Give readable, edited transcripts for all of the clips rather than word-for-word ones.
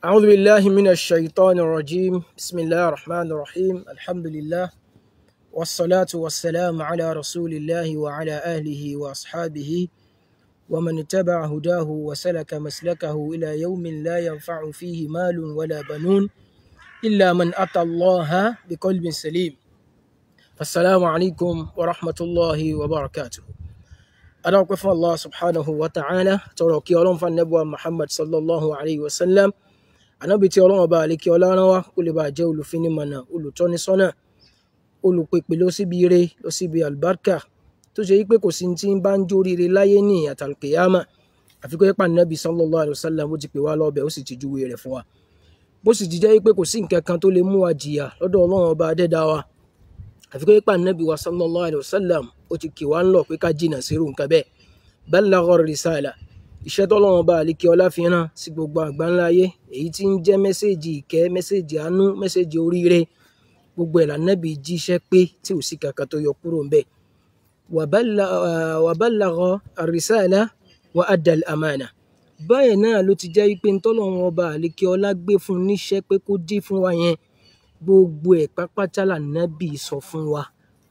أعوذ بالله من الشيطان الرجيم. بسم الله الرحمن الرحيم. الحمد لله والصلاة والسلام على رسول الله وعلى آله وأصحابه ومن اتبع هداه وسلك مسلكه إلى يوم لا ينفع فيه مال ولا بنون إلا من أتى الله بقلب سليم. فالسلام عليكم ورحمة الله وبركاته. أدعوكم fún Allah subhanahu wa ta'ala, tọrọ kí Ọlọ́run fún Ànábì wa Muhammad sallallahu alayhi wa sallam, Ànábì tí Ọlọ́run ọba àlékí ọlá rán wá kó lè bá jẹ́ olùfinimọ̀nà, olùtọ́nisọ́nà, olùpèpè lọ síbi ire, lọ síbi àlùbáríkà, tó ṣe wípé kò sí tí ń bá ń jó rire láyé ní àtàlùkìyámà àfi kó yẹpa Ànábì sallallahu alayhi wa sallam ó ti pè wá lọ́bẹ̀, ó sì ti júwe rẹ̀ fún wa. Bó sì ti jẹ́ wípé kò sí nǹkan kan tó lè mú wa jìyà lọ́dọ̀ Ọlọ́run ọba adẹ́dá wa àfi kó yẹpa Ànábì wa sallallahu alayhi wa sallam ó ti kì wá ń lọ pé ká jìnà sírù nǹkan bẹ́ẹ̀. Balagha risala, iṣẹ́ tọ́lọ́run ọba àlékí ọlá fi rán sí gbogbo àgbáńlá ayé, èyí tí ń jẹ́ mẹ́sẹ̀gì ìkẹ́, mẹ́sẹ̀gì àánú, mẹ́sẹ̀gì oríire, gbogbo ẹ̀ lànàbì jíṣẹ́ pé tí ò sí kankan tó yọ kúrò ń bẹ̀. Wa balagha ar-risala wa adda al-amana. Báyìí náà ló ti jẹ́ wípé ntọ́lọ́run ọba àlékí ọlá gbé fún níṣẹ́ pé kó dí fún wa yẹn, gbogbo ẹ̀ pápátá lànàbì sọ fún wa,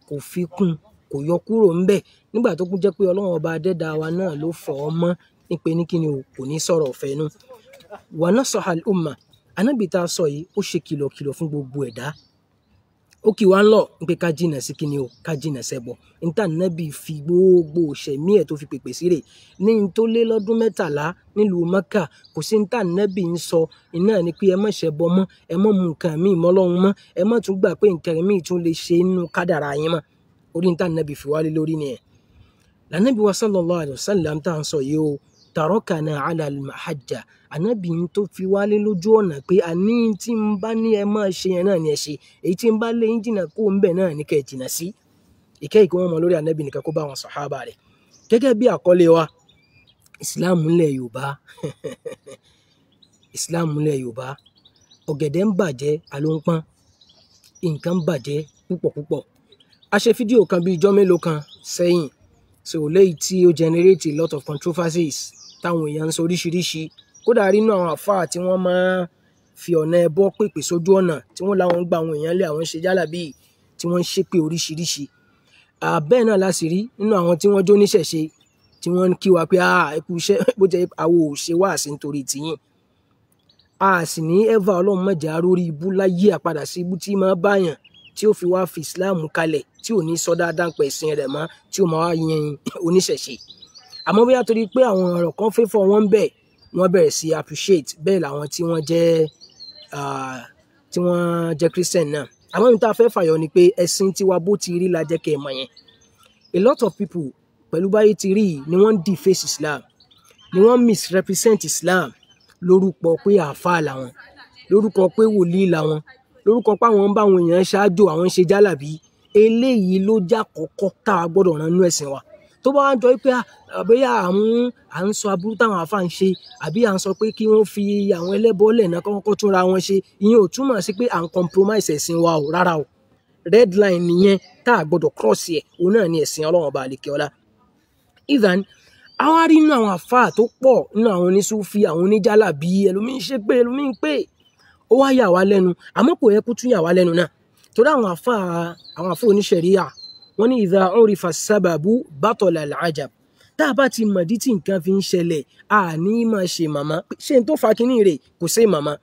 kò fi kún, kò yọ kúrò ń bẹ̀. Nígbà tó kún jẹ́ pé Ọlọ́run ọba adẹ́dá wa náà ló fọ̀ ọ́ mọ́ ní pé ní kíni o, kò ní sọ̀rọ̀ ọ̀fẹ́ inú. Wa nasaha al-umma, Ànábì tá a sọ yìí ó ṣe kìlọ̀kìlọ̀ fún gbogbo ẹ̀dá. Ó kì wá ń lọ pé ká jìnà sí kíni o, ká jìnà sẹ́bọ. Níta Ànábì fi gbogbo ìṣẹ̀mí ẹ̀ tó fi pèpè sí rè ní n tó lé lọ́dún 13 nílùú Mẹ́kà, kò sí níta Ànábì ń sọ iná ni pé ẹ má ṣẹbọ mọ́, ẹ má mú nǹkan míì mọ́ Ọlọ́run mọ́, ẹ má tún gbà pé nǹkan míì tún lè ṣe nínú kádàrá yín mọ́. Orí níta Ànábì fi wálé lórí nìyẹn. Lànàbí wa sallallahu alayhi wa sallam tá à ń sọ yìí o, tarakana ala al-mahajja, Ànábì ń tó fi wálé lójú ọ̀nà pé àní tí ń bá ní ẹ máa ṣe yẹn náà ni ẹ ṣe, èyí tí ń bá lé yín jìnnà kó ń bẹ̀ náà ní kẹ́ ẹ jìnnà sí. Ìkẹ́ ìkẹ́ wọn mọ lórí Ànábì nìkan kó bá àwọn sàhábà rẹ̀. Gẹ́gẹ́ bí àkọlé wa, Ìsìláàmù ńlẹ̀ Yorùbá, Ìsìláàmù ńlẹ̀ Yorùbá, ọ̀gẹ̀dẹ̀ ń bàjẹ́ alóńpọ́n, nǹkan ń bàjẹ́ púpọ̀ púpọ̀. A ṣe fídíò kan bí ijọ́ mélòó kan sẹ́yìn, so léyìí tí ó generate a lot of controversies táwọn èèyàn ń sọ oríṣiríṣi. Kódà rí inú àwọn àfáà tí wọ́n máa fi ọ̀nà ẹbọ pèpè sójú ọ̀nà tí wọ́n láwọn ń gba àwọn èèyàn lé, àwọn ń ṣe jálàbí tí wọ́n ń ṣépè oríṣiríṣi. Bẹ́ẹ̀ náà la sì rí nínú àwọn tí wọ́n jó níṣẹ̀ṣe tí wọ́n ń kí wa pé ẹ kú iṣẹ́, bó jẹ́ àwo ò ṣe wáàsí nítorí tiyín. A sì ní ẹ́fà Ọlọ́run má jẹ́ á rórí ibú láyé, àpadà sí ibú tí máa báyàn tí ó fi wá fi Islam kalẹ̀, tí ò ní sọ dáadáa ń pẹ̀ ẹ̀sìn rẹ̀ mọ́, tí ó máa wá yan oníṣẹ̀ṣe. Àmọ́ bóyá torí pé àwọn ọ̀rọ̀ kan fẹ́fọ̀ wọ́n ń bẹ̀, wọ́n bẹ̀rẹ̀ sí appreciate bẹ́ẹ̀ làwọn tí wọ́n jẹ́ tí wọ́n jẹ́ Christian náà. Àmọ́ ohun tá a fẹ́ fàyọ ni pé ẹ̀sìn tiwa bó ti rí la jẹ́ kẹ́ ẹ mọ̀ yẹn. A lot of people pẹ̀lú báyé ti rí ni wọ́n ń deface Islam, ni wọ́n misrepresent Islam lórúkọ pé àáfàá làwọn, lórúkọ pé wòlíì làwọn, lórúkọ pé àwọn ń bá àwọn èèyàn ṣáájú, àwọn ń ṣe jálàbí. Eléyìí ló já kọ́kọ́ tá a gbọ́dọ̀ rán nú ẹ̀sìn wa. Tó bá wá ń jọ pé àbẹ́yà à ń sọ aburú táwọn àáfàá ń ṣe, àbí à ń sọ pé kí wọ́n fi àwọn ẹlẹ́bọ lẹ̀ náà kọ́kọ́ túnra wọn ṣe, ìyẹn ò túmọ̀ sí pé à ń compromise ẹ̀sìn wa o, rárá o. Red line nìyẹn tá a gbọ́dọ̀ cross ẹ̀, òun náà ni ẹ̀sìn Ọlọ́run ọba àlekè ọlá. Ìdán, àwa rí inú àwọn àáfàá tó pọ̀ nínú àwọn onísúfí, àwọn oníjálàbí, ẹlòmíín ṣe pé ẹlòmíín pé ó wá yà wá lẹ́nu, àmọ́ kò yẹ kó tún yà wá lẹ́nu náà. Torí àwọn àfáà oníṣẹ̀ríà wọ́n ní idha urifa sábàbù batala al-ajab. Tá a bá ti mọ̀dí tí nǹkan fi ń ṣẹlẹ̀, a ní máa ṣe màmá. Ṣé n tó fa kíní rè kò ṣe màmá.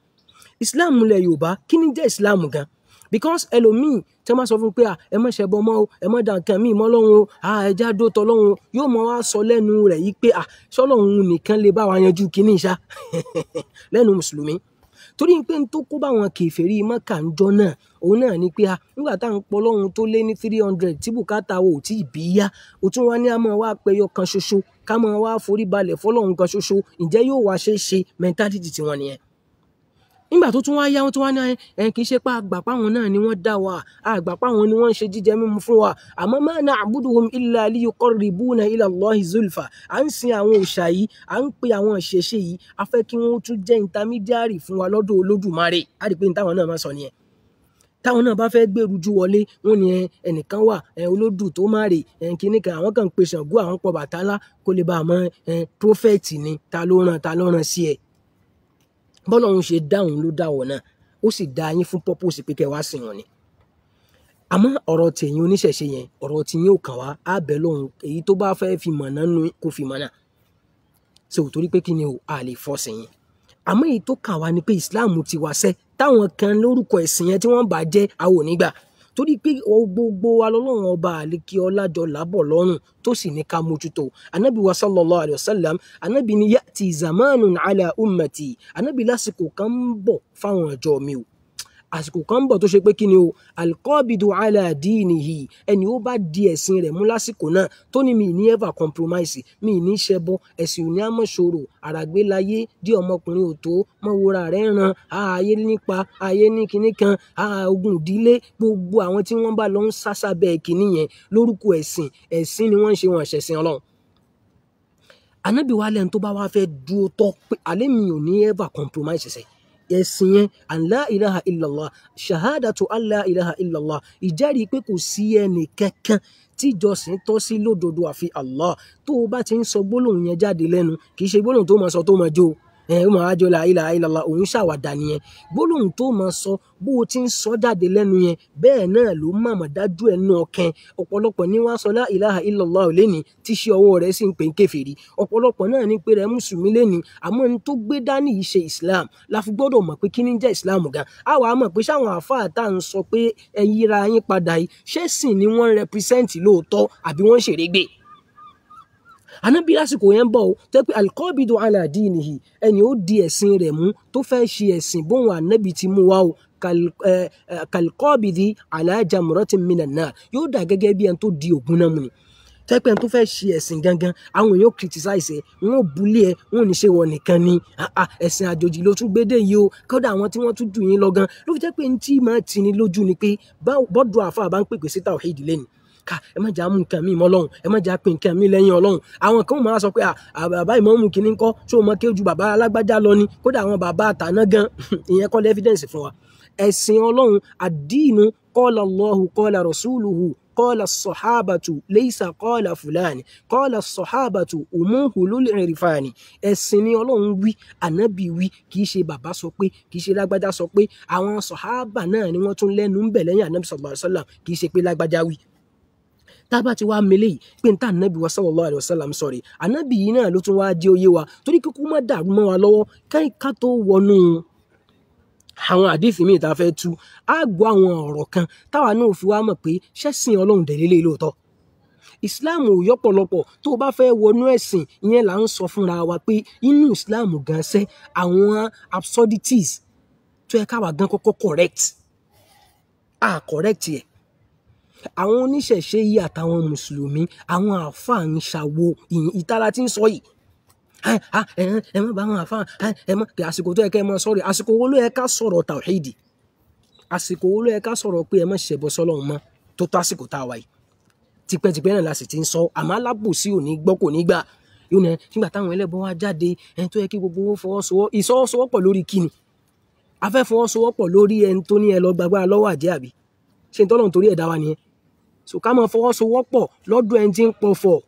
Islam ilẹ̀ Yorùbá, kí ni jẹ́ Islam gan? Because ẹlòmíì tí wọ́n bá sọ fún pé ẹ má ṣẹbọ mọ́ o, ẹ má da nǹkan míì mọ́ Ọlọ́run o, ẹ já dó tọ́ Ọlọ́run o, yóò mọ wá sọ lẹ́nu rẹ̀ yìí pé ṣọ́lọ́run nìkan lè bá wa yanjú kíní ṣá lẹ́nu Mùsùlùmí. Torí pé n tó kó bá wọn kèfèrí Mẹ́kà ń jọ náà, òun náà ni pé nígbà tá à ń pọ Ọlọ́run tó lé ní 300 tí bùkátà wo ò tí ì bí yá, ó tún wá ní a máa wá pẹyọ kan ṣoṣo, ká máa wá forí balẹ̀ fọlọ́run kan ṣoṣo, ǹjẹ́ yóò wá ṣe é ṣe? Mentality tiwọn nìyẹn. Nígbà tó tún wá yá, wọ́n tún wá ní ẹ kì í ṣe pé àgbà páwọn náà ni wọ́n dá wa, àgbà páwọn ni wọ́n ń ṣe jíjẹ mímu fún wa, àmọ́ ma na'buduhum illa liyuqarribuna ila Allahi zulfa. À ń sin àwọn òòṣà yìí, à ń pe àwọn ìṣẹ̀ṣe yìí, a fẹ́ kí wọ́n tún jẹ́ intermediary fún wa lọ́dọ̀ Olódùmarè. A rí pé ní táwọn náà máa sọ nìyẹn. Táwọn náà bá fẹ́ gbèrú ju wọlé, wọ́n ní ẹnìkan wà, olódù tó má rè, kíní kan, àwọn kan ń pe Ṣàngó, àwọn pọ̀ Bàtálá kó lè bá a mọ prófẹ́tì ni, ta ló rán sí ẹ. Bọ́lọ́run ṣe dáhùn ló dáwọ̀ náà, ó sì dá yín fún purpose pé kẹ́ wá sìn wọn ni. Àmọ́ ọ̀rọ̀ tẹ̀yìn oníṣẹ̀ṣe yẹn, ọ̀rọ̀ tí yín ò kàn wá, á bẹ̀ lóhun èyí tó bá fẹ́ fi mọ̀nà nu kó fi mọ̀nà. So torí pé kí ni o, a lè fọ́sìn yín. Àmọ́ èyí tó kàn wá ni pé Islam ti wá sẹ́, táwọn kan lórúkọ ẹ̀sìn yẹn tí wọ́n bá jẹ́, a ò ní gbà. Torí pé gbogbo wa lọ́lọ́run ọba àlékí ọlájọ làbọ̀ lọ́rùn tó sì ní ká mójútó. Anabi wa sallallahu alayhi wa sallam, anabi ni ya'ti zamanun ala ummati, anabi lásìkò kan ń bọ̀ fáwọn ọjọ́ mi o. Àsìkò kan ń bọ̀ tó ṣe pé kí ni o, alqabidu ala dinihi, ẹni ó bá di ẹ̀sìn rẹ̀ mú lásìkò náà tó ní mi ní ever compromise, mi ní ṣẹbọ, ẹ̀sìn ò ní àmọ́ ṣòro, àràgbélayé dí ọmọkùnrin ò tó, mọ́wóra rẹ̀ ràn, ààyè nípa, ààyè ní kinní kan, ogun ìdílé, gbogbo àwọn tí wọ́n bá lọ ń sásá bẹ́ẹ̀ kinní yẹn lórúkọ ẹ̀sìn, ẹ̀sìn ni wọ́n ń ṣe, wọn ṣẹ̀sìn Ọlọ́run. Ànábì wa lẹ́nu tó bá wá fẹ́ dúró tọ́ pé àlẹ́ mi ò ní ever compromise ṣẹ̀. Ẹ̀sìn yẹn, an la ilaha illallah, shahadatu an la ilaha illallah, ìjẹ́rìí pé kò sí ẹnì kankan tíjọsìn tọ́ sí lódodo àfi Allah. Tó o bá ti ń sọ gbólóhùn yẹn jáde lẹ́nu, kì í ṣe gbólóhùn tó máa sọ tó máa jó, ó máa jó la ilaha illallah, òun ṣàwàdà nìyẹn. Gbólóhùn tó máa sọ bó o ti ń sọ jáde lẹ́nu yẹn, bẹ́ẹ̀ náà ló màmá dájú ẹ̀ nù ọkàn. Ọ̀pọ̀lọpọ̀ ní wọ́n sọ la ilaha illallah lẹ́ni tí ṣe ọwọ́ rẹ̀ sì ń pè ń kèfèrí. Ọ̀pọ̀lọpọ̀ náà ní pé rẹ̀ mùsùlùmí lẹ́ni, àmọ́ ní tó gbé dání yìí ṣe Islam. La fi gbọ́dọ̀ mọ̀ pé kí ní jẹ́ Islam gan. A wàá mọ̀ pé ṣáwọn àáfàá tá à ń sọ pé ẹ yíra yín padà yìí, ṣé sìn ni wọ́n ń represent lóòótọ́ àbí wọ́n ń ṣèrégbè? Ànábì lásìkò yẹn ń bọ̀ o, tó pé alqabidu ala dinihi, ẹni ó di ẹ̀sìn rẹ̀ mú tó fẹ́ ṣe ẹ̀sìn bóun ànábì ti mú wa o, kalqabidi ala jamratin minan nar, yóò dà gẹ́gẹ́ bí ẹni tó di ògùn náà mú ni. Tẹ́pẹ́ tó fẹ́ ṣe ẹ̀sìn gangan, àwọn èèyàn criticize ẹ̀, wọ́n ò bulé ẹ̀, wọ́n ò ní ṣe wọ nìkan ni, ẹ̀sìn àjòjì ló tún gbédè yìí o, kódà àwọn tí wọ́n tún jù yín lọ gan. Ló fi jẹ́ pé ní tí máa tini lójú ni pé bọ́dọ̀ àfáà bá ń pèpè sí tawhid lẹ́nu, ká ẹ má jà mú nǹkan mi mọ́ Ọlọ́run, ẹ má jà pé nǹkan mi lẹ́yìn Ọlọ́run. Àwọn kan máa sọ pé bàbá ìmáàmù kìíní ńkọ́, ṣé o mọ kí ojú bàbá alágbájá lọ ni, kódà àwọn bàbá àtàná gan. Ìyẹn kọ́ lẹ́fídẹ́ǹsì fún wa. Ẹ̀sìn Ọlọ́run, àdínú qala Allahu qala rasuluhu qala as-sahabatu laysa qala fulani qala as-sahabatu umuhulul irfani. Ẹ̀sìn ni Ọlọ́run wí, ànábì wí, kì í ṣe bàbá sọ pé, kì í ṣe lágbájá sọ pé. Àwọn sọ̀hábà náà ni wọ́n tún lẹ́nu ń bẹ̀ lẹ́yìn ànábì sallallahu alaihi wasallam, kì í ṣe pé lágbájá wí. Tábà ti wá mele yìí pé n ta ànábì wa sallallahu alaihi wasallam sọ̀rọ̀, ànábì yìí náà ló tún wá jẹ́ òye wa, torí kíkú má dàrú mọ́ wa lọ́wọ́ ká tó wọnú àwọn àdífì míì tá a fẹ́ tú, á gbọ́ àwọn ọ̀rọ̀ kan táwa náà fi wá mọ̀ pé ṣẹ́sìn Ọlọ́run dẹ̀ lélẹ̀ lóòótọ́. Islam ò yọ́pọ̀lọpọ̀. Tó o bá fẹ́ wọnú ẹ̀sìn ìyẹn là ń sọ fúnra wa pé inú Islam gan sẹ́ àwọn absurdities tó yẹ káwa gan kọ́kọ́ correct, a correct yẹ. Àwọn oníṣẹ̀ṣe yìí àtàwọn mùsùlùmí, àwọn àáfàá ń ṣàwo ìtara tí ń sọ yìí. Ẹ má bá àwọn àáfàá, ẹ má kí àsìkò tó yẹ kẹ́ ẹ má sọ̀rọ̀. Àsìkò wo ló yẹ ká sọ̀rọ̀ tàwíìdì? Àsìkò wo ló yẹ ká sọ̀rọ̀ pé ẹ má ṣẹbọ sọ́lọ́run mọ́ tó tó àsìkò tá a wà yìí? Tipẹ́tipẹ́ náà la sì ti ń sọ, àmọ́ alábòsí ò ní gbọ́, kò ní gbà. Yóò ní nígbà táwọn ẹlẹ́bọ wá jáde, ẹni tó yẹ kí gbogbo wọn fọwọ́sowọ́, ìsọwọ́sowọ́pọ̀ lórí kíni? A fẹ́ fọwọ́sowọ́pọ̀ lórí ẹni tó ní ẹ lọ gbàgbára lọ́wọ́ àjẹ́ àbí? Ṣé tọ́lọ́run torí ẹ̀dá wa nìyẹn? So ká máa fọwọ́sowọ́pọ̀ lọ́dọ̀ ẹni tí ń pọ̀fọ̀,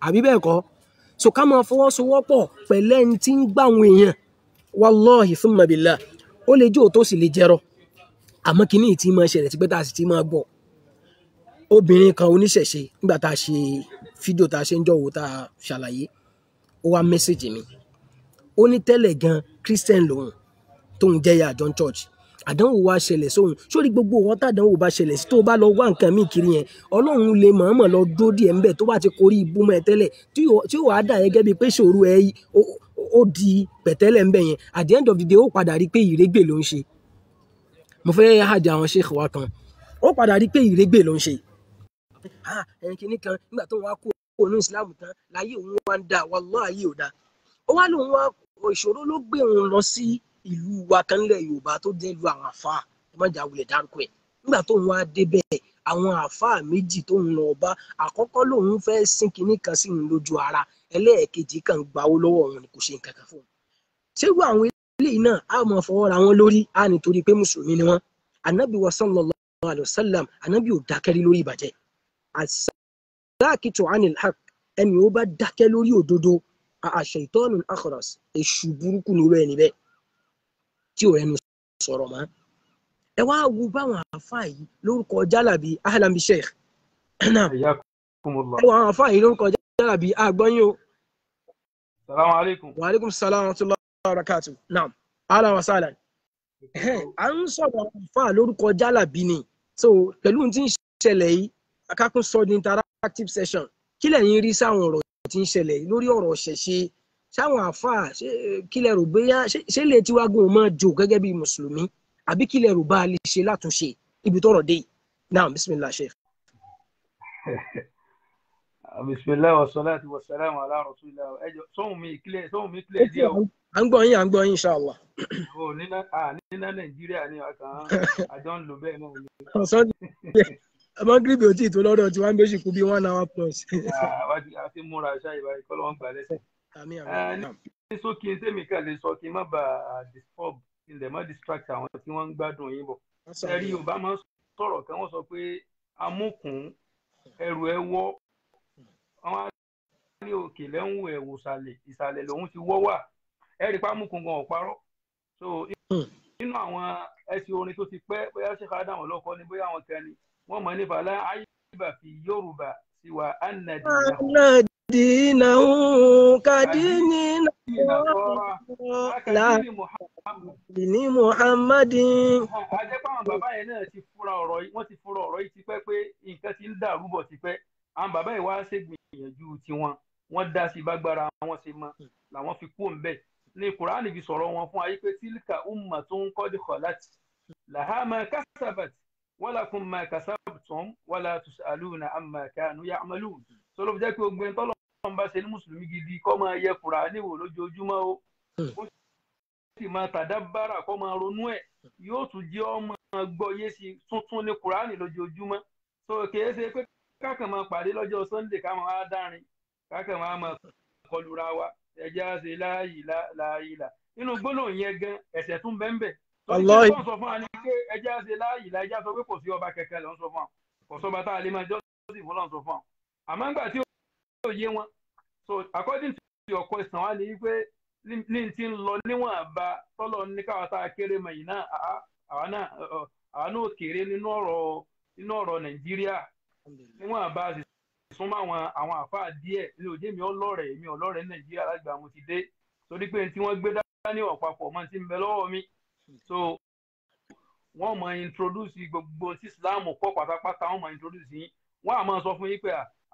àbí bẹ́ẹ̀ kọ́? So ká máa fọwọ́sowọ́pọ̀ pẹ̀lú ẹni tí ń gbà àwọn èèyàn. Wallahi thumma billah, ó lè jó tó sì lè jẹrọ. Àmọ́ kíní tí máa ṣẹlẹ̀ tipẹ́ tá a sì ti máa gbọ́. Obìnrin kan oníṣẹ̀ṣe, nígbà tá a ṣe fídíò tá a ṣe ń jọ̀wọ́ tá a ṣàlàyé, ó wá mẹ́sẹ̀jì mi. Ó ní tẹ́lẹ̀ gan Christian lòun, tóun jẹ́ ìyá àjọ church. Àdánwò wa ṣẹlẹ̀ sóhun. Sórí gbogbo wọn tàdánwò bá ṣẹlẹ̀ sí, tó bá lọ wá nǹkan míì kiri yẹn, Ọlọ́run lè mọ̀ọ́mọ̀ lọ dó díẹ̀ ńbẹ̀ tó bá ti korí ibú mọ́ ẹ tẹ́lẹ̀, tí ó wàá dà gẹ́gẹ́ bíi pé ṣòro ẹ ó di pẹ̀tẹ́lẹ̀ ńbẹ̀ yẹn. At the end of the day, ó padà rí pé ìrégbè ló ń ṣe. Mo fẹ́ hàjà àwọn sheikh wa kan, ó padà rí pé ìrégbè ló ń ṣe. Ẹni kìíní kan nígbà tó wá kú òun Islam tán láyé òun wá ń dà, wallahi ayé ò dá. Ó wá lóun wá ìṣòro ló gbé òun lọ sí ìlú wa kan nílẹ̀ Yorùbá tó jẹ́ ìlú àwọn àfáà, ẹ má jà wulẹ̀ dárúkọ ẹ̀. Nígbà tó ń wá débẹ̀, àwọn àfáà méjì tó ń lọ bá, àkọ́kọ́ lòun fẹ́ sín kinní kan sí òun lójú ara, ẹlẹ́ẹ̀kejì kan gbawó lọ́wọ́ òun ni kò ṣe nǹkan kan fún un. Ṣé irú àwọn eléyìí náà á máa fọwọ́ ra wọn lórí á nítorí pé mùsùlùmí ni wọ́n? Ànábì wa sallallahu alayhi wa sallam, ànábì ò dákẹ́ rí lórí ìbàjẹ́. As-sakitu anil haqq, ẹni ó bá dákẹ́ lórí òdodo, ash-shaytanul akhras, èṣù burúkú ni irú ẹni bẹ́ẹ̀. tí ò rẹnu sọ̀rọ̀ mọ́. Ẹ wá wo báwọn àáfàá yìí lórúkọ jálàbí, ahlan bi sheikh. Ẹ wọ àwọn àáfàá yìí lórúkọ jálàbí, àgbọ́yìn o. Salaam alaikum. Wa alaikum salaam wa rahmatullahi wa barakatuh. Naam, ahlan wa sahlan. À ń sọ̀rọ̀ àáfàá lórúkọ jálàbí ni. So pẹ̀lú ohun tí ń ṣẹlẹ̀ yìí, akákún sọ ní interactive session. Kí lẹ̀yin rí sáwọn ọ̀rọ̀ tí ń ṣẹlẹ̀ yìí lórí ọ̀rọ̀ ṣẹ̀ṣe? Sáwọn àáfàá, kí lẹ rò bóyá ṣé lè tiwa gùn mọ́ jò gẹ́gẹ́ bí mùsùlùmí? Àbí kí lẹ rò bá a lè ṣe látúnṣe ibi tọ́rọ̀ dé yìí? Naam, bismillah sheikh. Bismillah wa salatu wa salam ala rasulillah. Ẹ jọ̀ọ́, sóhun mi clear díẹ̀ o. À ń gbọ́ yín, à ń gbọ́ yín inshallah. O níná Nàìjíríà ni àkàn àjọ ń lò bẹ́ẹ̀ náà ni. Ọ̀sán ọmọ gíríbì ò tí ì tó lọ́dọ̀ tí wọ́n ń gbé ṣìkú bí 1 hour plus. A ti múra ṣáà ìbáyìí kọ́ ló ń gbà lẹ́sẹ̀. Àmín àmín. Ní sókè tèmi kàn lè sọ kí n má bàa disturb, kí n dẹ̀ má distract àwọn tí wọ́n ń gbádùn yín bọ̀. Ẹ̀rí Yorùbá máa ń sọ̀rọ̀ kan, wọ́n sọ pé amúkùn ẹrù ẹ wọ́, wọ́n á ní òkè lẹ́hùn ẹ̀wò ìsàlẹ̀, ìsàlẹ̀ lòun ti wọ́ wà. Ẹ̀rí pa amúkùn gan ọ̀parọ́. So nínú àwọn ẹsẹ̀ orin tó ti pẹ́, bóyá ṣe ká dáhùn lọ́kọ́ ni, bóyá àwọn kan ni wọ́n mọ̀ nípa lá àyíbá fi Yorùbá sí wa ánàdínàhùn kàdínì ní Muhammadin. Ajẹ́ pé àwọn bàbá yẹn náà ti fúnra ọ̀rọ̀ yìí, wọ́n ti fúnra ọ̀rọ̀ yìí tipẹ́ pé nǹkan ti ń dàrú bọ̀ tipẹ́. Àwọn bàbá yìí wá ṣègbìyànjú tiwọn, wọ́n dá sí bágbára wọn ṣe mọ làwọn fi kú òǹbẹ̀. Ní Kùránì fi sọ̀rọ̀ wọn fún ayé pé tílíkà ummatun qad khalat laha ma kasabat walakum ma kasabtum wala tus'aluna amma kanu ya'malun. Sọlọ́ fi jẹ́ pé ogun ẹni tọ́lọ́ ń bá ṣe ní mùsùlùmí gidi kó máa yẹ Kùránì wò lójoojúmọ́ o, ó sì máa tàdábàrà kó máa ronú ẹ̀, yóò tún jẹ́ ọmọ gbọ́yé sí tuntun ní Kùránì lójoojúmọ́. So kìí ṣe pé kákan máa pàdé lọ́jọ́ Sunday ká máa dárin, kákan máa kọlura wa, ẹjẹ́ á ṣe láàyè láàyè nínú gbólóhùn yẹn gan ẹ̀ṣẹ̀ tún bẹ́ẹ̀ bẹ́ẹ̀. Torí pé wọ́n sọ fún wa ní pé ẹjẹ́ á ṣe láàyè láàyè, sọ pé kò sí ọba kẹ̀kẹ́ lọ́n sọ fún wa, kò sọba tá a lè máa jọ́sìn fún lọ́n sọ fún wa. Àmọ́ ńgbà tí ó yé wọn, so according to your question wa ni wípé ní ti ń lọ níwọ̀n bá tọ́lọ̀ ní káwa tá a kéré mọ̀ yìí náà, àwa náà kéré nínú ọ̀rọ̀ Nàìjíríà níwọ̀n bá a sì súnmọ́ àwọn àfáà díẹ̀ ní òjé mi ọlọ́rẹ̀ mi ọlọ́rẹ̀ Nàìjíríà lágbà mo ti dé, torí pé tí wọ́n gbé dání ọ̀pápọ̀ mọ́ ti ń bẹ lọ́wọ́ mi. So wọ́n mọ̀ introduce gbogbo tí Islam kọ́ pátápátá, wọ́n mọ̀ introduce yín, wọ́n á máa sọ fún yín pé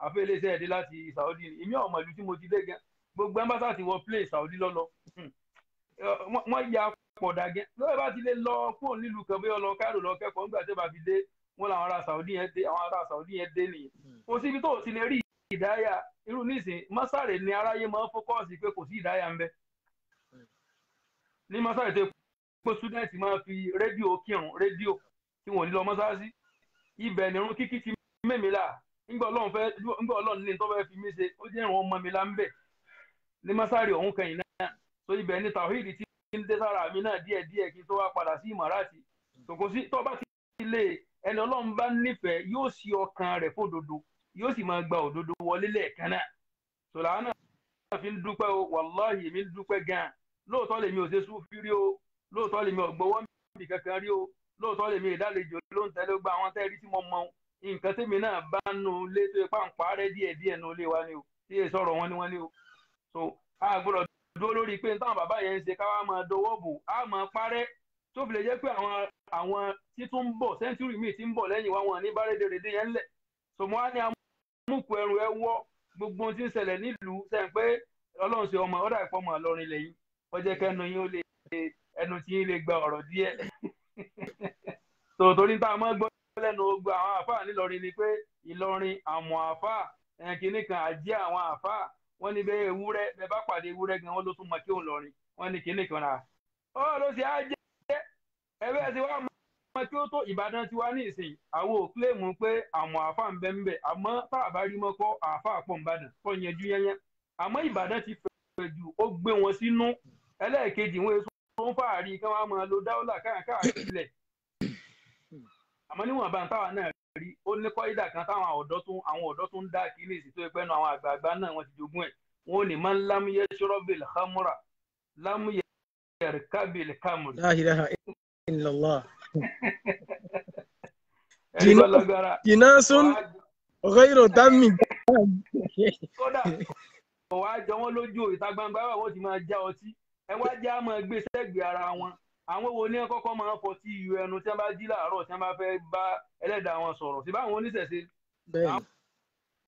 àfẹ́ iléeṣẹ́ ẹ̀dẹ́ láti Saudi ni, èmi ọmọ ìlú tí mo ti dé gan, gbogbo ẹ́mbásà ti wọ plane Saudi lọ́lọ́, wọ́n ya pọ̀dà gan, lọ́wọ́ bá ti lè lọ kúrò nílùú kan bí ọlọ Cairo lọ kẹ́kọ̀ọ́ nígbà tí ó bá fi dé, wọ́n làwọn ará Saudi yẹn dé, àwọn ará Saudi yẹn dé nìyẹn. Kò síbi tó ti lè rí ìdáyà irú nísìn, Masare ni aráyé máa ń fókọ́ọ̀sì pé kò sí ìdáyà ń bẹ. Ní Masare tó pé student máa fi rédíò kírun, rédíò tí wọ́n ní lọ mọ́sáàsì, ibẹ̀ nìrun kíkí ti mẹ́mi là, ńgbà Ọlọ́run ní tó fẹ́ fi mí ṣe, ó jẹ́ ìrun ọmọ mi là ń bẹ̀ ní Masare ọ̀hún kẹyìn náà. So ibẹ̀ ni tàwíìdì ti ń dé sára mi náà díẹ̀díẹ̀ kí n tó wá padà sí Ìmọ̀ráàtì. Kò sí tó bá ti lè ẹni Ọlọ́run bá nífẹ̀ẹ́ yóò ṣí ọkàn rẹ̀ fódodo, yóò sì máa gba òdodo wọlé lẹ́ẹ̀kan náà. Sọlá náà fi ń dúpẹ́ o, wàláhì mi ń dúpẹ́ gan-an. Lóòótọ́ lèmi ò ṣe súfí rí o, lóòótọ́ lèmi ò gbowó níbi kankan rí o, lóòótọ́ lèmi ìdálejò ló ń tẹ́lẹ̀ gba àwọn tẹ́rí tí mo mọ nǹkan tèmi náà bá nu ilé tó ipá ń parẹ́ díẹ̀díẹ̀ nu ilé wa ni o, tí èyí sọ̀rọ̀ wọn ni wọ́n ní o. So a gbọ́dọ̀ dúró lórí pé táwọn bàbá yẹn ń ṣe káwá máa dọwọ́ bò, á máa parẹ́ tó fi lè jẹ́ pé àwọn tí tún ń bọ̀ sẹ́ńtúrì míì tí ń bọ̀ lẹ́yìn wa wọn ní bá rédèrèdè yẹn ńlẹ̀. So mo á ní amúkù ẹrù ẹ wọ́ gbogbo ohun tí ń ṣẹlẹ̀ nílùú sẹ́yìn pé Ọlọ́run ṣe ọmọ ọ̀dà ìpọ́nmọ̀ Ìlọrin lẹ́yìn, ó jẹ́ kẹ́nu yín ó lè ẹnu tí yín lè gba ọ̀rọ̀ díẹ̀. So torí tá a máa gbọ́ lẹ́nu gbogbo àwọn àfáà nílọrin ni pé Ìlọrin àmọ́ àfáà kìnnì kan àjẹ́ àwọn àfáà, wọ́n ní bẹ́ẹ̀ ewúrẹ́ bẹ́ẹ̀ bá pàdé ewúrẹ́ gan wọ́n ló tún mọ kí òun lọrin, wọ́n ní kìnnì kan náà. Ó ló ṣe á jẹ́ ẹbẹ́ ti wá mọ kí ó tó Ìbàdàn ti wá ní ìsìn, àwọn ò kílèmù pé àmọ́ àfáà ń bẹ ń bẹ, àmọ́ tá a bá rí mọ́kọ́ àfáà pọ̀ ń bàdàn kọ́ yanjú yẹnyẹn, àmọ́ Ìbàdàn ti fẹ̀ jù ó gbé wọn sínú. Ẹlẹ́ẹ̀kejì wọn èso tó ń fàárí kí wọ́n máa lo dáwọ́là káàkiri ilẹ̀, àmọ́ níwọ̀n bá ń táwa náà rí ó ní kọ́ídà kan táwọn ọ̀dọ́ tó ń dá kí ní ìsìn tó pẹ́ nu àwọn àgbààgbà náà wọ́n ti jogún ẹ̀, wọn ò ní máa ń lámúyẹ ṣọ́rọ́bìl hamura lámúyẹ yarkabil kamri. La ilaha illallah. Ẹni bá lágbára. Jinasun ghayru tammi. Kódà kò wá jọ wọ́n lójú ìta gbangba wọ́n ti máa já ọtí. Ẹ wá já máa gbé sẹ́gbẹ̀ẹ́ ara wọn. Àwọn wo ní kọ́kọ́ máa ń fọtí yọ ẹnu tí wọ́n bá jí láàárọ̀ tí wọ́n bá fẹ́ bá ẹlẹ́dàá wọn sọ̀rọ̀ sí báwọn oníṣẹ̀ṣe.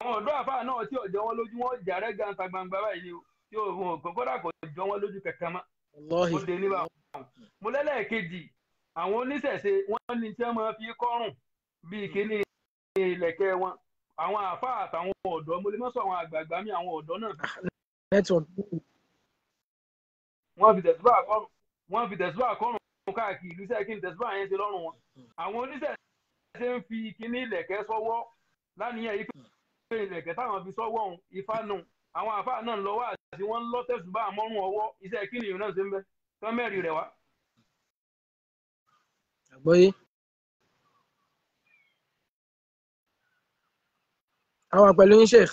Àwọn ọ̀dọ́ àfáà náà tí ò jọ wọ́n lójú wọn jàrẹ́ ganta gbangba báyìí ni tí ò kódà kò jọ wọ́n lójú kankan mọ́. Ó dé níbà wọn. Mo lẹ́lẹ́ẹ̀kejì àwọn oníṣẹ̀ṣe wọ́n ní tí wọ́n máa fi kọ́rùn bíi kíní ìlẹ̀kẹ̀ wọn. Àwọn àfáà àtàwọn ọ̀dọ́ mo lè má sọ àwọn àgbààgbà mi àwọn ọ̀dọ́ náà. Wọ́n fi tẹ̀síbà kọ́rùn wọ́n fi tẹ̀síbà kọ́rùn káàkiri ìlú sẹ́yìn kí ni tẹ̀síbà yẹn ṣe lọ́rùn wọn. Àwọn oníṣẹ̀ṣe ń fi kíní ìlẹ̀kẹ̀ sọ́wọ́ láníyàn yìí pé ìlẹ̀kẹ̀ táwọn fi sọ́wọ́ òun ifá nù. Àwọn àfáà náà ń lọ wá àti wọ́n ń lọ tẹ̀síbà mọ́rùn ọwọ́ iṣẹ́ kí nìyẹn náà ṣe ń bẹ́ kán mẹ́rin rẹ̀ wá. Àgbọ́yé. Àwọn pẹ̀lú yín Sheikh.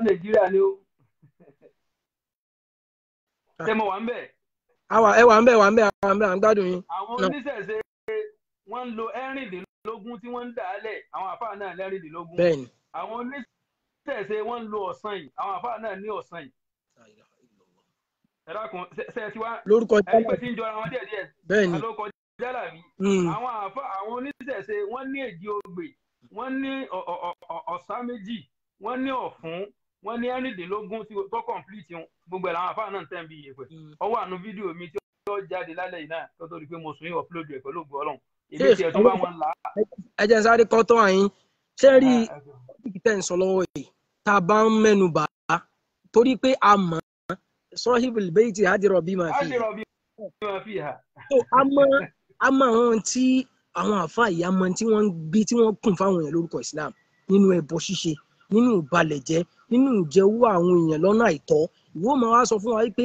Nàìjíríà ni ó. Ṣé mo wà ń bẹ̀? Àwa ẹ wà ń bẹ̀ wà ń bẹ̀ àwọn ń bẹ̀ à ń gbádùn yín. Àwọn oníṣẹ̀ṣe wọ́n ń lo 16 tí wọ́n ń dà á lẹ̀, àwọn àfáà náà lẹ́rìndínlógún. Bẹ́ẹ̀ni. Àwọn oníṣẹ̀ṣe wọ́n ń lo ọ̀sán yìí, àwọn àfáà náà ní ọ̀sán yìí. Ẹ dákun ṣe ti wá. Lórúkọ jálàbí. Ẹni pé tí ń jọra wọn díẹ̀díẹ̀. Bẹ́ẹ̀ni. Lórúkọ jálàbí. Àwọn àfáà àwọn oníṣẹ̀ṣe wọ́n ní èjì ogbè, wọ́n ní ọ̀sá méjì, wọ́n ní ọ̀fun, wọ́n ní 16 tí tó kọ̀ǹplìtì wọn gbogbo ẹ̀ làwọn àfáà náà ń tẹ̀ ń bí iyẹ̀pẹ̀. Ó wà nù fídíò mi tí ó jáde lálẹ́ yìí náà tó tó di pé mo sùn yín ọ̀pọ̀lọpọ̀ ẹ̀ pẹ̀lú ògùn Ọlọ́run. Èmi tiẹ̀ tó bá wọn là á. Ẹ jẹ́ n sáré kọ́ tó àyín. Ṣé rí i tẹ̀ ń sọ lọ́wọ́ yìí tá a bá ń mẹ́nu bà á torí pé a mọ̀ sahibul bayti adra bima fi. Adra bima fiha. A mọ̀ àwọn tí àwọn àfáà yìí a mọ̀ tí wọ́n ń gbé tí wọ́n kùn fáwọn èèyàn lórúkọ Islam nínú ẹbọ ṣíṣe nínú ìbalẹ̀jẹ́ nínú ìjẹ́wọ́ àwọn èèyàn lọ́nà àìtọ́. Ìwọ máa wá sọ fún wa pé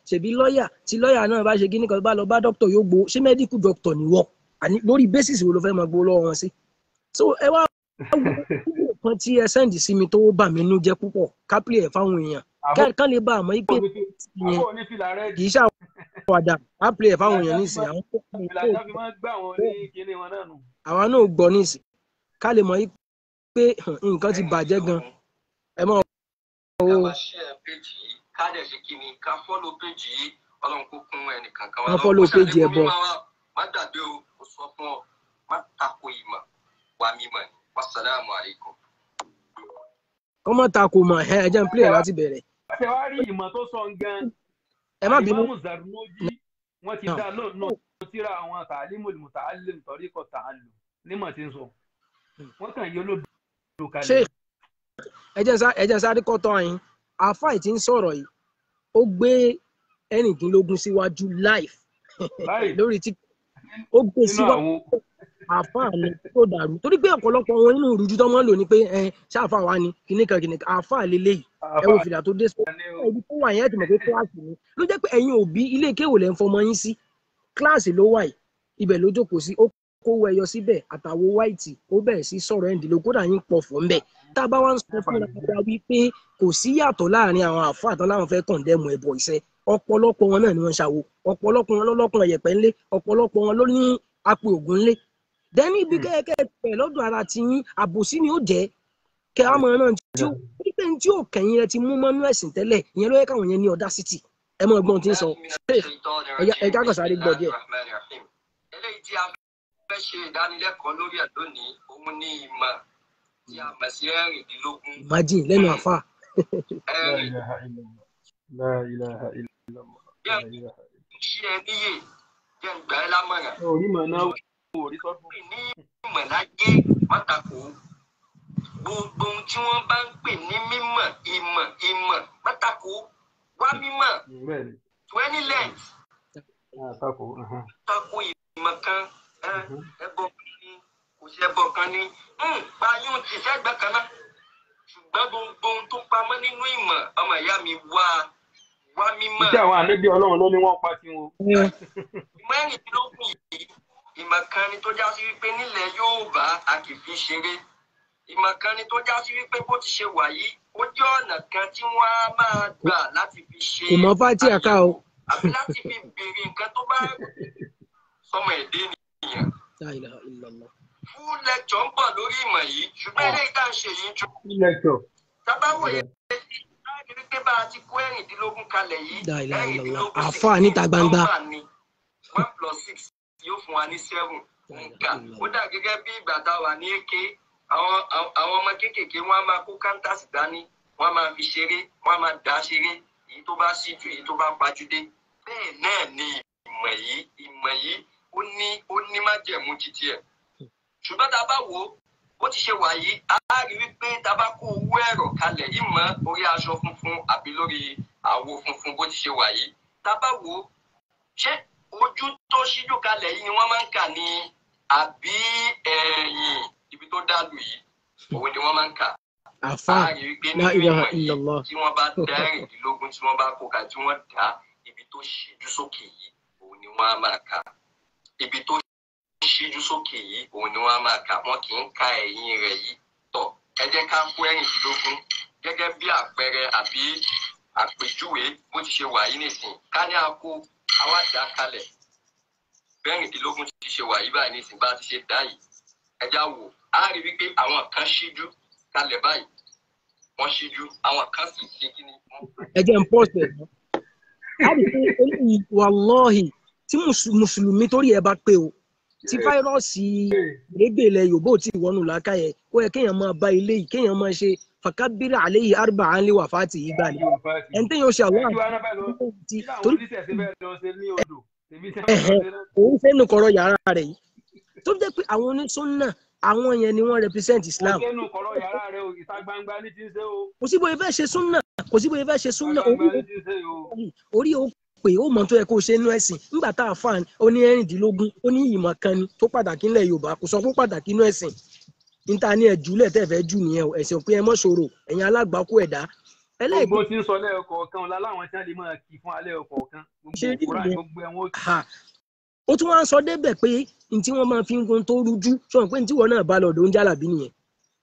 ṣèbí lọ́ọ̀yà tí lọ́ọ̀yà náà bá ṣe kí nìkan bá lọ bá dókítà yóò gbowó ṣé mẹ́díkù dókítà nìwọ àní lórí bẹ́sìsì wo ló fẹ́ máa gbowó lọ́wọ́ wọn sí. So ẹ wá wo kan tí ẹ sẹ́ǹdì sí mi tó bà mí nú jẹ́ púpọ̀ kápílẹ̀ ẹ̀ fáwọn èèyàn kán lè bá àmọ́ pé kì í ṣàwàdà kápílẹ̀ ẹ̀ fáwọn èèyàn nísìnyí àwọn náà gbọ́ nísìnyí ká lè mọ̀ pé nǹkan ti bàjẹ́ gan. Ẹ máa wo. Ká bá share page yìí, ká dẹ̀ ṣe kí ni, ká follow page yìí, Ọlọ́run kó kún ẹnìkankan wa lọ́wọ́. Ká follow page ẹ̀ bọ̀. Má gbàgbé o, mo sọ fún ọ, má tako ìmọ̀, wà mímọ̀ ni. Wasalaamu alaykum. Kọ́ mọ́ tako mọ̀ ẹ jẹ́ n play láti bẹ̀rẹ̀. Ṣé wàá rí ìmọ̀ tó sọ gan? Ẹ má bínú. Ìmáàmù Zarnuji wọ́n ti dá lónà tíra àwọn Ta'limul Muta'allim tariqa ta'allum nímọ̀ tí ń sọ. Wọ́n kàn yí olódò kalẹ̀. Ṣé ẹ jẹ́ sáré kọ́ tán yín àáfàá tí ń sọ̀rọ̀ yìí ó gbé 16 síwájú live lórí tí ó gbé síwájú àáfàá ni tó dàrú torí pé ọ̀pọ̀lọpọ̀ wọn nínú ìrújú tó máa ń lò ní pé ẹ ṣáàfàá wa ni kìnìkan kìnìkan àáfàá lélẹ́yìí ẹ wo fìlà tó dé sọ ibi tó wà yẹn ti mọ̀ pé kíláàsì ni ló jẹ́ pé ẹ̀yin òbí ilé kéwò lẹ́ ń fọmọ yín sí kíláàsì ló wà yìí ibẹ̀ ló jókòó sí ó kówó ẹyọ síbẹ̀ àtàwọ̀ wáìtì ó bẹ̀rẹ̀ sí sọ̀rọ̀ ẹ̀ǹdínlógún kódà yín pọ̀ fún bẹ́ẹ̀ tá a bá wá ń sọ fún wa wípé kò sí yàtọ̀ láàrin àwọn àfáà tán láwọn fẹ́ kọ̀ǹdẹ́mù ẹbọ iṣẹ́ ọ̀pọ̀lọpọ̀ wọn náà ni wọ́n ń ṣàwo ọ̀pọ̀lọpọ̀ wọn lọ́lọ́kùn ẹ̀yẹ̀pẹ̀ ńlé ọ̀pọ̀lọpọ̀ wọn ló ní apò ògùn ńlé dẹ́ni ibi kẹ́kẹ́ pẹ̀ lọ́dọ̀ ara ti yín àbòsí ni ó jẹ́ kẹ́ á mọ̀ náà tí ó pípẹ́ tí ó kẹ̀yìn rẹ ti mú mọ́nú ẹ̀sìn tẹ́lẹ̀ ìyẹn ló yẹ káwọn yẹn ní audacity ẹ mọ̀ ọgbọ́n tí ń sọ ẹ já kàn sáré gbọ́ díẹ̀. Eléyìí tí a fẹ́ ṣe ìdánilẹ́kọ̀ọ́ lórí ẹ̀ lónìí òun ní ìmọ̀ tí a mọ̀ sí 16. Imagine lẹ́nu àfà. La ilaha illallah. Ṣé ẹ níyè jẹ́ ń gbà ẹ́ lámọ̀ràn? Orí mọ̀ náà wò rí sọ́fún. Ní ìmọ̀ láyé pátákó gbogbo ohun tí wọ́n bá ń pè ní mímọ̀ ìmọ̀ ìmọ̀ pátákó wá mímọ̀ 20 length. Pátákó ìmọ̀ kan ẹbọ kan ní kò sí ẹbọ kan ní payún ti sẹ́gbẹ́ kan náà ṣùgbọ́n gbogbo ohun tó pamọ́ nínú ìmọ̀ ọmọ ìyá mi wá wá mímọ̀. Iṣẹ́ àwọn ànábì Ọlọ́run ló ní wọ́n pa tí wọn. Ìmọ̀ 16 yìí ìmọ̀ kan ni tó já sí wípé nílẹ̀ Yorùbá a kì í fi ṣeré. Ìmọ̀ kan ni tó já sí wípé bó ti ṣe wà yìí ó Ó jẹ́ ọ̀nà kan tí wọ́n á máa gbà láti fi ṣe Kò mọ Fátíà ká o. àbí láti fi béèrè nǹkan tó bá sọmọ ẹ̀dẹ́ nìyẹn. La ilaha illallah. Full lecture ń bọ̀ lórí ìmọ̀ yìí, ṣùgbọ́n eléyìí tá à ń ṣe yìí ju Lecture. tábàwò yẹn láti rí pé bá a ti kó 16 kalẹ̀ yìí, La ilaha illallah. 16 Àfáà níta gbangba. nọ́mbà ni 1 + 6 yóò fún wa ní 7. Nǹkan ó dà gẹ́gẹ́ bí ìgbà tá a wà ní èké, àwọn ọmọ kéékèèké wọn á máa kó kántàsì dání, wọn á máa fi ṣeré, wọn á máa dá ṣeré, èyí tó bá síjú, èyí tó bá pajúdé. Bẹ́ẹ̀ náà ni ìmọ̀ yìí, ìmọ̀ yìí ó ní májẹ̀mú títí ẹ̀. Ṣùgbọ́n tá a bá wò ó, bó ti ṣe wà yìí, a rí wípé tá a bá kó owó ẹ̀rọ kalẹ̀ yìí mọ́ orí aṣọ funfun àbí lórí àwo funfun bó ti ṣe wà yìí. Tá a bá wò ó, ṣé ojú tó ṣíjú kalẹ̀ yìí ni wọ́n máa ń kà ní àbí ẹ̀yìn ibi tó dàlù yìí, òun ni wọ́n máa ń kà. Àfáà, A rí wípé la nínú ilaha ìmọ̀ yìí, illallah. tí wọ́n bá dá 16 tí wọ́n bá kó ka tí wọ́n dá ibi tó ṣíjú sókè yìí, òun ni wọ́n á máa kà. Ibi tó ṣíjú sókè yìí, òun ni wọ́n á máa kà. Wọ́n kì í ka ẹ̀yìn rẹ̀ yìí. Tọ̀, ẹ jẹ́ ká kó 16 gẹ́gẹ́ bí àpẹẹrẹ àbí àpèjúwe bó ti ṣe wà yìí nìsín. Ká ní a kó àwa dá kalẹ̀. 16 ti ṣe wà yìí báyìí nìsín bá a ti ṣe dá yìí. Ẹ já wò, á rí wípé àwọn kan ṣíjú kalẹ̀ báyìí. Wọ́n ṣíjú, àwọn kan sì ṣe kí ni wọ́n. Ẹ jẹ́ n pause ẹ̀. A rí pé eléyìí wàlọ́ọ̀hì tí mùsùlùmí torí ẹ bá pé o, tí fáírọ́ọ̀sì ìrégbè ilẹ̀ Yorùbá ò tí ì wọnú làákàyè, ó yẹ kéèyàn máa bá ilé yìí, kéèyàn máa ṣe fàkábírà àléyìí arba ànlé wàfáàtì yìí gbà ní. Ẹni téèyàn ó ṣe àwọn àti torí òun fẹ́ nu kọ̀rọ̀ yàrá rẹ̀ yìí. Tó jẹ́ pé àwọn onísúnnà, àwọn yẹn ni wọ́n represent Islam. Kò sí bóyá fẹ́ ṣe súnnà, kò sí bóyá fẹ́ ṣe súnnà, orí ó pé ó mọ̀ tó yẹ kó ṣe inú ẹ̀sìn. Nígbà tá a fà ó ní 16, ó ní ìmọ̀ kan ni tó pàtàkì ńlẹ̀ Yorùbá, kò sọ pé pàtàkì inú ẹ̀sìn. Níta ní ẹ̀júlẹ̀ tẹ̀ fẹ́ jù nìyẹn o, ẹ̀sìn òpin ẹ mọ́ ṣòro, ẹ̀yin alágbàákú ẹ̀dá. Gbogbo tí ń sọ lẹ́ẹ̀kọ̀ọ̀kan láwọn tí wọ́n lè máa kì fún alẹ́ ọ̀kọ̀ọ̀kan. Gbogbo ẹ̀wọ̀n ó tún wá ń sọ débẹ̀ pé n tí wọ́n máa fi ń gun tó rújú, sọ pé n tí wọ́n náà bá lọ́dọ̀ ń jálàbí nìyẹn.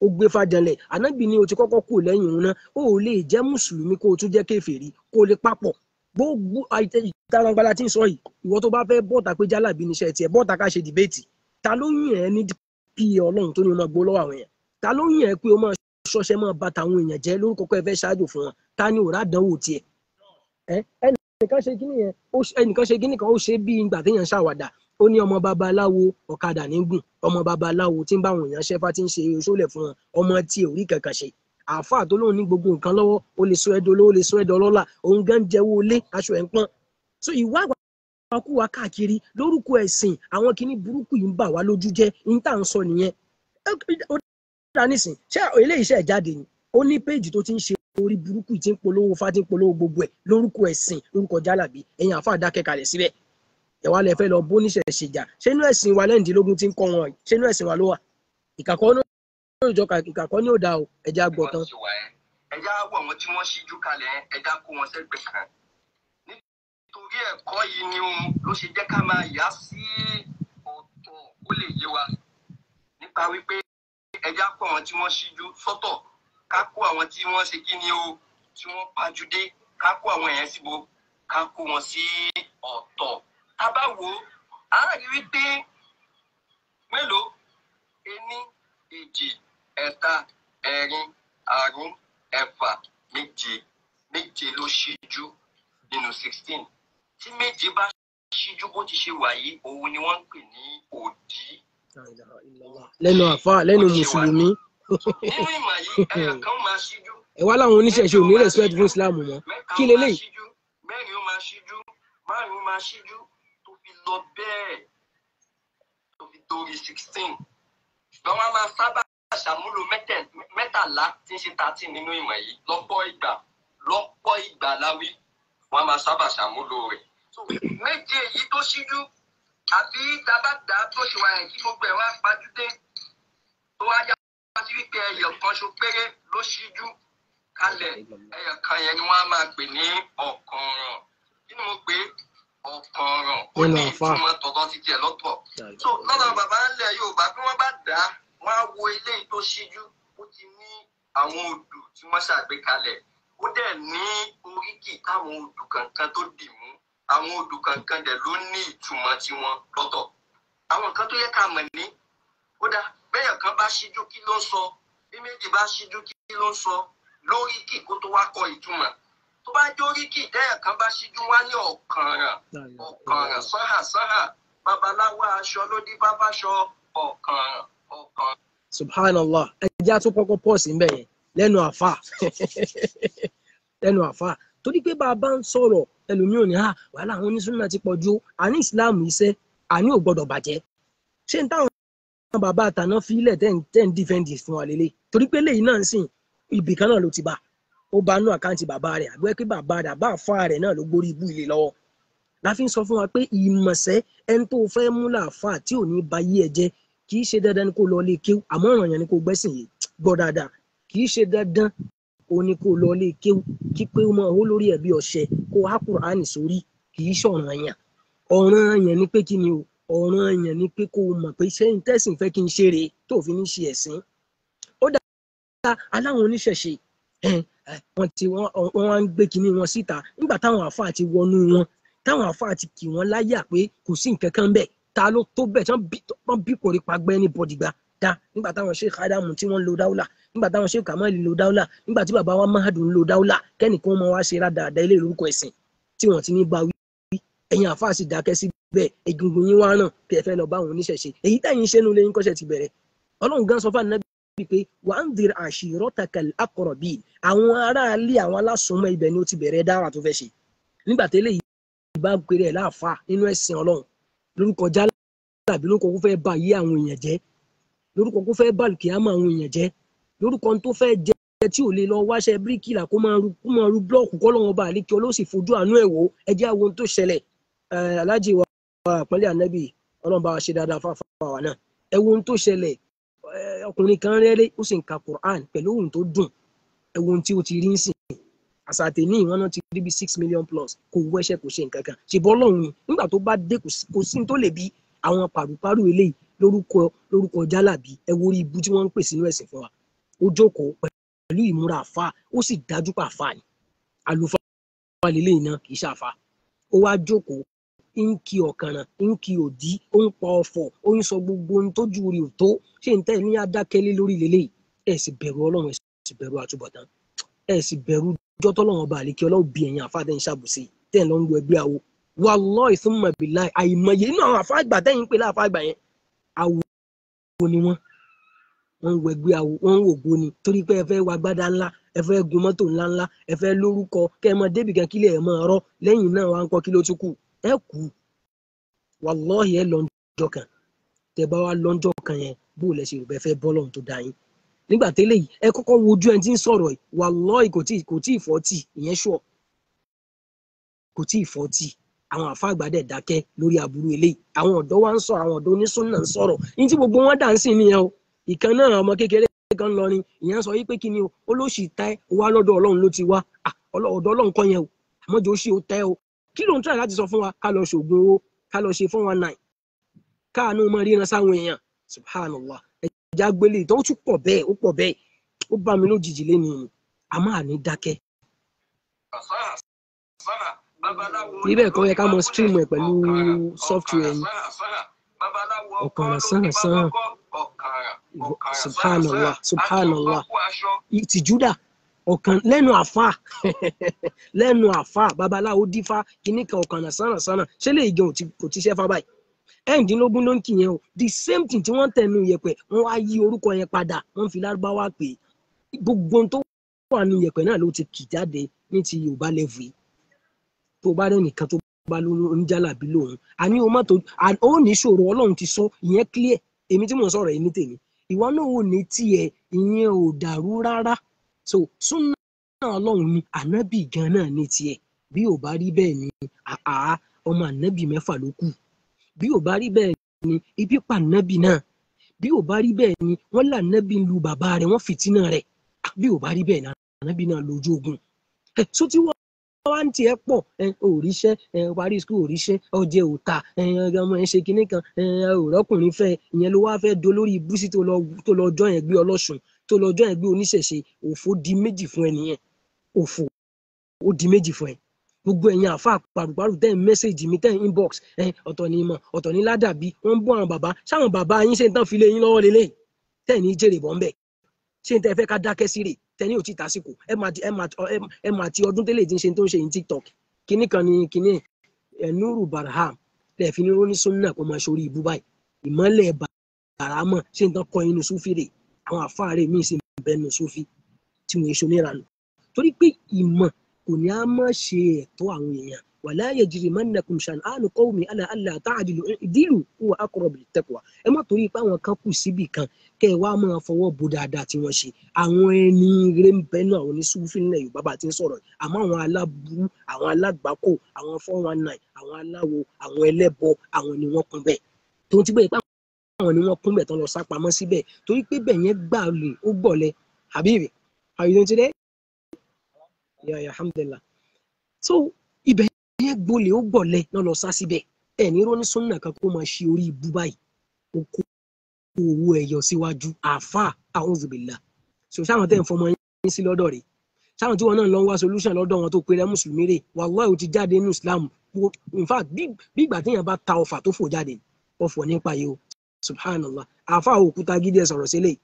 Ó gbé fàjànlẹ̀, ànábì ni o ti kọ́kọ́ kú lẹ́yìn òun náà, ó lè jẹ́ mùsùlùmí kó o tún jẹ́ kèfèrí, kó o lè papọ̀. Gbogbo ìta gbangba la ti ń sọ yìí, ìwọ tó bá fẹ́ bọ́ta pé jálàbí níṣẹ́ tiẹ̀, bọ́ta ká ṣe dìbéètì. Ta ló yàn ẹ́ ní pa Ọlọ́run tó ní o máa gbó lọ́wọ́ àwọn èèyàn? Ta ló yàn ẹ́ pé o máa ṣọṣẹ́ máa ba tàwọn èèyàn jẹ́ lórúkọ pé ẹ fẹ́ ṣáájú fún wọn? Ta ni ò rádánwò tiẹ̀? Ẹnìkan ṣe kíní yẹn, ẹnìkan ṣe kíní kan, ó ṣe bí ìgbà téèyàn ṣàwàdà. Ó ní ọmọ babaláwo ọ̀kadà ní gùn, ọmọ babaláwo tí ń bá àwọn èèyàn ṣẹ́fá tí ń ṣe oṣólẹ̀ fún wọn, ọmọ tí ò rí kankan ṣe. Àáfàá tó lóun ní gbogbo nǹkan lọ́wọ́, ó lè sọ ẹ́ dolówó, ó lè sọ ẹ́ dọlọ́lá, òun gan jẹ́wọ́ lé aṣọ ẹ̀ ń pọ́n. So ìwà àwakúwa káàkiri lórúkọ ẹ̀sìn, àwọn kíní burúkú yìí ń bà wá lójú jẹ́, ní tá à ń sọ nìyẹn. Ó dá nísìn, ṣé eléyìí ṣe jáde ni? Ó ní péèjì tó ti ń ṣe orí burúkú tí ń polówó fá, tí ń polówó gbogbo ẹ̀ lórúkọ ẹ̀sìn, lórúkọ jálàbí. Ẹ̀yin àáfàá dákẹ́ kalẹ̀ síbẹ̀. Ẹ wá lẹ fẹ́ lọ bóníṣẹ̀ ṣèjà. Ṣé inú ẹ̀sìn wa lẹ́ǹdínlógún tí ń kọ́ wọn? Ṣé inú ẹ̀sìn wa ló wà? Ìkàkọ́ ní òjò, ìkàkọ́ ní òdà o, ẹja gbọ́ tán. Ẹja wọ̀ wọ́n tí wọ́n ṣíjú kalẹ̀, ẹja kó wọn sẹ́gbẹ̀ẹ́ kan. Nítorí ẹ̀kọ́ yìí ni òun ló ṣe jẹ́ ká máa yá sí ọ̀tọ̀ kó lè yé wa. Nípa wípé ẹja kó àwọn tí wọ́n ṣíjú sọ́tọ̀, ká kó àwọn tí wọ́n ṣe kí ni o, tí wọ́n pajúdé, ká kó àwọn èèyàn síbo, ká kó wọn sí ọ̀tọ̀. Tá bá wò ó, a rí wípé mélòó, 1, 2, 3, 4, 5, 6, 7, 7 ló ṣíjú nínú 16. Tí 7 bá ṣíjú bó ti ṣe wà yìí, òun ni wọ́n ń pè ní òdì. Lẹ́nu àfáà, lẹ́nu mùsùlùmí. Nínú ìmọ̀ yìí, ẹyọ kan máa ṣíjú. Ẹ wá láwọn oníṣẹ̀ṣe ò ní respect fún Islam mọ́. Kí leléyìí? 4 ó máa ṣíjú, 5 ó máa ṣíjú, tó fi lọ bẹ́ẹ̀, tó fi dórí 16. Ṣùgbọ́n wọ́n máa sábà ṣàmúlò 13 tí ń ṣe 13 nínú ìmọ̀ yìí lọ́pọ̀ ìgbà, lọ́pọ̀ ìgbà láwí, wọ́n máa sábà ṣàmúlò rẹ̀. 7 yìí tó ṣíjú, àbí dábàdà tó ṣe wà yẹn kí gbogbo ẹ̀ wá pajúdé, tó wá yá sí wípé ẹyọ kan ṣo péré ló ṣíjú kalẹ̀, ẹyọ kan yẹn ni wọ́n á máa pè ní ọ̀kànràn. Kí ni mo pè é? Ọ̀kànràn. Ó ní ìtumọ̀ tọ̀tọ̀ ti tiẹ̀ lọ́tọ̀. So lọ́dọ̀ bàbá ńlẹ̀ Yorùbá bí wọ́n bá dá, wọ́n á wo eléyìí tó ṣíjú, ó ti ní Àwọn odù tí wọ́n ṣàgbékalẹ̀, ó dẹ̀ ní oríkì táwọn odù kankan tó dì mú. Àwọn odù kankan dẹ̀ ló ní ìtumọ̀ tiwọn lọ́tọ̀. Àwọn nǹkan tó yẹ ká mọ̀ ní, ó dá bẹ́ẹ̀ kan bá ṣíjú kí ló ń sọ, bí méjì bá ṣíjú kí ló ń sọ lóríkì kó tó wá kọ ìtumọ̀. Tó bá jẹ́ oríkì tẹ́yà kan bá ṣíjú wá ní ọ̀kànràn, ọ̀kànràn sáhà sáhà, babaláwo aṣọ ló dí bábáṣọ, ọ̀kànràn ọ̀kànràn. Subhanallah, ẹjẹ́ á tún kọ́kọ́ pọ̀ sí mbẹ̀ yẹn lẹ́nu àfa lẹ́nu àfa, torí pé bá a bá ń sọ̀rọ̀ ẹlòmíràn ní ha wàhálà àwọn onísúnà ti pọ̀ ju àní ìsìláàmù iṣẹ́ àní ò gbọ́dọ̀ bàjẹ́. Ṣé n táwọn bàbá àtàná fílẹ̀ tẹ́ ń dífẹ́ǹdì fún wa lélẹ̀, torí pé lẹ́yìn náà ń sìn ibì kan náà ló ti bá ó bá nú àkáǹtì bàbá rẹ̀ àbúrẹ́ pé bàbá rẹ̀ àbá àfa rẹ̀ náà ló gbórí ibú ilé lọ́wọ́. La fi ń sọ fún wa pé ìmọ̀sẹ́ ẹni tó fẹ́ mú làáfà tí ò ní ba yí ẹ jẹ́, kì í ṣe dandan ni kó lọ lé kéwú, àmọ́ ọ̀ràn yẹn ni kó gbẹ́sìn yìí gbọ́ dáadáa. Kì í ṣe dandan òun ni kó lọ lé kéwú, kí pé ó máa hó lórí ẹ̀ bí ọṣẹ, kó há Kùránì sórí, kì í ṣọ̀ràn yẹn. Ọ̀ràn yẹn ni pé kí ni o? Ọ̀ràn yẹn ni pé kó o mọ̀ pé ṣé n tẹ́sìn fẹ́ kí n ṣe rèé tó fi ní ṣe ẹ̀sìn. Ó dáa, aláwọn oníṣẹ̀ṣe wọ́n ti wọ́n wá ń gbé kinní wọn síta nígbà táwọn àáfàá ti wọnú wọn, táwọn àáfàá ti kì wọ́n láyà pé kò sí nǹkan kan bẹ́ẹ̀, ta ló tó bẹ́ẹ̀ tí wọ́n bí kò rí pa gbẹ́ ní bọ́dìgbà dá. Nígbà táwọn Sheikh Adamu tí wọ́n ń lo dáúlà, nígbà táwọn Sheikh Kamali ń lo dáúlà, nígbà tí bàbá wa Mahadu ń lo dáúlà, kẹ́nìkan máa wá ṣe rádaràda ilé lórúkọ ẹ̀sìn tí wọ́n ti ní bá wí. Ẹ̀yin àáfàá sì dákẹ́ síbẹ̀, egungun yín wá ràn kí ẹ fẹ́ lọ bá àwọn oníṣẹ̀ṣe. Èyí tẹ̀yin ṣe nu lẹ́yìn kọ́ṣẹ́ ti bẹ̀rẹ̀. Ọlọ́run gan sọ fún Ànábì pé wa anzir ashiratakal aqrabin, àwọn aráalé àwọn alásùnmọ́ ibẹ̀ ni ó ti bẹ̀rẹ̀ dáwà tó fẹ́ ṣe. Nígbà tẹ́lẹ̀ yìí bá pèrè ẹ̀ láàfáà nínú ẹ̀sìn Ọlọ́run lórúkọ jálàbí, lórúkọ kó fẹ́ ba yé àwọn èèyàn jẹ́, lórúkọ kó fẹ́ bàlùkìyámọ̀ àwọn èèyàn jẹ́, lórúkọ tó fẹ́ jẹ́ tí ò lè lọ wáṣẹ́ bíríkìlà kó máa ru blọọkù kọ́ lọ́wọ́ bá àlékí ọlọ́sì fojú àánú ẹ̀ wò. Ẹ jẹ́ àwọn ohun tó ṣẹlẹ̀. Aláàjì wa àpọ́nlé ànábì, Ọlọ́run bá wa ṣe dáadáa fáfá wa náà. Ẹ wo ohun tó ṣẹlẹ̀. Ọkùnrin kan rẹ́rẹ́ ó sì ń ka Quran pẹ̀lú ohun tó dùn. Ẹ wo ohun tí ó ti rí ń sìn. Àsàtẹ̀ ní ìwọ́n náà ti rí bí 6 million plus, kò wẹ́ṣẹ̀ kò ṣe nǹkan kan. Ṣe bọ́ lọ́hùn ni nígbà tó bá dé kò sí tó lè bí àwọn pàrùpàrù eléyìí lórúkọ jálàbí. Ẹ wo orí ibu tí wọ́n ń pè sínú ẹ̀sìn fún wa. Ó jókòó pẹ̀lú ìmúra àfa, ó sì dájú pa àfa ni, àlùfáà lélẹ́yìn náà kì í ṣàfa. Ó wá jókòó ń kí ọ̀kànràn, ń kí òdí, ó ń pa ọ̀fọ̀, ó ń sọ gbogbo ohun tójú rí ò tó. Ṣé n tẹ́ ní adákẹ́lé lórí lélẹ́yìí? Ẹ sì bẹ̀rù Ọlọ́run, ẹ sì bẹ̀rù àtúbọ̀tán, ẹ sì bẹ̀rù ọjọ́ tọ́lọ́run ọba àlékí Ọlọ́run bí ẹ̀yin àfa tẹ́ ń ṣàbùsí tẹ́ ń lọ ń lo ẹgbẹ́ awo. Wallahi thumma billahi, àìmọye inú àwọn àfa àgbà tẹ́yìn ń pè láàfa àgbà yẹn, awo ni wọ́n ń wọ ẹgbẹ́ awo, wọ́n ń wògbó ni, torí pé ẹ fẹ́ wa gbádá ńlá, ẹ fẹ́ gun mọ́tò ńlá ńlá, ẹ fẹ́ lórúkọ kẹ́ ẹ mọ débì kan kílẹ̀ ẹ mọ ọ̀rọ̀ lẹ́yìn náà wá ń kọ́ kí ló tún kù, ẹ kú. Wallahi ẹ lọ́njọ́ kan, tẹ bá wá lọ́njọ́ kan yẹn, bó lẹ ṣe rò bẹ́ẹ̀ fẹ́ bọ́ lọ́hùn tó dá yín. Nígbà tẹ́lẹ̀ yìí ẹ kọ́kọ́ wojú ẹni tí ń sọ̀rọ̀ yìí, wallahi kò tí ì 40, ìyẹn ṣùọ́ kò tí ì 40. Àwọn àfa àgbà dẹ̀ dákẹ́ lórí aburú eléyìí. Àwọn ọ̀dọ́ wa ń sọ̀rọ̀, àwọn ọ̀dọ́ onísùnnà ń sọ̀rọ̀ ní tí gbogbo wọn dà ń sìn nìyẹn o. Ìkan náà ọmọ kékeré kan lọ ni ìyẹn sọ wípé kí ni o, olóṣì tẹ́ wá lọ́dọ̀ Ọlọ́run ló ti wá, ọ̀dọ̀ Ọlọ́run kọ́ yẹn o, àmọ́jọ́ ṣì ó tẹ́ o. Kí ló ń try láti sọ fún wa? Ká lọ ṣògùn owó, ká lọ ṣe 419, káàánú mọ ríran sáwọn èèyàn. Subhanallah, ẹja gbélé ìtọ́ ó tún pọ̀ bẹ́ẹ̀, ó pọ̀ bẹ́ẹ̀, ó bá mi lójijì lẹ́nu ni, àmọ́ àní dákẹ́. Ibẹ̀ kọ́ yẹ ká mọ stream ẹ̀ pẹ̀lú software yìí. Ọ̀kànràn sàn sàn, subhanallah subhanallah, ìtìjúdà ọ̀kan lẹ́nu àfa lẹ́nu àfa babaláwo dífá kìíní kan ọ̀kànràn sàn sàn, ṣé lè gan kò ti ṣẹ́fà báyìí? 16 ló ń kì yẹn o. The same thing tí wọ́n tẹnu yẹ̀pẹ̀, wọ́n wá yí orúkọ yẹn padà, wọ́n fi lárúbáwá pè é. Gbogbo tó wà nù yẹ̀pẹ̀ náà ló ti kì jáde ní ti Yorùbá level yìí. Tó bá rẹ̀ nìkan tó bá lóun jálàbí lòun, àní o mọ́tò ó ní ṣòro. Ọlọ́run ti sọ ìyẹn clear. Èmi tí mò ń sọ̀rọ̀ yìí ní tèmi, ìwọ náà ò ní tiẹ̀, ìyẹn ò dàrú rárá. So súnà Ọlọ́run ni ànábì gan náà ní tiẹ̀. Bí ò bá rí bẹ́ẹ̀ ni àá ọmọ ànábì mẹ́fà ló kù. Bí ò bá rí bẹ́ẹ̀ ni ibi pa ànábì náà. Bí ò bá rí bẹ́ẹ̀ ni wọ́n là ànábì ń lu bàbá rẹ̀, wọ́n fìtínà rẹ̀. Bí ò bá rí bẹ́ẹ̀ ni ànábì náà lójú ogun. So tí wọ́n wá ń tiẹ̀ pọ̀, òríṣẹ́ parí school, òríṣẹ́ ọjẹ́ òta, ọmọ ẹ̀ ń ṣe kinní kan, òrọ́kùnrin fẹ́, ìyẹn ló wá fẹ́ dolórí ibùsí tó lọ jọ yẹn gbé ọlọ́sùn. tó lọ join ẹgbẹ́ oníṣẹ̀ṣe, òfò di méjì fún ẹ nìyẹn. Òfò ó di méjì fún ẹ. Gbogbo ẹ̀yin àfa pàrùpàrù tẹ́ ń mẹ́sẹ̀gì mi, tẹ́ ń inbox ẹ, ọ̀tọ̀ ni ìmọ̀, ọ̀tọ̀ ni ládàbí, wọ́n ń bọ́ àwọn bàbá. Sáwọn bàbá yín ṣe ń tán fi lé yín lọ́wọ́ lélẹ́yìí tẹ́ ní jèrè bọ́ ń bẹ̀? Ṣé n tẹ́ fẹ́ ká dákẹ́ sí rè? Tẹ́ ní ò tí ì tásìkò. Ẹ máa ti ọdún tẹ́lẹ̀ tí ń ṣe tó ń ṣe yín TikTok. Kinní kan ni kinní ẹ Nuru Barham lẹ́ẹ̀ fi ní róní súnà kó máa ṣorí ibú báyìí. Ìmọ̀lẹ̀ bàrámọ̀ ṣé n tán kọ́ inú súfì rè? Àwọn àfáàrẹ̀ míì sì ń bẹnu súfì tí wọ́n èso níranù. Torí pé ìmọ̀ kò ní á má ṣe ẹ̀tọ́ àwọn èèyàn. Wala yajrimannakum shan'anu qawmin ala alla ta'dilu i'dilu huwa aqrabu littaqwa. Ẹ má torí pé àwọn kan kù síbì kan kẹ́ ẹ wá máa fọwọ́ bo dáadáa tí wọ́n ṣe. Àwọn ẹni rere ń bẹnu àwọn onísúfì nílẹ̀ Yorùbá bá ti ń sọ̀rọ̀. Àmọ́ àwọn aláburú, àwọn alágbàkó, àwọn 419, àwọn aláwo, àwọn ẹlẹ́bọ, àwọn ni wọ́n kún bẹ́ẹ̀. Tó ti bẹ́ẹ̀ pé àwọn ni wọ́n kún bẹ́ẹ̀ tán lọ sá pamọ́ síbẹ̀. Torí pé bẹ́ẹ̀ yẹn gbà lè ó gbọ̀lẹ̀. Habibi, how you doing today? Yeah, yeah, alhamdulillah. So ibẹ̀ yẹn gbolè ó gbọ̀lẹ̀ náà lọ sá síbẹ̀. Ẹ ní róní súnà kan kó máa ṣe orí ibú báyìí. Ó kó owó ẹyọ síwájú. Àáfà, a'udhu billah. So sáwọn tẹ́ ń fọmọ yín sí lọ́dọ̀ rẹ̀. Sáwọn tí wọn náà lọ ń wá solution lọ́dọ̀ wọn tó péré mùsùlùmí rè. Wallahi ó ti jáde nínú Islam. In fact, bí ìgbà téèyàn bá ta ọfà tó fò jáde, ọfọ̀ nípa yìí o. Subhanallah. Àáfà òkúta gidi ẹ sọ̀rọ̀ sílẹ̀.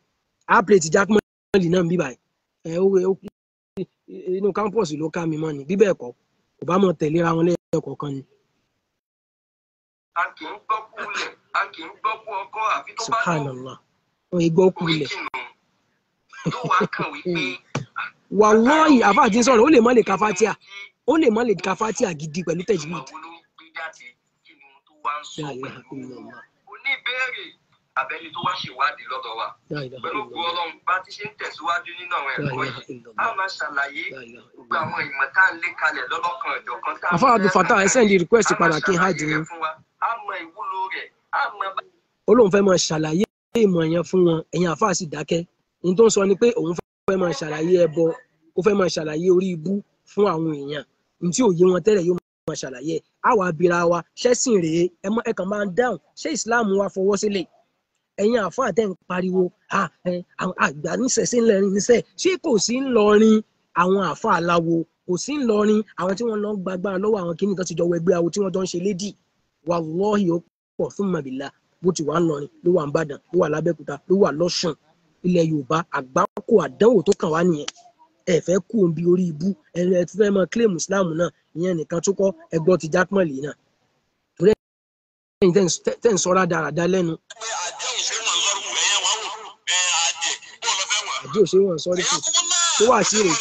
Á plate Jack Mọ́lì náà ń bí báyìí. Ẹ ó inú campus ló ká mi mọ́ ni. Bí bẹ́ẹ̀ kọ́, kò bá mọ̀ tẹ̀léra wọn lẹ́ẹ̀kọ̀ọ̀kan ni. A kì í gbọ́ kú lẹ̀, a kì í gbọ́ kú ọkọ àfi tó bá lọ. Subhanallah. Wọ́n yìí gbọ́ kú lẹ̀. Yóò wá kàn wípé. Wallahi àfáà tí ń sọ̀rọ̀, ó lè má lè ka Fátíà. Ó lè má lè ka Fátíà gidi pẹ̀lú tajwid. Ìmọ̀ wo ló ń gbé jáde? Kí ni ohun tó wá ń sọ La ilaha pẹ̀lú? illallah. Oníbéèrè abẹ́ni tó wá ṣèwádìí lọ́dọ̀ wa. La ilaha Pẹ̀lú ògo illallah. Ọlọ́run bá ti ṣe ń tẹ̀síwájú nínú àwọn La ẹ̀kọ́ ilaha yìí, a illallah. máa ṣàlàyé La ilaha gbogbo illallah. àwọn ìmọ̀ tá à ń lé kalẹ̀ lọ́lọ́kan ọ̀jọ̀kan tá à ń Àfáà Abdul fẹ́ Fattah, ẹ send kàkàlẹ̀, request a máa padà kí n ṣàlàyé hajj rẹ̀ yín. fún wa, a mọ ìwúlò rẹ̀, a mọ bá Ó lóun fẹ́ máa ṣàlàyé ìmọ̀ yẹn fún wọn, ẹ̀yin àfáà sì dákẹ́. Ní tó ń sọ ni pé òun fẹ́ máa ṣàlàyé ẹbọ, ó fẹ́ máa ṣàlàyé orí ibú fún àwọn èèyàn. Ní tí ò yé wọn tẹ́lẹ̀ yóò máa ṣàlàyé ẹ̀. Á wàá bira wa, ṣẹ́sìn rèé, ẹ kàn máa dáhùn, ṣé Islam wa fọwọ́ sílẹ̀? Ẹ̀yin àfáà tẹ́ ń pariwo, àwọn àgbà níṣẹ̀ṣe ńlọrin níṣẹ́, ṣé kò sí ńlọrin àwọn àfáà aláwo? Kò sí ńlọrin àwọn tí wọ́n lọ ń gbàgbára lọ́wọ́ àwọn kíní kan ti jọ wẹgbẹ́ awo tí wọ́n jọ ń ṣe lédì. Wallahi ó pọ̀ fún màbìlá. Bó ti wà ńlọrin, ló wà ńbàdàn, ló wà lábẹ́òkúta, ló wà lọ́ṣùn. Ilẹ̀ Yorùbá àgbákò àdánwò tó kàn wá nìyẹn. Ẹ fẹ́ kú òun bí orí ibú, ẹ tún fẹ́ máa claim Islam náà, ìyẹn nìkan tó kọ́ ẹgbọ́ ti Jack Mali náà. Torí ẹ̀yin tẹ́ ń sọ rádaràda lẹ́nu. Àjẹ́ ò ṣe wọ́n sọ́rí fún. Tó wà sí rè.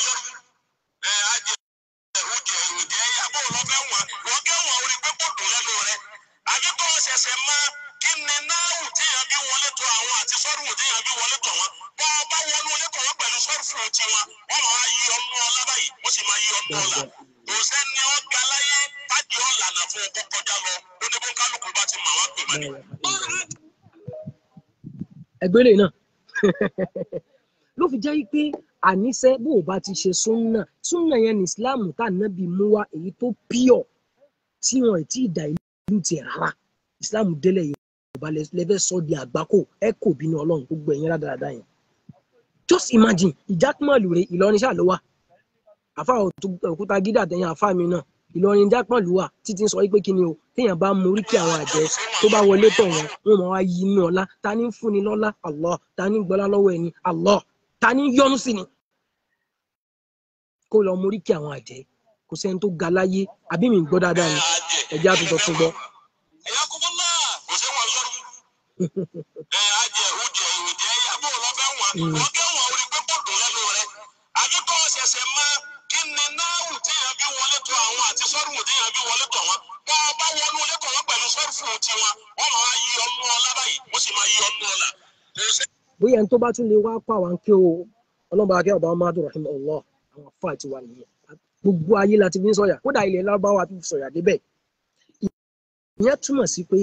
Ẹgbẹ́ lè náà ló fi jẹ́ pé àníṣe bó o bá ti ṣe súnà, súnà yẹn ní Islam tá nábì mú wá èyí tó pure tí wọn ì tí ì dà ìlú tiẹ̀ rárá. Islam délẹ̀ Yorùbá lẹ́fẹ̀ẹ́ sọ di àgbákò, ẹ kò bínú Ọlọ́run gbogbo ẹ̀yin rádaràda yẹn. Just imagine ìjákùmọ̀lù rẹ̀ Ìlọrin ṣáà ló wà. Àfa òkúta gídà tẹ̀yìn àfa mi náà Ìlọrin jákùmọ̀lù wà títí ń sọ wípé kí ni o téèyàn bá mú oríkì àwọn àjẹ́ tó bá wọlé tọ̀ wọ́n, wọ́n máa wá yí inú ọlá. Ta ní ń fúnni lọ́lá? Allah. Ta ní ń gbọ́lá lọ́wọ́ ẹni? Allah. Ta ní ń yọ́nú sí ni? Kó lọ mú oríkì àwọn àjẹ́. Kò sẹ́ni tó ga láyé. Àbí mi ń gbọ́ dáadáa ni? Ẹ jẹ́ àtúntò tún gbọ́. Bóyá ẹni tó bá tún lè wá kó àwọn kí o ọlọ́mọba akẹ́ ọba ọmọdé rahim Allah àwọn afọ àti wà nìyẹn. Gbogbo ayé la ti fi ń sọ̀yà, kódà ilẹ̀ Lárúbáwá ti fi sọ̀yà débẹ̀. Ìyẹn túmọ̀ sí pé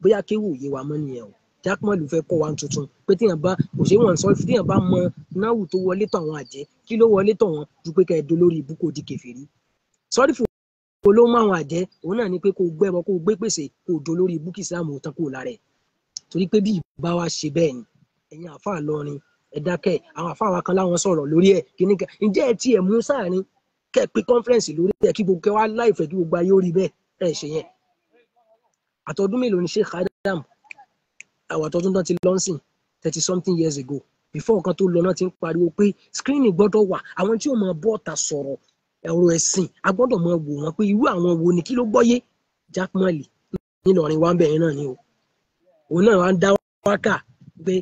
bóyá kéwù òye wa mọ́ nìyẹn o. Jack Mali fẹ́ kọ́ wa tuntun pé téèyàn bá kò ṣe wọ́n sọ téèyàn bá mọ náwù tó wọlé tọ̀ àwọn àjẹ́ kí ló wọlé tọ̀ wọ́n ju pé kẹ́ ẹ dolórí ibú kò di kèfèrí. Sọ́rí fún wo ló mú àwọn àjẹ́ òun náà ni pé kó gbẹ́bọ kó gbé pèsè kó dolórí ibú kí Islam ò tán kó lára ẹ̀. Torí pé bí ìbá wa ṣe bẹ́ẹ̀ ni ẹ̀yin àáfàá lọrin Ẹ dákẹ́. Àwọn àfáà wa kan láwọn sọ̀rọ̀ lórí ẹ̀ kíní kan. Ǹjẹ́ ẹ tiẹ̀ mú sáàrin kẹ́ ẹ pé conference lórí ẹ̀ kí gbogbo wa láìfẹ́ kí gbogbo ayé ó rí bẹ́ẹ̀? Ẹ ṣe yẹn. Àtọdún mélòó ni Sheikh Adam, àwọn àtọdún tán ti lọ́nsìn 30 something years ago, before kan tó lọ náà ti ń pariwo pé screening gbọ́dọ̀ wà, àwọn tí ó máa bọ́ ọ̀tà sọ̀rọ̀ ọ̀rọ̀ ẹ̀sìn a gbọ́dọ̀ máa wò wọ́n pé irú àwọn wo ni, kí ló gbọ́yé. Jack Mali nílọrin wa ń bẹ̀rẹ̀ náà ni o, òun náà wá ń dá wákà pé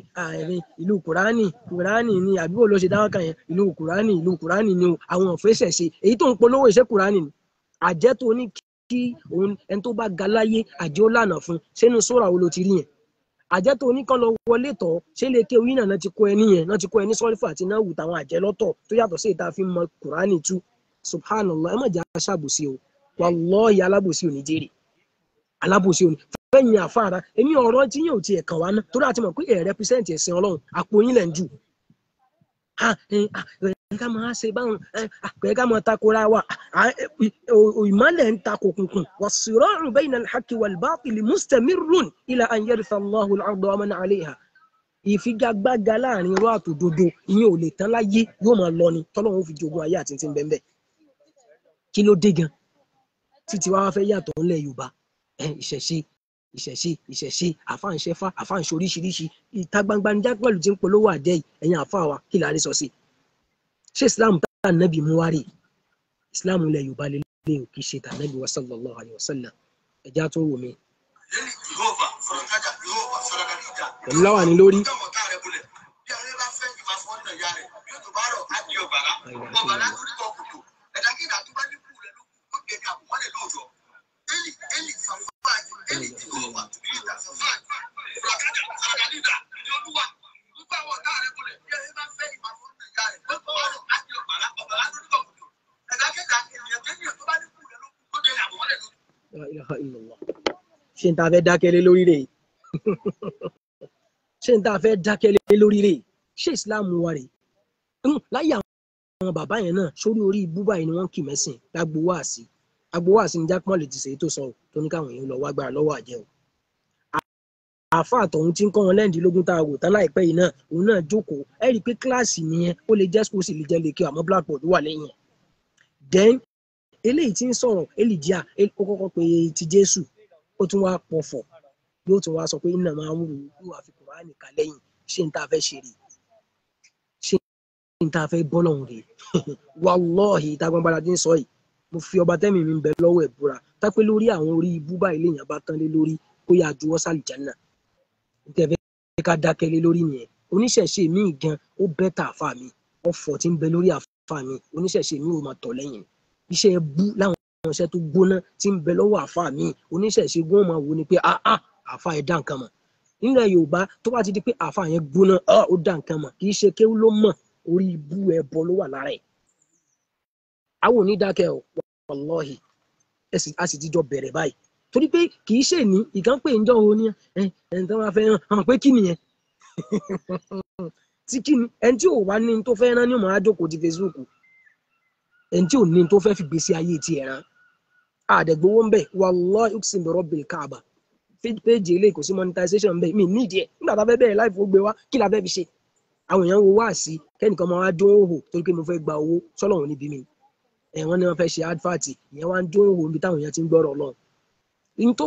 ìlú Kùránì, Kùránì ni, àbí bó ló ṣe dá wákà yẹn, ìlú Kùránì, ìlú Kùránì ni o. Àwọn òfésẹ̀ ṣe èyí tó ń polówó iṣẹ́ Kùránì ni àjẹ́ tó ní kí òun ẹni tó bá ga láyé àjẹ́ ó lànà fún sínú sóra wo ló ti rí yẹn? Àjẹ́ tó ní kán lọ wọlé tọ̀ ṣé lè ké oyin náà ti kó ẹni yẹn náà ti kó ẹni sọ́rífà àti náà wù táwọn àjẹ́ lọ́tọ̀ tó yàtọ̀ sí ìta fi mọ Kùránì tú. Subhanallah, ẹ má jẹ́ aṣàbòsí o, wallahi alábòsí ò ní jèrè, alábòsí ò ní fẹ́yìn àfáàrà. Èmi ọ̀rọ̀ tí yóò tiẹ̀ kàn wá ná torí àti mọ̀ pé ẹ̀ rẹpísẹ́ǹtì ẹ̀sìn Ọlọ́run, àpò yín lẹ̀ ń jù. Ká máa ṣe báwọn ẹ ká máa takora wa, ìmọ̀lẹ̀ ń takò kùnkùn. Was-sira'u bayna al-haqqi wal-batili mustamirrun ila an yaritha Allahu al-arda wa man 'alayha. Ìfigagbága láàrin irọ́ àtòdodo ìyẹn ò lè tán láyé, yóò máa lọ ni tọ́lọ́run ó fi jogún ayé àti ti ń bẹ́ẹ̀ bẹ́ẹ̀. Kí ló dé gan títí wàá fẹ́ yàtọ̀ ńlẹ̀ Yorùbá? Ìṣẹ̀ṣe, ìṣẹ̀ṣe, ìṣẹ̀ṣe, àfáà ń ṣẹ́fá, àfáà ń ṣe oríṣiríṣi. Ìta gbangba ní Jákèmọ́lù ti ń polówó àjẹ́ yìí. Ẹ̀yin àfáà wa, kí la rí sọ sí i? Ṣé Islam tá nàbì mú wá rè? Islam ilẹ̀ Yorùbá lélẹ̀ ò kì í ṣe tànàbì wa sallallahu alayhi wa sallam. Ẹja tó wò mí. Pẹ̀lú láwàní lórí. La ilaha illallah. Ṣé n ta fẹ́ dákẹ́ lé lórí rèé? Ṣé n ta fẹ́ dákẹ́ lé lórí rèé? Ṣé Islam wa rèé? Láyé àwọn bàbá yẹn náà sórí orí ibú báyìí ni wọ́n kì mẹ́sìn lágbo wáàsí. Agbo wáàsí ni Jákèmọ́lù ti ṣèyí tó sọ ọ́ tó ní káwọn èèyàn lọ wá gbára lọ́wọ́ àjẹ́ o. Àáfàá tọ̀hún tí ń kọ́ wọn lẹ́ǹdínlógún tá a wò tán láìpẹ́ yìí náà, òun náà jókòó. Ẹ rí i pé kíláàsì nìyẹn, ó lè jẹ́ school, sì lè jẹ́ lèkè, àmọ́ blackboard wà lẹ́yìn ẹ̀. Then eléyìí tí ń sọ̀rọ̀ Elijah, ó kọ́kọ́ pé ti Jésù, ó tún wá pọ̀fọ̀, yóò tún wá sọ pé iná máa ń wù ú wá fi Kùránì kà lẹ́yìn. Ṣé n ta fẹ́ ṣe rèé? Ṣé n ta fẹ́ bọ́ lọ́hùn rèé? Wallahi ìta gbangba la ti ń sọ yìí, mo fi ọba tẹ́mi mi ń bẹ lọ́wọ́ ẹ̀ búra tápé lórí àwọn orí ibú báyìí lèèyàn bá tán lé lórí kó yá juwọ́ sálìjánà. Níta fẹ́ ká dákẹ́ lé lórí nìyẹn. Oníṣẹ̀ṣe mi gan ó bẹ́tà àfa mi, ọ̀fọ̀ tí ń bẹ lórí àfa mi, oníṣẹ̀ṣe mi ò máa tọ̀ lẹ́yìn. Iṣẹ́ bú láwọn iṣẹ́ tó gbóná tí ń bẹ lọ́wọ́ àfa mi, oníṣẹ̀ṣe gbọ́n máa wò ni pé ah àfa ẹ̀ dá nǹkan mọ̀. Nílẹ̀ Yorùbá tó bá ti di pé àfa yẹn gbóná, ó dá nǹkan mọ̀, kì í ṣe kéwú ló mọ̀, orí ibú ẹbọ ló wà lára ẹ̀. Àwọn ò ní dákẹ́ o, wallahi, a sì ti jọ bẹ̀rẹ̀ báyìí. Torí pé kì í ṣe ní ìkan pé ń jọ òun ní ẹni tó máa fẹ́ hàn pé kí nìyẹn? Tí kí ni ẹni tí ò wá ní tó fẹ́ rán ní òun á jókòó ti Facebook, ẹni tí ò ní tó fẹ́ fi gbèsè ayé ti ẹ̀ rán. Àdẹ̀gbowó ń bẹ̀, wallahi uqsim bi rabbil Kaaba. Péjì eléyìí kò sí monetization ń bẹ̀, mi nídìí ẹ̀. Nígbà tá a fẹ́ bẹ̀rẹ̀ láì fowó gbé wá, kí la fẹ́ fi ṣe? Àwọn èèyàn wo wáàsí kẹ́nìkan máa wá dún òhò torí pé mo fẹ́ gba owó sọ́lọ́run níbi mi. Wọ́n ní wọ́n fẹ́ ṣe advert, ìyẹn wá ń dún òhò níbi táwọn èèyàn ti ń gbọ́rọ̀ Ọlọ́run. Ní tó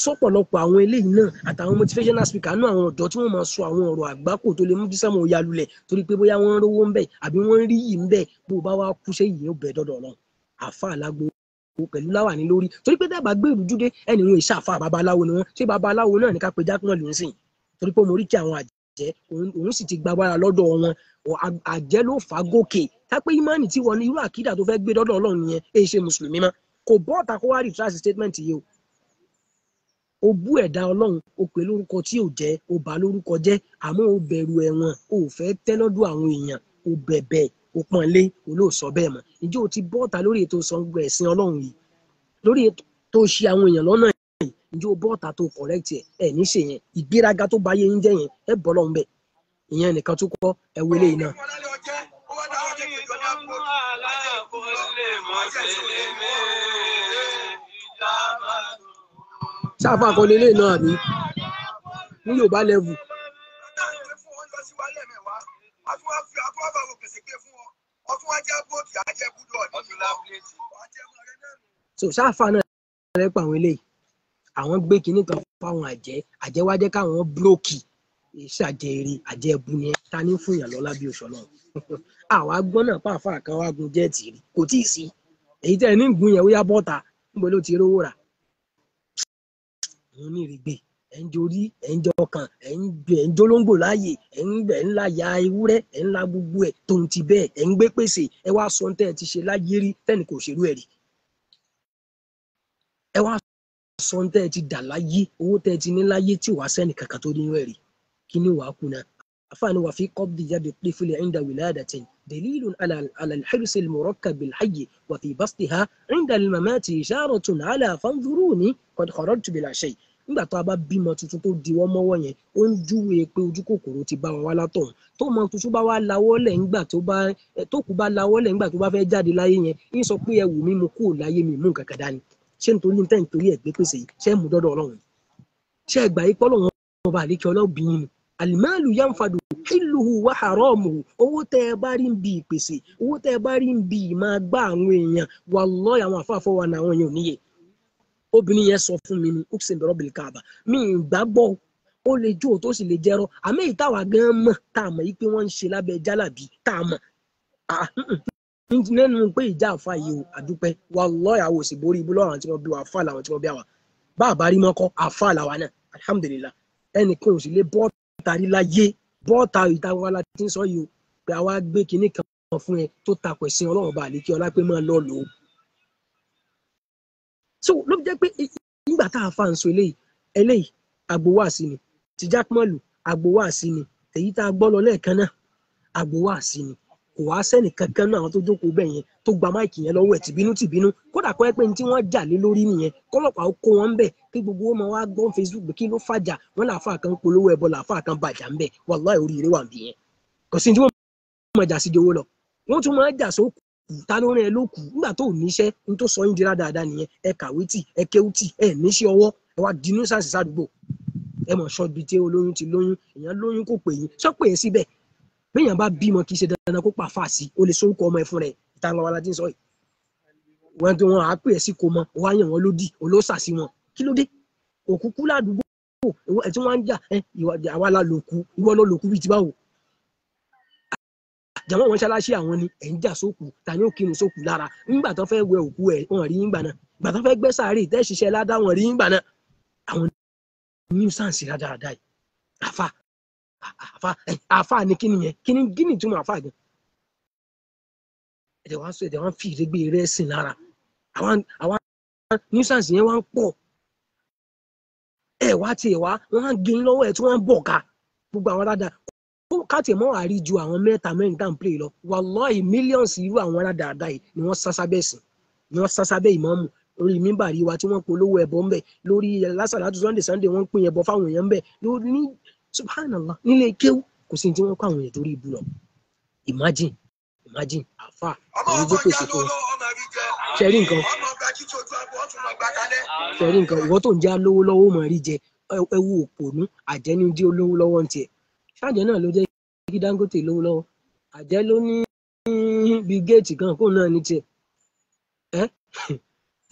sọ̀pọ̀lọpọ̀ àwọn eléyìí náà àtàwọn motivational speaker náà, àwọn ọ̀dọ́ tí wọ́n máa sọ àwọn ọ̀rọ̀ àgbákò tó lè mú kí sẹ́mu ya lulẹ̀ torí pé bóyá wọ́n ń rówó ń bẹ̀ àbí wọ́n ń rí yìí ń bẹ̀, bó o bá wá kú ṣé yìí ó bẹ̀ dọ́dọ̀ Ọlọ́run. Àáfàá lágbo pẹ̀lú láwàní lórí torí pé dábàá gbé ìrújú dé ẹni wọn ìṣàfà babaláwo ni wọn. Ṣé babaláwo náà ní ká pe Jákèmọ́lù ń sìn torí pé mo rí kí àwọn àjẹ́ òun sì ti gbàgbára lọ́dọ̀ wọn, àjẹ́ ló fà á gòkè. Tápé ìmánì tí wọn ní irú àkídà tó fẹ́ gbé dọ́dọ̀ Ọlọ́run nìyẹn, èyí ṣe mùsùlùmí mọ́. Kò bọ́ ọ̀tà kó wá retract statement yìí o. O bú ẹ̀dá Ọlọ́run, o pè lórúkọ tí ò jẹ́, o bà lórúkọ jẹ́, àmọ́ o bẹ̀rù ẹ̀wọ̀n, o fẹ́ tẹ́ lọ́dọ̀ àwọn èèyàn, o bẹ̀bẹ̀, o pọ́nlé, o lóò sọ bẹ́ẹ̀ mọ́. Ǹjẹ́ o ti bọ́ ọ̀tà lórí ètò sọ̀ngbọ̀ ẹ̀sìn Ọlọ́run yìí, lórí ètò tó ṣe àwọn èèyàn lọ́nà yìí? Ǹjẹ́ o bọ́ ọ̀tà tó correct ẹ̀? Ẹ̀ ní ṣe yẹn, ìgbéraga tó ba ayé yín jẹ́ yẹn, ẹ bọ́ lọ́hùn bẹ́ẹ̀. Ìyẹn nìkan tó kọ́, ẹ wo eléyìí náà. Sáfà kan lélẹ̀ náà àbí ní Yorùbá level. So ṣáfà náà lẹ́pọ̀ àwọn eléyìí, àwọn gbé kinní kan fáwọn àjẹ́, àjẹ́ wá jẹ́ káwọn búrókì. Iṣẹ́ àjẹ́ eré, àjẹ́ ẹbu ni ẹ, ta ní fún yàn lọ́lá bí oṣù Ọlọ́run. Àwa gbọ́n náà pàápàá kan wá gun jẹ́ẹ̀tì rí, kò tíì sí. Èyí tẹ́ ẹ ní gun yẹn ó yá bọ́ta, níbo ló ti rówó rà? Òun ní ìrègbè, ẹ̀ ń jorí, ẹ̀ ń jọkàn, ẹ̀ ń jólóńgbò láàyè, ẹ̀ ń la ya ewúrẹ́, ẹ̀ ń la gbogbo ẹ̀ tó ń ti bẹ́ẹ̀, ẹ̀ ń gbé pèsè, ẹ wá sọ tẹ́ ẹ ti ṣe láyé rí tẹ́nì kò ṣerú ẹ̀ rí. Ẹ wá sọ tẹ́ ẹ ti dà láyé, owó tẹ́ ẹ ti ní láyé tí wàá sẹ́nì kankan tó nínú ẹ̀ rí. Kí ni wàá kú náà? Àfààní wà fi qabdi yadi tifli inda wiladatin dalilun ala al-hirsi al-murakkab bil-hayy wa fi bastiha inda al-mamati isharatun ala fanzuruni qad kharajtu bila shay. Nígbà tó a bá bímọ tuntun tó diwọ́ mọ́wọ́ yẹn, ó ń júwe pé ojú kòkòrò ti bá wa wá látọ̀hún. Tó mọ tuntun bá wá lawọ́lẹ̀ ńgbà tó bá tó kú bá lawọ́lẹ̀ ńgbà tó bá fẹ́ jáde láyé yẹn, ń sọ pé ẹ wù mí mo kúrò láyé mi mú nǹkan kan dání. Ṣé nítorí tẹ́ nítorí ẹ̀ gbé pèsè yìí, ṣé mú dọ́dọ̀ Ọlọ́run? Ṣé ẹ gbà yí pé Ọlọ́run ọba àlékè ọlọ́bìnrin ni? Alimalu yanfadu hiluhu wa haramuhu. Owó tẹ́ ẹ bá rí ń bi ìpèsè, owó tẹ́ ẹ bá rí ń bi ìmáa gbá àwọn èèyàn, wallahi àwọn àfáàfọ́ wa náà àwọn èèyàn ò níye. Obìnrin yẹn sọ fún mi ní uksin bẹ̀rọ̀bìlì káàbà, mi ì gbàgbọ́, ó lè jó tó sì lè jẹ́rọ. Àmọ́ èyí táwa gan mọ̀, tá a mọ̀ yìí pé wọ́n ń ṣe lábẹ́ jálàbí, tá a mọ̀ nínú pé ìjà àfa yìí o, àdúpẹ́ wallahi àwọn òsì borí ibú lọ́wọ́ àwọn tí wọ́n bí wa, àfa làwọn tí wọ́n bí wa. Bá a bá rí mọ́kọ́, àfa làwa náà, alhamdulillah. Ẹnìkan ò sì lè bọ́ tari láyé, bọ́ọ̀ta ìta wa la ti ń sọ yìí o, pé àwa gbé kinní kan fún ẹ tó takò ẹ̀sìn Ọlọ́run bá àlékí ọlá pé máa lọ lò ó. So ló fi jẹ́ pé nígbà tá a fa ń sọ eléyìí, eléyìí agbowáàsí ni, ti Jákmọ́lù agbowáàsí ni, èyí tá a gbọ́ lọ lẹ́ẹ̀kan náà agbowáàsí ni. Kò wá sẹ́nì kankan náà àwọn tó jókòó bẹ́ẹ̀ yẹn tó gba máìkì yẹn lọ́wọ́ ẹ̀ tìbínú tìbínú. Kódà kọ́ ẹ pé ní tí wọ́n jà lé lórí nìyẹn, kọ́lọ́pàá ó kó wọn bẹ̀ kí gbogbo wọn máa wá gbọ́ Facebook pé kí ló fàjà, wọn làáfà kan polówó ẹbọ, làáfà kan bàjá ń bẹ̀. Wàláhì oríire wà ń bí yẹn. Kò sí ní tí wọ́n máa jà sí jowó lọ. Wọ́n tún máa jà sókù, ta ló rán ẹ ló kù nígbà tó níṣẹ́, ní tó sọ yín di rádaràda nìyẹn. Ẹ kàwé tì, ẹ kéwú tì, ẹ níṣẹ́ ọwọ́, ẹ wá di nuisance sádùúgbò. Ẹ mọ̀ ṣọ́ ibi tí olóyún ti lóyún, èèyàn lóyún kò pè yín, sọ pé é síbẹ̀. Béèyàn bá bímọ kì í ṣe dandan kó pa fáàsì, ó lè sorúkọ ọmọ ẹ fún rẹ. Ìta ńlá wa la ti ń sọ yìí. Wọ́n tí wọ́n á pè é sí kò mọ, wọ́n á yàn wọ́n lódì, olóṣà sí wọn. Kí ló dé? Òkú kú ládùúgbò, ẹ tí wọ́n á ń jà, ẹ àwa la lòkú, ìwọ ló lòkú bíi ti báwo. Jàmọ́ wọn ṣaláṣí àwọn ni ẹ̀ ń jà sókù, ta ni ó kírun sókù lára? Nígbà tó fẹ́ wẹ òkú ẹ̀, wọ́n rí yín gbà náà. Ìgbà tó fẹ́ gbẹ́ sàárè, tẹ́ ṣiṣẹ́ ládá, wọ́n rí yín gbà náà. Àwọn nuisance rádaràda yìí. Àfa àfa àfa ni kí nìyẹn? Kí ni ìtumọ̀ àfa gan? Ẹ̀dẹ̀ wá sọ, ẹ̀dẹ̀ wá ń fi ìrégbè rẹ̀ sìn lára. Àwọn nuisance yẹn wá ń pọ̀. Ẹ wá tiẹ̀ wá, wọ́n á gé lọ́wọ́ ẹ̀ tí wọ́n ń bọ̀ ká. Gbogbo àwọn rádà káàtì mọ́ àrí ju àwọn mẹ́ta mẹ́rin tá à ń play lọ. Wàláhì millions irú àwọn rádaràda yìí ni wọ́n sá sábẹ́ ẹ̀sìn, ni wọ́n sá sábẹ́ ìmáàmù. Orí mímbàrí wa tí wọ́n polówó ẹbọ ńbẹ̀, lórí lásàlátù Sunday Sunday wọ́n ń pín ẹbọ fáwọn èèyàn ńbẹ̀, lórí ní subhanallah nílé kéwú kò sí ní tí wọ́n kọ́ àwọn èèyàn torí ibu lọ. Imagine, imagine àfà èyí tó pèsè fún wọn. Ṣẹ̀rí nǹkan, ṣẹ̀rí nǹkan, ìwọ tó ń jẹ́ alówó lọ́wọ́ mọ̀ rí jẹ, ẹ wo òpònú àjẹ́ ní dí olówó lọ́wọ́ ń tiẹ̀. Ṣáàjẹ́ náà ló jẹ́ kí Dangote lówó lọ́wọ́. Àjẹ́ ló ní Bill Gates kan kóun náà ní tiẹ̀. Ẹ́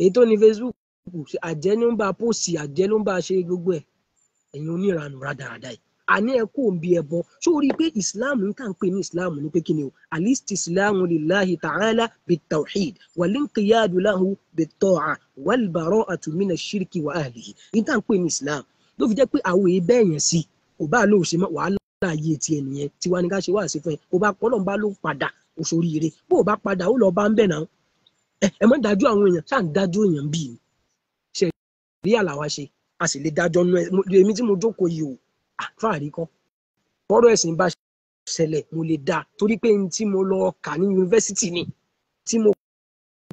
èyí tó ní Facebook, àjẹ́ ló ń bá pósì, àjẹ́ ló ń bá ṣe gbogbo ẹ̀. Ẹ̀yin oníranù rádaràda yìí. Àní ẹ kó ń bi ẹbọ. Ṣó rí i pé Islam ń tà ń pè ní Islam ní pé kí ni o? Alistislamu lillahi ta'ala bitawhid walinqiyadu lahu bitta'a walbara'atu mina shirki wa ahlihi. Ń tà ń pè ní Islam. Ló fi jẹ́ pé àwọn èyí bẹ́ẹ̀ yẹn sí. Kò bá lóò ṣe mọ́ wàhálà ayé tiẹ̀ nìyẹn. Tiwa ni ká ṣe wá sí fún ẹ. Kò bá pọ́ lọ́n bá ló padà oṣooríire. Bó o bá padà ó lọ bá ń bẹ̀ náà. Ẹ mọ́ dájú àwọn èèyàn, ṣáà ń dájú èèyàn bíi ni. Ṣé rí àlàwà ṣe? A sì lè dájọ́ nú ẹ. Èmi tí mo jókòó yìí o, àfáàrí kọ́. Bọ́rọ̀ ẹ̀sìn bá ṣẹlẹ̀, mo lè dá torí pé n tí mo lọ kà ní yunifásítì ni, tí mo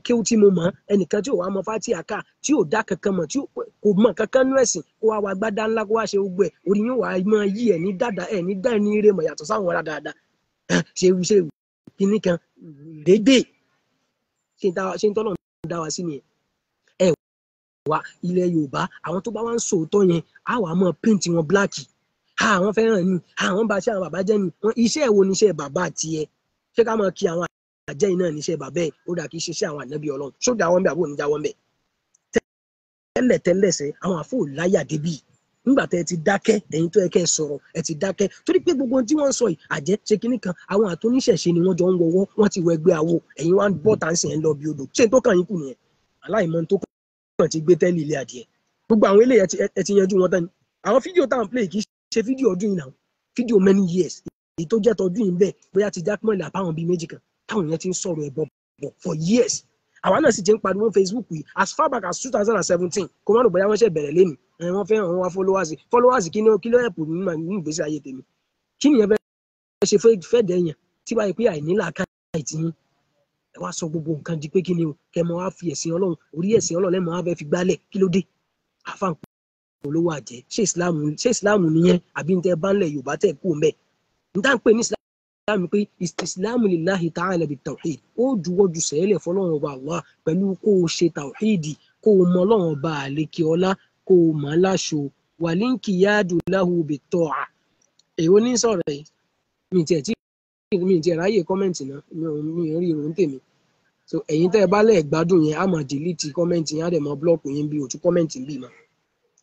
kéwú tí mo mọ̀, ẹnìkan tí ò wá mọ Fátíà ká, tí ò dá kankan mọ̀, tí kò mọ̀ kankan nú ẹ̀sìn, kó wá wa gbádá ńlá, kó wá ṣe gbogbo ẹ̀, orí yóò wá máa yí ẹ̀ ní dáadáa, ẹ̀ ní dá ẹni rè mọ̀ yàtọ̀ sáwọn ará dáadáa. Ṣé ṣe kíní kan rédè? Ṣé ń tọ́lọ̀ ń dá wa sí nìyẹn? Ẹ wá ilẹ̀ Yorùbá, àwọn tó bá wá ń sòótọ́ yẹn, á wàá mọ̀ paint wọn bláàkì. Àwọn fẹ́ràn ni, àwọn bá ṣe àwọn bàbá jẹ́ ni. Iṣẹ́ wo ni iṣẹ́ bàbá tiẹ̀? Ṣé ká máa kí àwọn àjẹ́ iná ní iṣẹ́ bàbá ẹ̀? Ó dà kí ṣiṣẹ́ àwọn ànábì Ọlọ́run. Ṣó dà wọ́n bẹ̀ àbò ní já wọ́n bẹ̀? Tẹ́lẹ̀tẹ́lẹ̀ sẹ́ àwọn àfọ láyà débì. Nígbà tẹ́ ẹ ti dákẹ́, ẹ̀yin tó yẹ kẹ́ ẹ sọ̀rọ̀ ẹ ti dákẹ́, torí pé gbogbo ohun tí wọ́n ń sọ yìí àjẹ́ ṣe kinní kan, àwọn àtúnṣẹ̀ṣe ni wọ́n jọ ń wọwọ́, wọ́n ti wọ ẹgbẹ́ àwo, ẹ̀yin wá ń bọ́ tá ń sìn ẹ̀ ń lọ bí odò. Ṣé n tó kàn yín kù nìyẹn? Aláìmọ̀ tó kàn ti gbé tẹ́lẹ̀ ilé adìẹ. Gbogbo àwọn eléyìí ẹ ti yanjú wọn tán ni. Àwọn fídíò tá à ń play kì í ṣe fídíò ọdún yìí náà, fídíò many years èyí tó jẹ́ tọdún yìí ń bẹ̀, bóyá ti Jákmọ́lì àbáwọn bíi méjì kan táwọn yẹn ti ń sọ̀rọ̀ ẹbọ bọ̀ for years. Àwa náà sì ti ń pariwo Facebook yìí as far back as 2017. Kó má rò bóyá wọ́n ṣe bẹ̀rẹ̀ lẹ́nu wọ́n fẹ́ hàn wá followers. Followers kí ló ẹ̀pù nínú ìgbésí ayé tèmi? Kí nìyẹn fẹ́ ṣe fẹ́ dẹ̀yàn tí báyìí pé àìní làákàyè tí yín? Ẹ wá sọ gbogbo nǹkan di pé kí ni o, kẹ mọ wá fi ẹ̀sìn Ọlọ́run, orí ẹ̀sìn Ọlọ́run lẹ́mọ̀ wá fẹ́ fi gbálẹ̀. Kí ló dé? Àfáàn olówó àjẹ́. Ṣé ìsìláàmù nìyẹn? Àbí ní tẹ́ bá ń lẹ̀ Yorùbá tẹ̀ kú mbẹ́? Ní tá à ń pè ní ìsìláàmù pé ìsìláàmù lillahi ta'ala bi tawhid, ó juwọ́ ju sẹ́lẹ̀ fọlọ́run ọba Allah pẹ̀lú kó o ṣe tawhidi, kó o mọ Ọlọ́run ọba àlekè ọlá, kó o mọ̀ láṣọ wàlíǹkìyàdù lahu bi ta'a. Èwo ní sọ̀rọ̀ yìí? Mi tiẹ̀ ráyè kọ́mẹ̀ntì náà, mi ò rí irun tèmi. So ẹ̀yin tẹ́ ẹ bá lẹ̀ gbádùn yẹn, á máa delete kọ́mẹ̀ntì yẹn, á dẹ̀ máa blọ́ọ̀kù yín bí òtún kọ́mẹ̀ntì bí ma.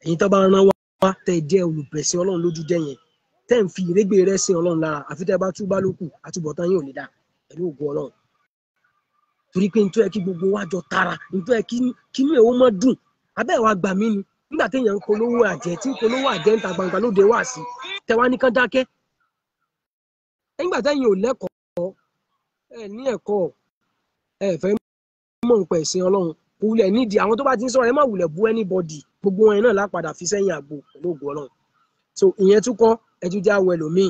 Ẹ̀yin tó bá rán wá tẹ́ ẹ jẹ́ olùbẹ̀sìn Ọlọ́run lójú jẹ́ yẹn, tẹ́ ń fi ìrégbè rẹ̀ sin Ọlọ́run lára, àfi tẹ́ ẹ bá túbá lókù, àtúbọ̀tán yín ò lè dá pẹ̀lú ògo Ọlọ́run. Torí pé nítorí ẹ kí gbogbo wa jọ tara, nítorí ẹ kí inú ẹ̀ ó mọ́ dùn, abẹ́ ẹ̀ wá gbà mí ni. Nígbà téèyàn ń polówó àjẹ́, tí ń polówó àjẹ́ ń ta gbangba lóde wá sí, tẹ wá ní kán dákẹ́. Nígbà téèyàn ò lẹ́kọ̀ọ́, ẹ ní ẹ̀kọ́, ẹ fẹ́ mọ̀ nípa ẹ̀sìn Ọlọ́run, kò wulẹ̀ nídìí àwọn tó bá ti ń sọ̀rọ̀, ẹ má wulẹ̀ bú anybody, gbogbo wọn náà lápadà fi sẹ́yìn àgbo pẹ̀lú ògo Ọlọ́run. So ìyẹn tún kọ́, ẹ tún já wọ ẹlòmíì,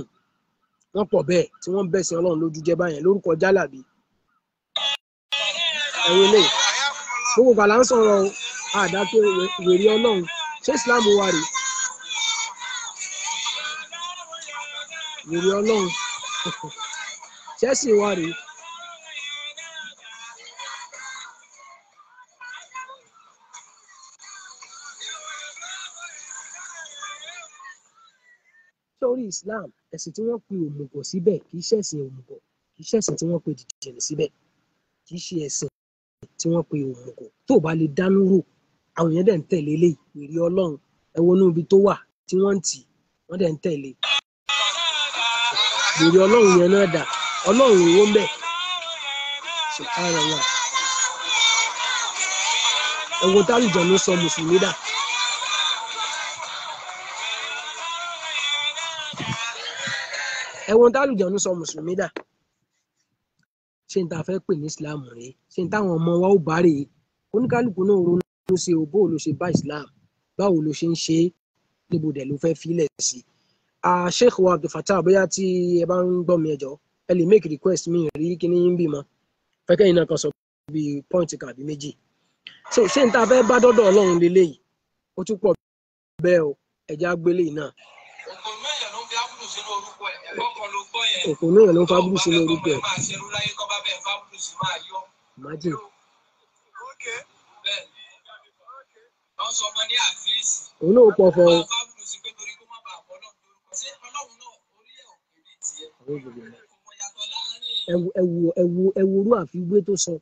wọ́n pọ̀ bẹ́ẹ̀ tí wọ́n ń bẹ̀sìn Ọlọ́run lójú jẹ́ báyẹn lórúkọ jálàbí. Ẹ̀wọ̀n ilé gbogbo gbàlà ń sọ̀rọ̀ àdáké wèrè Ọlọ́run. Ṣé Islam wà rè? Wèrè Ọlọ́run ṣẹ́sìn wà rè? Sórí Islam, ẹ̀sìn tí wọ́n pe òmùgọ̀ síbẹ̀ kì í ṣẹ̀sìn òmùgọ̀, kì í ṣẹ̀sìn tí wọ́n pe dìdìrìn síbẹ̀, kì í ṣe ẹ̀sìn tí wọ́n pe òmùgọ̀. Tó o bá lè dánú rò, àwọn èèyàn dẹ̀ ń tẹ̀lé eléyìí, wèrè Ọlọ́run. Ẹ wo inú ibi tó wà tí wọ́n ń tì, wọ́n dẹ̀ ń tẹ̀lé. Wèrè Ọlọ́run yẹn náà dà, Ọlọ́run èwo ń bẹ̀? Subhanallah. Ẹ wo tálùjọ̀nú sọ mùsùlùmí dà. Ẹ wo tálùjọ̀nú sọ mùsùlùmí dà. Ṣé n ta fẹ́ pè ní Islam rèé? Ṣé n táwọn ọmọ wa ó bá rèé? Oníkálukú náà ronú sí o, bó ló ṣe bá Islam, báwo ló ṣe ń ṣe é, níbo dẹ̀ ló fẹ́ filẹ̀ sí. Sheikh wa Abdul Fattah, bóyá tí ẹ bá ń gbọ́ mi, ẹ jọ̀ọ́ ẹ lè make request mi rí kíní yín bí mọ́ fẹ́kẹ́ yìí náà kan sọ bí point kan àbí méjì. So ṣé n ta fẹ́ bá dọ́dọ̀ Ọlọ́run leléyìí? Ó tún pọ̀ bẹ́ẹ̀ o, ẹ̀jẹ̀ agbélé náà. Òpònú èèyàn ló ń fa ábùdù sínú orúkọ ẹ̀. Imagine. Òun náà pọ̀ fọ́ o. Ẹ wo orú àfiwé tó sọ,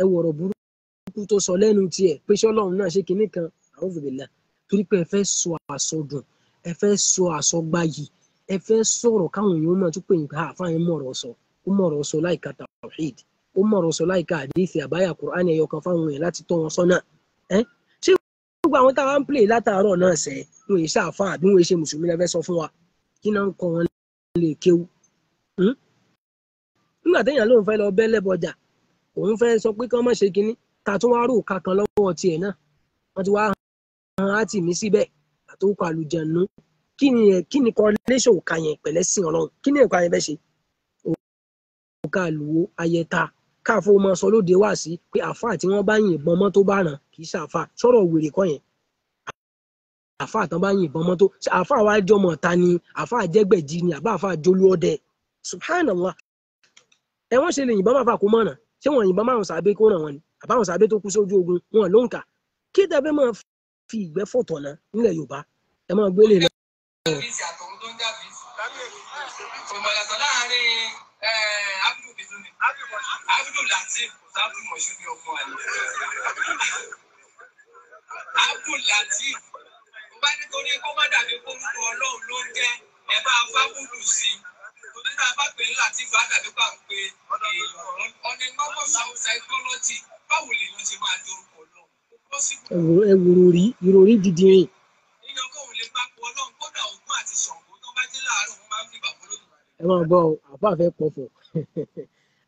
ẹ wo ọ̀rọ̀ burúkú tó sọ lẹ́nu tiẹ̀ pé ṣé Ọlọ́run náà ṣe kinní kan, a'udhu billah. Torí pé ẹ fẹ́ sọ àsọdùn, ẹ fẹ́ sọ àsọgbayì, ẹ fẹ́ sọ̀rọ̀ káwọn èèyàn máa tún pè yín pé àáfàá yẹn mọ̀rọ̀ sọ, ó mọ̀rọ̀ sọ láìka tawhid, ó mọ̀rọ̀ sọ láìka àdéhìí àbáyà Kùránì ẹyọ kan fáwọn èèyàn láti tọ́ wọn sọ́nà. Ẹ ṣé gbogbo àwọn táwa ń play látàárọ̀ náà sẹ́, wọn èyí ṣàáfàá àbí wọn èyí ṣe mùsùlùmí lẹ́fẹ́ sọ fún wa, kí náà ń kọ́ wọn lè kéwú? Nígbà téèyàn lóun fẹ́ lọ bẹ́ lẹ́bọjà, òun fẹ́ sọ pé kí wọ́n má ṣe kinní, ta tún wá rò ká kan lọ́wọ́ tiẹ̀ náà, wọ́n ti wá han á tì mí síbẹ̀ àtòkọ àlùjànnú. Kí ni correlation òka yẹn pẹ̀lẹ́ sí Ọlọ́run? Kí ni ẹ̀ka yẹn fẹ́ ṣe? Òka àlùwò ayẹta káàfó máa sọ lóde wá sí pé àáfàá tí wọ́n bá yìnbọn mọ́ tó bá ràn kì í ṣàáfàá, sọ̀rọ̀ wèrè kọ́ yẹn. Àáfàá tán bá yìnbọn mọ́ tó, àáfàá wa jọmọ̀ ta ni, àáfàá jẹ́gbẹ̀jì ni, àbá àáfàá jolú ọdẹ. Subhanallah. Ẹ wọ́n ṣe lè yìnbọn máa fà kó mọ̀ràn, ṣé wọ́n yìnbọn márùn sàbẹ́ kó ràn wọ́n ni? Àbáwọn sàbẹ́ tó kú sójú ogun wọn ló ń kà. Kí tẹ́ fẹ́ máa fi ìgbẹ́ fọ̀tọ̀ náà nílẹ̀ Yorùbá, ẹ máa gbélé lọ. Abdul Latif mo bá nítorí kó má dàbí kórúkọ Ọlọ́run ló ń jẹ́ ẹ bá fábùlù sí i torí tá a bá pè ní Latif á dàbí pa ń pe èèyàn ọ̀nà normal psychology báwo lèèyàn ṣe máa dorúkọ Ọlọ́run kò possible. Ẹ wòrò rí ìròrí dídìrín. Èèyàn kò lè gbapò Ọlọ́run kódà Ògún àti Ṣàngó tó bá jí láàárọ̀ wọ́n máa ń fi bàbá Olódùmarè. Ẹ máa gbọ́ ọ, àbá fẹ́ pọ̀fọ̀.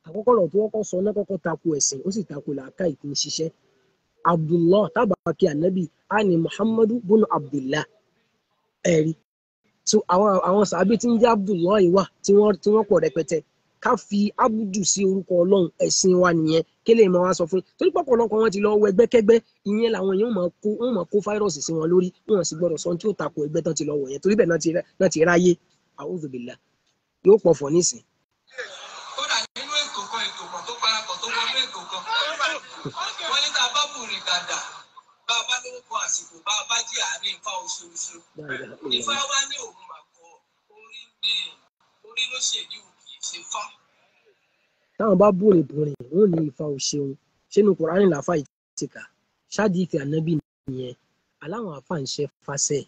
Àkọ́kọ́ ọ̀rọ̀ tó kọ́kọ́ sọ náà kọ́kọ́ tako ẹ̀sìn, ó sì tako làákàyè tí ń ṣiṣẹ́. Abdullah tábàkì ànábì á ní Muhammadu bunu Abdullah. Ẹ̀rí. So àwọn sàábé tí ń jẹ́ Abdullah yìí wà tí wọ́n pọ̀ rẹpẹtẹ. Ká fi Abudu sí orúkọ Ọlọ́run, ẹ̀sìn wa nìyẹn. Kí lè máa wá sọ fún yín? Torí pọ̀pọ̀lọpọ̀ wọn ti lọ wọ ẹgbẹ́kẹ́gbẹ́, ìyẹn làwọn èèyàn máa kó, wọ́n máa kó fáírọ̀sì sí wọn lórí, wọn sì gbọ́dọ̀ sọ ohun tí ó tako ẹgbẹ́ tán ti lọ wọ̀ yẹn, torí bẹ́ẹ̀ náà ti ráyé. A'udhu billah. Yóò pọ̀fọ̀ nísìn. Kódà nínú ètò kan ètò kan tó parapọ̀ tó wọnú ètò kan. Wọ́n ní tá a bá bùrìn dàdà, bá a bá lórúkọ àsìkò, bá a bá jí àárín Ifá oṣooṣù. Ifá wá ní òun màkọ, orí ni orí ló ṣèlú kì í ṣe fá. Táwọn bá bùrìn bùrìn, wọn ò ní Ifá ò ṣeun. Ṣé inú Kùránì làáfà yìí ti kà? Ṣáàdì ìfẹ́ ànábì nìyẹn. Aláwọn àáfà ń ṣe fásẹ̀.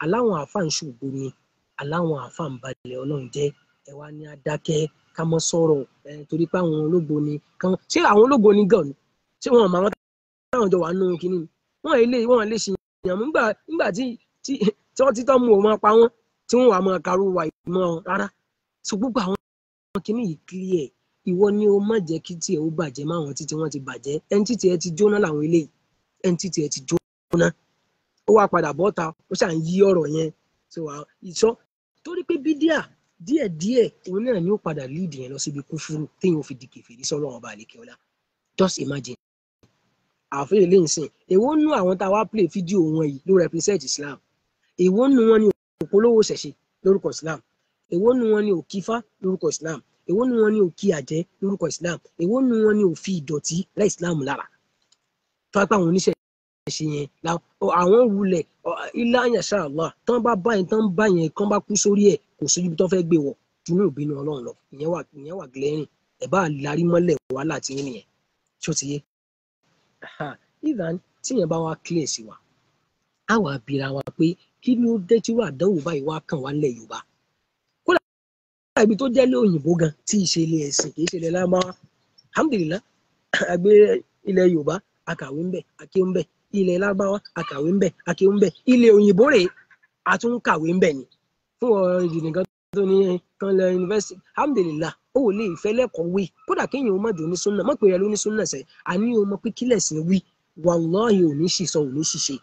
Aláwọn àáfà ń ṣògo ni. Aláwọn àáfà ń balẹ̀ Ọlọ́run jẹ́. Ẹ wá ní adákẹ́ ká mọ́ sọ̀rọ̀ torí pé àwọn ológo ni. Ṣé àwọn ológo ni gan ni? Ṣé wọn mọ àwọn táwọn jọ wà nínú kinní ni? Wọ́n lè ṣe ìyàmú nígbà tí wọ́n ti tọ́ mú òun máa pa wọ́n tí wọ́n wà máa karú wa ìmọ̀ wọn rárá. So gbogbo àwọn kinní yìí clear. Ìwọ ni o má jẹ́ kí tiẹ̀ ó bàjẹ́ máwọn títí wọ́n ti bàjẹ́. Ẹni títí ẹ ti jóná làwọn eléyìí. Ẹni títí ẹ ti jóná. Ó wá padà bọ́ta, ó ṣà ń yí ọ̀rọ̀ yẹn. So ìṣọ́ torí pé bídíà díẹ̀díẹ̀ òun náà ni ó padà lead yẹn lọ síbi kúfúrú téèyàn fi di kèfèrí sọ́lọ́run ọba àlekè ọlá. Just imagine. Àfihàn ilé ìsìn, èwo nú àwọn tá a wá play fídíò wọn yìí ló represent Islam? Èwo nú wọn ni òpolówó ṣẹ̀ṣẹ̀ lórúkọ Islam? Èwo nú wọn ni òkífá lórúkọ Islam? Èwo nú wọn ni òkí àjẹ́ lórúkọ Islam? Èwo nú wọn ni òfi ìdọ̀tí láì Islam lára? Tó wá pé àwọn oníṣẹ̀ṣe yẹn àwọn wulẹ̀ ilá yàṣà Allah tán bá báyẹn tán bá yẹn kán bá kú sórí ẹ̀ kò sójú bí tán fẹ́ gbé wọ̀ jùlọ ìbínú Ọlọ́run lọ. Ìyẹn wà glaring. Ẹ̀ bá larí mọ́lẹ̀ wàhálà tí yín nìyẹn. Ṣó ti yé? Ìdán tíyẹn bá wá clear sí wa, á wà bíra wa pé kí ló dé tí wàá dánwò báyìí wá kàn wá nílẹ̀ Yorùbá? Kódà ibi tó jẹ́ ilé òyìnbó gan tí ì ṣe ilé ẹ̀sìn kì í ṣe ilẹ̀ Lárúbáwá. Alhamdulillah, àgbé ilẹ̀ Yorùbá akàwé ń bẹ̀, akéwì ń bẹ̀, ilẹ̀ Lárúbáwá akàwé ń bẹ̀, akéwì ń bẹ̀, ilẹ̀ òyìnbó rèé a tún ń kàwé ń bẹ̀ ni. Fún ọ̀rọ̀ ìjìnlẹ̀ kan tó ní kan lọ yunifásitì, alhamdulillah, ó lè fẹ́ lẹ́kọ̀ọ́ wí. Kódà kéèyàn ó má jò ní súnà, má pè rẹ ló ní súnà sẹ́, àní o mọ pé kílẹ̀ sí wí. Wàláhì ò ní ṣìṣọ, ò ní ṣìṣe.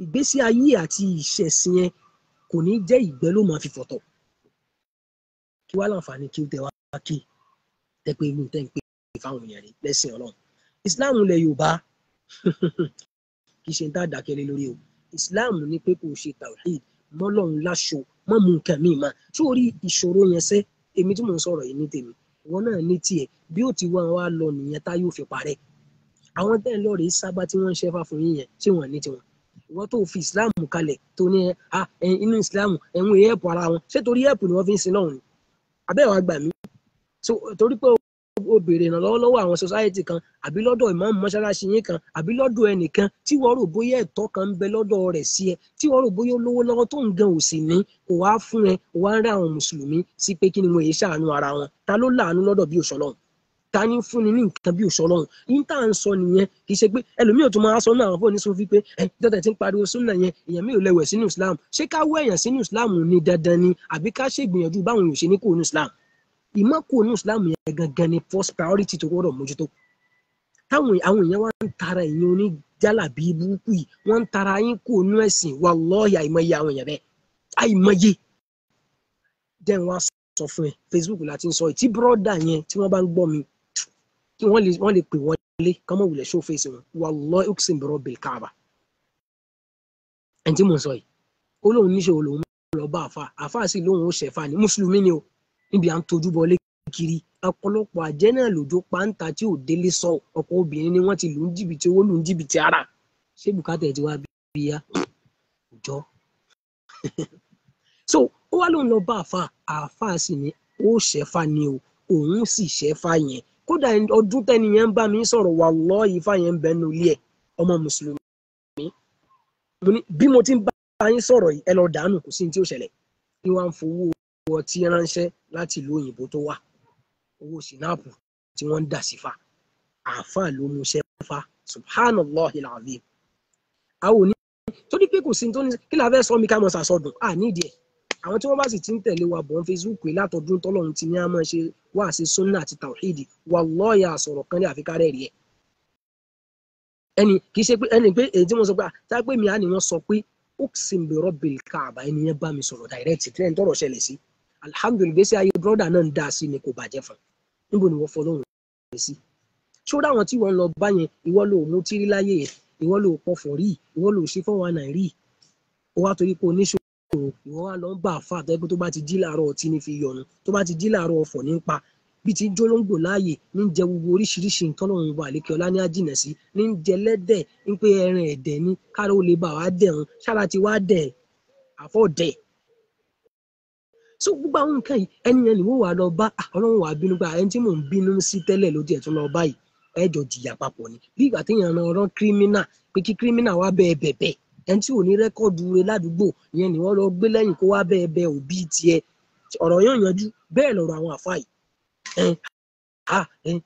Ìgbésí ayé àti ìṣẹ̀sìn yẹn kò ní jẹ́ ìgbẹ́ ló máa fi fọ̀tọ̀. Kí wá láǹfààní kí ó tẹ wá kí tẹ pé inú tẹ́ ń pè fáwọn èèyàn rí lẹ́sìn Ọlọ́run. Ìsìláàmù ilẹ̀ Yorùbá kì í ṣe ń tá àdákẹ́lẹ́ lórí o. Ìsìláàmù ní pé kò ṣe tawhid, mọ́lọ́run láṣọ, mọ́ mú nǹkan míì máa. Sórí ìṣòro yẹn sẹ́, èmi tí mò ń sọ̀rọ̀ yìí ní tèmi, ìwọ náà ní tiẹ̀, bí ó ti wá wá lọ nìyẹn tá yóò fi parẹ́. Àwọn tẹ́ ń lọ rèé sábà tí wọ́n ń ṣẹ́fà fún yín yẹn, ṣé wọ́n ní tiwọn? Ìwọ tó fi ìsìláàmù kalẹ̀ tó ní inú ìsìláàmù ẹ̀hún ẹ̀ẹ́pù ara wọn, ṣé torí ẹ̀ẹ́pù ni wọ́n fi ń sin lọ́hùn ni? Abẹ́ wa gbà mí. So torí pé o béèrè ìrànlọ́wọ́ lọ́wọ́ àwọn society kan, àbí lọ́dọ̀ ìmáàmù mọ́ṣáláṣí yín kan, àbí lọ́dọ̀ ẹnìkan tí wọ́n rò bóyá ẹ̀tọ́ kan ń bẹ lọ́dọ̀ rẹ̀ sí ẹ, tí wọ́n rò bóyá olówó lọ́wọ́ tó ń gan òsì ní, kò wá fún ẹ, kò wá ń rí àwọn mùsùlùmí sí pé kí ni wọ́n yé ṣàánú ara wọn. Ta ló láàánú lọ́dọ̀ bí òṣọlọ́hun? Ta ní fúnni ní nǹkan bí òṣọlọ́hun? Yín tá à ń sọ nìyẹn, kì í ṣe pé ẹlòmíì ò tún máa sọ náà àwọn fóònù sọ fí pé ẹ dọ́tẹ̀ tí ń pariwo súnà yẹn, èèyàn mi ò lẹwẹ̀ sínú Islam. Ṣé ká wọ èèyàn sínú Islam ni dandan ni, àbí ká ṣègbìyànjú báwọn èèyàn ṣe ní kò ní Islam? Ìmọ̀kò ní Islam yẹn gangan ni first priority tó gbọ́dọ̀ mójútó. Táwọn àwọn èèyàn wá ń tara èèyàn oníjàlábí burúkú yìí, wọ́n ń tara yín kò nú ẹ̀sìn. Wallahi àìmọye àwọn èèyàn bẹ́ẹ̀, àìmọye. Then wá sọ fún ẹ, Facebook la ti ń sọ yìí, tí bírọ́dà yẹn tí wọ́n bá ń gbọ́ mi, kí wọ́n lè pè wọlé, kán mọ̀ wulẹ̀ show face wọn. Wallahi uqsim bi rabbil Kaaba. Ẹni tí mò ń sọ yìí, ó lóun níṣòro lòun lọ bá àfa, àfa sì lóun ó ṣẹ̀fà ní mùsùlùmí ni o. Níbi à ń tojú bọlé kiri, ọ̀pọ̀lọpọ̀ àjẹ́ náà lòjó pàǹtà tí ò délé sọ, ọ̀pọ̀ obìnrin ni wọ́n ti lù ń jìbìtì owó, lù ń jìbìtì ara. Ṣé bùkátà ẹ̀ ti wá bí ya? Òjọ́. So ó wá lóun lọ bá àfa, àfa sì ni ó ṣẹ̀fà ni o, òun sì ṣẹ̀fà yẹn. Kódà ọdún tẹ́ni yẹn ń bá mi sọ̀rọ̀, wallahi ifá yẹn ń bẹ nínú ilé ẹ̀, ọmọ mùsùlùmí. Mo ní bí mo ti ń bá yín sọ̀rọ̀ yìí, ẹ lọ dànù, kò sí ní tí ó ṣẹlẹ̀. Ní wọ́n á ń fowó ọtí ránṣẹ́ láti ìlú òyìnbó tó wà, owó sinapu tí wọ́n ń dà sí fa. Àáfàá ló mú iṣẹ́ fa, subhanallahi alazim. Àwọn òní torí pé kò sí ní tó ní kí la fẹ́ sọ mi ká mọ̀ sàsọdùn à nídìí ẹ̀. Àwọn tí wọ́n bá sì ti ń tẹ̀lé wa bọ̀ ń Facebook yìí látọdún tọ́lọ́run ti ní a máa ṣe wá sí sunna àti tawhidi, wallahi àsọ̀rọ̀ kan ní àfikárẹ̀ rí ẹ̀. Ẹni kì í ṣe pé ẹni pé èyí tí mo sọ pé tá pé mi á ní wọ́n sọ pé uqsim bi rabbil kaaba, ẹni yẹn bá mi sọ̀rọ̀ direct tí ẹni tọ́rọ̀ ṣẹlẹ̀ sí. Alhamdulillah, gbèsè ayé brọ́dà náà ń dá sí ni, kò bàjẹ́ fún un. Níbo ni wọ́n fọlọ́run sí? Ṣó dáwọn tí wọ́n lọ bá yẹn, ìwọ ló mú tírí láyé yẹn, ìwọ ló pọfọ̀ rí, ìwọ ló ṣe 419 rí, ó wá torí pé oníṣòro, ìwọ wá lọ ń bá àfa àtọ́ pé tó bá ti jí láàárọ̀ ọtí ní fi yọnu, tó bá ti jí láàárọ̀ ọ̀fọ̀ ní pa, bí ti ń jólóńgbò láàyè ní ń jẹ gbogbo oríṣiríṣi nǹkan lọ́run wà lékè ọlá ní àjìnà sí, ní ń jẹ lẹ́dẹ̀, ń pé ẹran ẹ̀dẹ̀ ní kára ó lè bà wá dẹ̀run, ṣára ti wá dẹ̀ àfọ̀ dẹ̀. So gbogbo àwọn nǹkan yìí, ẹni yẹn ni wọ́n wà lọ bá, Ọlọ́run wà bínú gba ẹni tí mò ń bínú sí tẹ́lẹ̀ ló tiẹ̀ tún lọ báyìí, ẹ jọ jìyà papọ̀ ni. Bí ìgbà téèyàn ran ọ̀rọ̀ kírímínà pé kí kírímínà wá bẹ́ẹ̀ bẹ̀bẹ̀, ẹni tí ò ní rẹ́kọ̀dù rẹ̀ ládùúgbò ìyẹn ni wọ́n lọ gbé lẹ́yìn kó wá bẹ́ẹ̀ bẹ òbí tiẹ̀, ọ̀rọ̀ yóò yanjú. Bẹ́ẹ̀ lọ̀rọ̀ àwọn àfa yìí,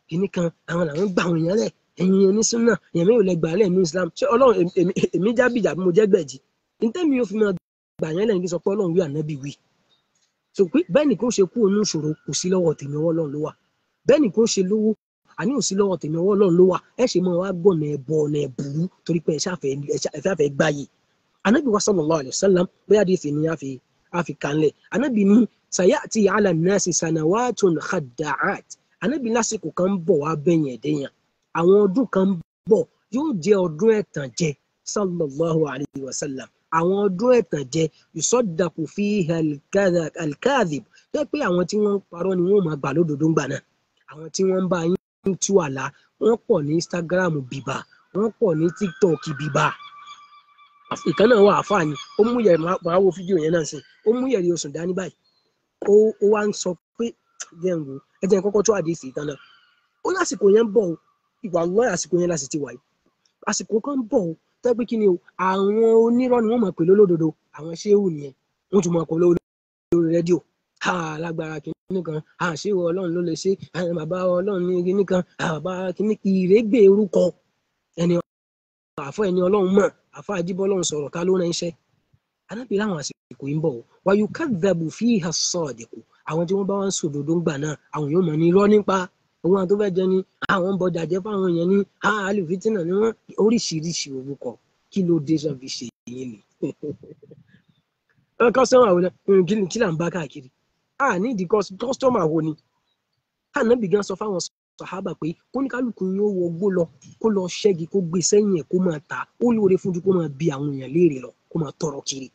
kìnnì kan àwọn làwọn gbà àwọn èèyàn lẹ̀, ẹ̀yin onísúnà èèyàn mi ò lè gbà lẹ̀ ní Islam. Ṣé Ọlọ́run èmi jábìjà bí mo jẹ́ gbẹ̀jì ntẹ́mi yóò fi máa gbà yẹn lẹ́yìn kí n sọ pé Ọlọ́run wí ànábì wí. So pé bẹ́ẹ̀ ni kò ṣe kú onú ìṣòro, kò sí lọ́wọ́ tèmi, ọwọ́ Ọlọ́run ló wà. Bẹ́ẹ̀ ni kò ṣe lówó, àní ò sí lọ́wọ́ tèmi, ọwọ́ Ọlọ́run ló wà. Ẹ ṣe máa wá gbọ̀nà ẹ̀bọ ọ̀nà ẹ̀bùrú torí pé ẹ ṣàfẹ́ gbáyé. Ànábì wa sallallahu alayhi wa sallam, bóyá di ìfìní àfi kanlẹ̀. Ànábì ní sayati ala nasi sanawatun khadda'at. Ànábì lásìkò kan ń bọ̀ wá bẹ̀yìn ẹ̀dẹ́yàn. Àwọn ọdún kan ń bọ̀ yóò jẹ́ ọdún ẹ̀tàn jẹ sallallahu alayhi wa sallam. Àwọn ọdún ẹ̀tàn jẹ yusaddaqu fiha al-kadhib. Jẹ́ pé àwọn tí wọ́n ń parọ́ ni wọ́n máa gbà lódodo ńgbà náà. Àwọn tí wọ́n ń bá yín tú àlá, wọ́n pọ̀ ní Instagram bìbà, wọ́n pọ̀ ní TikTok bìbà. Ìkan náà wà àfáà ni, ó mú yẹ̀rì, máa wo fídíò yẹn náà sí, ó mú yẹ̀rì oṣù dání báyìí. Ó wá ń sọ pé jẹ́ ń wo, ẹ jẹ́ n kọ́kọ́ tó àdéhìí ìtàn náà. Ó lásìkò yẹn ń bọ̀ o, ìwà lọ́ọ̀ àsìkò yẹn láti ti wà yìí. Àsìkò kan ń bọ̀ o, tẹ́ pé kí ni o, àwọn onírọ́ ni wọ́n mọ̀ pé lólódodo, àwọn ṣéwù nìyẹn, wọ́n tún mọ̀ pé lórí rédíò. Ha lágbára kìíní kan, ha ṣéwù Ọlọ́run ló lè ṣe, bàbá Ọlọ́run ní kìíní kan, bàbá kìíní ìrégbè orúkọ ẹni àfọ ẹni Ọlọ́run mọ̀, àfọ àjíbọ́ Ọlọ́run sọ̀rọ̀ ká ló rán iṣẹ́. Ànábì láwọn àsìkò yìí ń bọ̀ o, wa yukadhabu fiha as-sadiqu. Àwọn tí wọ́n bá wá ń sòdodo ńgbà náà, àwọn yóò mọ̀ ní irọ́ nípa òun àti tó fẹ́ jẹ ni, àwọn ń bọjà jẹ́ fáwọn èèyàn ní àlùfítìnà ni wọ́n, oríṣiríṣi orúkọ. Kí ló dé sọ fi ṣe yín ni? Kọ́sọ́mà wo ni kí là ń bá káàkiri? A ní ìdí kọ́sọ́mà wo ni? Ànábì gan sọ fáwọn sàhábà pé kóníkálukú yóò wọgbó lọ, kó lọ ṣẹ́gi, kó gbé sẹ́yìn ẹ̀, kó máa ta, ó lóore fún ju kó máa bi àwọn èèyàn léèrè lọ, kó máa tọrọ kiri.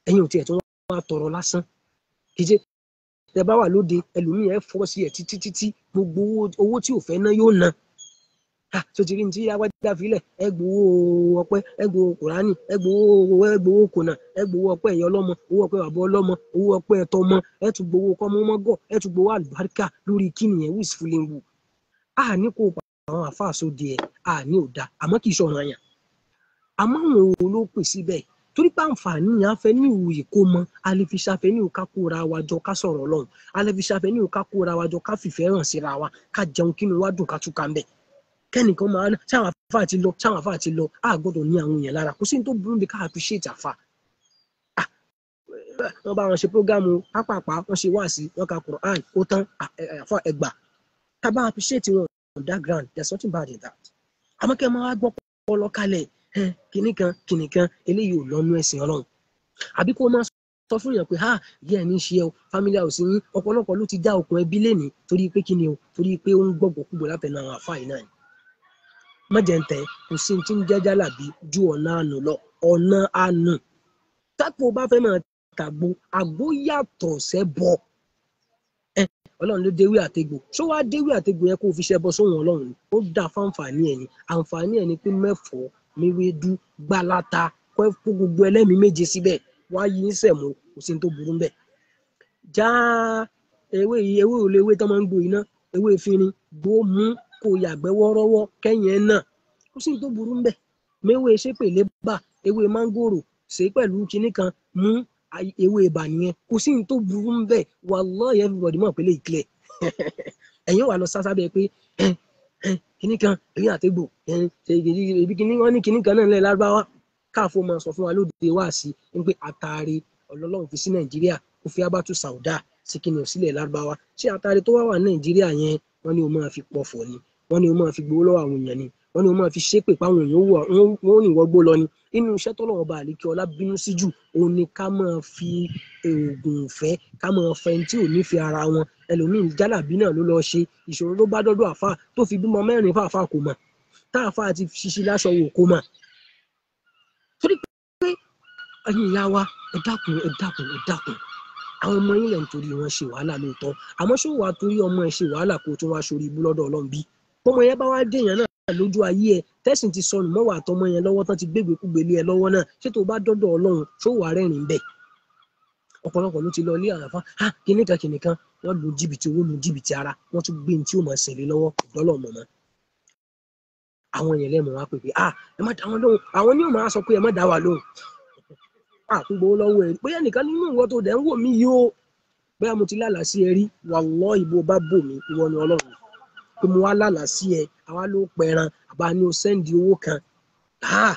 Ẹ̀yin ò tiẹ̀ tún wá tọrọ lásán. Kì í ṣe tẹ bá wà lóde, ẹlòmíì ẹ fọ́ sí ẹ títí títí, gbogbo owó tí ò fẹ́ ná yóò ná. Tó ti rí ní tí agbájá filẹ̀, ẹ gbowó ọpẹ́, ẹ gbowó kùránì, ẹ gbowó, ẹ gbowó kùnà, ẹ gbowó ọpẹ́ ìyá ọlọ́mọ, owó ọpẹ́ bàbá ọlọ́mọ, owó ọpẹ́ ẹtọmọ, ẹ tún gbowó kọ́mọmọ́gọ̀, ẹ tún gbowó àlùbáríkà lórí kíni yẹn, who is fooling who? A ní kó pa àwọn àfáà sóde ẹ̀, a ní ò da, àmọ́ kì í ṣọ̀ràn àyàn. Àmọ́ àwọn wo ló pè síbẹ̀? Torí pé àǹfààní yẹn á fẹ́ ní ìwòye kó mọ, a lè fi ṣàfẹ́ ní ìwò ká kóra wa jọ ká sọ̀rọ̀ Ọlọ́run, a lè fi ṣàfẹ́ ní ìwò ká kóra wa jọ ká fìfẹ́ hàn síra wa, ká jẹun kínú wa dùn ká túká ń bẹ̀. Kẹ́nìkan máa ń ṣáwọn àfáà ti lọ, ṣáwọn àfáà ti lọ, a gbọ́dọ̀ ní àwọn èèyàn lára. Kò sí ní tó burú bí ká appreciate àfáà. Wọ́n bá wọn ṣe prógámù pápápá, wọ́n ṣe wáàsí, wọ́n ka Quran, ó tán, àfáà ẹgbà. Ká bá appreciate wọn on that ground, there's nothing bad in that. Àmọ́ kẹ́ máa gbọ́ pọlọ kalẹ̀, kìnnì kan kìnnì kan, eléyìí ò lọ́nú ẹ̀sìn Ọlọ́run. Àbí kó máa sọ fún èèyàn pé ha yẹ ẹ ní ṣe ẹ o, family house yín, ọ̀pọ̀lọpọ̀ ló ti já okùn ẹbí lénìí torí pé kí ni o, torí pé ó ń gbọ̀gbọ̀ kúgbọ̀ látẹnu àwọn àfáà yìí náà ni. Má jẹ́ ń tẹ̀, kò sí ní tí ń jẹ́ jálàbí ju ọ̀nà àánú lọ, ọ̀nà àánú. Tápò bá fẹ́ máa tàgbo, àgbo yàtọ̀ sẹ́bọ. Ọlọ́run ló déwé àtegbò. Ṣó wá déwé àtegbò yẹn kó o fi ṣẹbọ sóhun Ọlọ́run ni? Ó dá fáǹfààní ẹ̀ ni. Àǹfààní ẹ̀ ni pé mẹ́fọ̀ọ́, méwédú, gbálata, kó gbogbo ẹlẹ́mìí méje síbẹ̀, wá yí ń sẹ̀mó, kò sí ní tó burú ńbẹ̀. Já ewé yìí, ewé ò lè ewé tán máa ń gbó iná, ewé efinrin, gbó mú kó yàgbẹ́ wọ́rọ́wọ́ kẹ́yìn ẹ̀ náà, kò sí ní tó burú ńbẹ̀. Méwé ṣépèlé bà, Ewé mángòrò ṣe pẹ̀lú kinní kan mú, ewé ibà nìyẹn. Kò sí ní tó burú ń bẹ̀. Wallahi everybody mọ̀ pé lè clear. Ẹ̀yin wà lọ sásá bẹ́ẹ̀ pé kinní kan èyí àtẹ̀gbò ibi kinní wọn ní kinní kan náà lẹ́ lárúbáwá. Káàfó máa sọ fún wa lóde wá sí i pé àtàrí ọlọ́run fi sí Nàìjíríà, ó fi abatu sauda sí kinní ò sílẹ̀ lárúbáwá. Ṣé àtàrí tó wá wà Nàìjíríà yẹn, wọ́n ní o máa fi pọ̀fọ̀ ni, wọ́n ní o máa fi gbowó lọ́wọ́ àwọn èèyàn ni, wọ́n ní o máa fi ṣépè páwọn èèyàn wọ́n ní wọ́gbó lọ ni. Inú iṣẹ́ tọ́lọ́run ọba àlékí ọlá bínú sí jù, òun ni ká máa fi oògùn ìfẹ́, ká máa fẹ́ ẹni tí ò nífẹ̀ẹ́ ara wọn. Ẹlòmíín jálàbí náà ló lọ ṣe ìṣòro ló bá dọ́dọ̀ àfáà tó fi bímọ mẹ́rin fáfáà kò mọ̀, táàfáà ti ṣiṣi láṣọ wò kò mọ̀. Torí pé ẹ̀yin ìyá wa, ẹ dákun, ẹ dákun, ẹ dákun, àwọn ọmọ yín lẹ̀ ń torí wọn ṣe wàhálà lóòótọ́, àmọ́ ṣó wàá torí ọmọ ẹ ṣe wàhálà kó tún wá sórí ibú lọ́dọ̀ Ọlọ́run bí? Bọ́mọ yẹn bá wá dèèyàn náà lójú ayé ẹ, tẹ́sìn ti sọnù mọ́wàá àtọmọ yẹn lọ́wọ́ tán ti gbégbé kúgbé lé ẹ lọ́wọ́ náà, ṣé tó bá dọ́dọ̀ Ọlọ́run ṣó wàá rẹ́rìn-ín bẹ́ẹ̀? Ọ̀pọ̀lọpọ̀ ló ti lọ ilé àràfá, ha kìnìkan kìnìkan, wọ́n lu jìbìtì owó, lu jìbìtì ara, wọ́n tún gbé ní tí ó máa ṣẹlẹ̀ lọ́wọ́ dọ́lọ̀ mọ̀mọ́. Àwọn yẹn lẹ́mọ̀ wá pé pé ah ẹ má dá wọn lóhùn, àwọn ni ó máa sọ pé ẹ má dá wa lóhùn. Àtún gbowó lọ́wọ́ ẹ, bóyá nìkan nínú ìwọ tó dẹ̀ ń wò mí yìí o, bóyá mo ti lálàá sí ẹ rí, wallahi bó bá bò mí, ìwọ ni Ọlọ́run. Pé mo wá lálàá sí ẹ, àwa ló pẹran, àbá ní o sẹ́ndì owó kan. Ah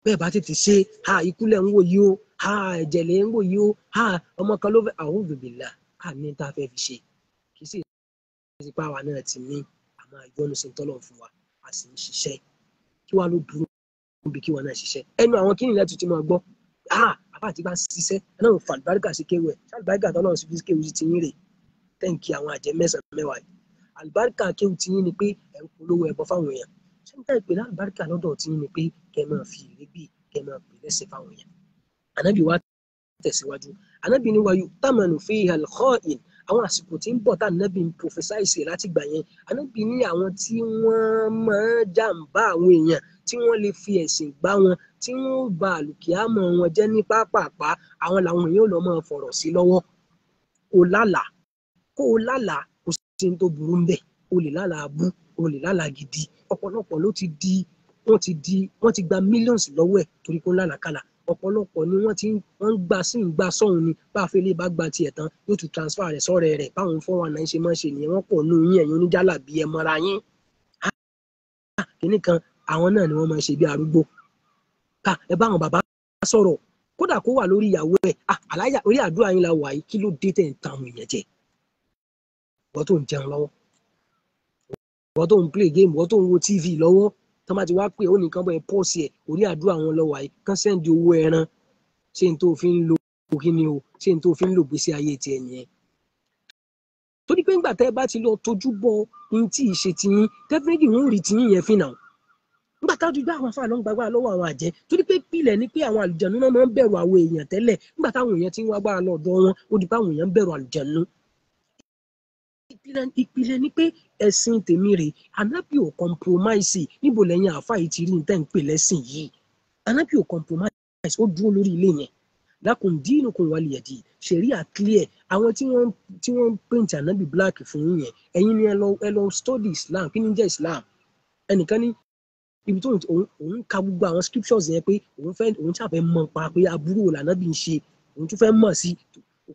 bẹ́ẹ̀ bá tètè ṣe, ah ikú lẹ̀ ń wò yìí o, ah ẹ̀jẹ̀ lẹ̀ ń wò yìí o, ah ọmọ kan ló fẹ́, a'udhu billah, ah ní tá a fẹ́ fi ṣe. Kì í sì ṣe pé àwa náà ti ní, a máa yọ́nú sí tọ́lọ̀ fún wa, a sì ń ṣiṣẹ́. Kí wàá ló burú níbi kí wọn náà ṣiṣẹ́? Ẹnu àwọn kíni lẹ́tù ti máa gbọ́. Ah àbá àti bá ń ṣiṣẹ́, ẹ náà fà àlùbáríkà sí kéwù ẹ̀, ṣàlùbáríkà tọ́lọ́run sí fi kéwù sí ti yín rè, tẹ́ǹkì àwọn àjẹ́ mẹ́sàn-án mẹ́wàá yìí. Àlùbáríkà kéwù ti yín ni pé ẹ̀ ń polówó ẹbọ fáwọn èèyàn. Ṣé ń tẹ́ ìpè lálùbáríkà lọ́dọ̀ ti yín ni pé kẹ́ ẹ máa fi ìrégbè, kẹ́ ẹ máa pè lẹ́sẹ̀ fáwọn èèyàn? Ànábì wa tẹ̀síwájú. Ànábì ní wáyú tamanu fiha al-kha'in. Àwọn àsìkò tí ń bọ̀ tá ànábì ń prophesize láti gbà yẹn. Ànábì ní àwọn tí wọ́n máa jàǹbá àwọn èèyàn, tí wọ́n lè fi ẹ̀sìn gbá wọn, tí wọ́n ba àlùkìyámọ̀ wọn jẹ́ ní pápápá, àwọn làwọn èèyàn ò lọ máa fọ̀rọ̀ sí lọ́wọ́. Kò lálàá, kó o lálàá, kò sí ní tó burú ń bẹ̀. O lè lálàá bú, o lè lálàá gidi. Ọ̀pọ̀lọpọ̀ ló ti di, wọ́n ti di, wọ́n ti gba millions lọ́wọ́ ẹ̀ torí kó ń lálàákàlà. Ọ̀pọ̀lọpọ̀ ni wọ́n ti wọ́n ń gba sí ń gba sọ́hun ni, bá a fẹ́ lè bá gba tiẹ̀ tán, yóò tún transfer rẹ̀ sọ́rẹ́ rẹ̀. Báwọn 419 ṣe máa ń ṣe nìyẹn, wọ́n pọ̀ nù yín, ẹ̀yin oníjàlábí ẹ mọ́ra yín. Kìnní kan, àwọn náà ni wọ́n máa ń ṣe bí arúgbó. Ẹ bá àwọn bàbá sọ̀rọ̀, kódà kó wà lórí ìyàwó ẹ̀, àláyà orí àdúrà yín la wà yìí, kí ló dé tẹ̀ ń tan àwọn èèyàn jẹ? Ìwọ tó ń jẹun lọ́wọ́, ìwọ tó ń play game, ìwọ tó ń wo TV lọ́wọ́, tọ́ bá ti wá pé ó nìkan bọ́ ẹ pọ́ọ̀sì ẹ̀, orí àdúrà wọn lọ wà yìí, kán sẹ́ndì owó ẹran, ṣé n tó fi ń lo kí ni o, ṣé n tó fi ń lò gbèsè ayé tiẹ̀ nìyẹn. Torí pé ńgbà tẹ́ ẹ bá ti lọ tójú bọ ohun tí ì ṣe tiyín, definitely wọ́n ò rí tiyín yẹn fínà. Nígbà táwọn gbá àwọn afáàlọ́ ń gbàgbára lọ́wọ́ àwọn àjẹ́, torí pé pìlẹ̀ ni pé àwọn àlùjànnú náà máa ń bẹ̀rù àwọn èèyàn tẹ́lẹ̀. Nígbà táwọn èèyàn ti ń wá gbára lọ́dọ̀ wọn, ó di pé àwọn èèyàn ń bẹ̀rù àlùjànnú. Ìpìlẹ̀ ni pé ẹ̀sìn tèmi rè, ànábì ò compromise. Níbo lẹ́yìn àáfàá yìí ti rí nǹkan pè lẹ́sìn yìí? Ànábì ò compromise, ó dúró lórí ilé yẹn. Lakum dinukum waliya din. Ṣẹ̀ríà clear. Àwọn tí wọ́n ń paint ànábì black fún yín yẹn, ẹ̀yin ni ẹ lọ study Islam. Kí ni jẹ́ Islam? Ẹnìkan ní ibi tó òun ka gbogbo àwọn scriptures yẹn pé òun ṣàfẹ́ mọ̀ pa pé aburú wo lànábì ń ṣe, òun tún fẹ́ mọ̀ sí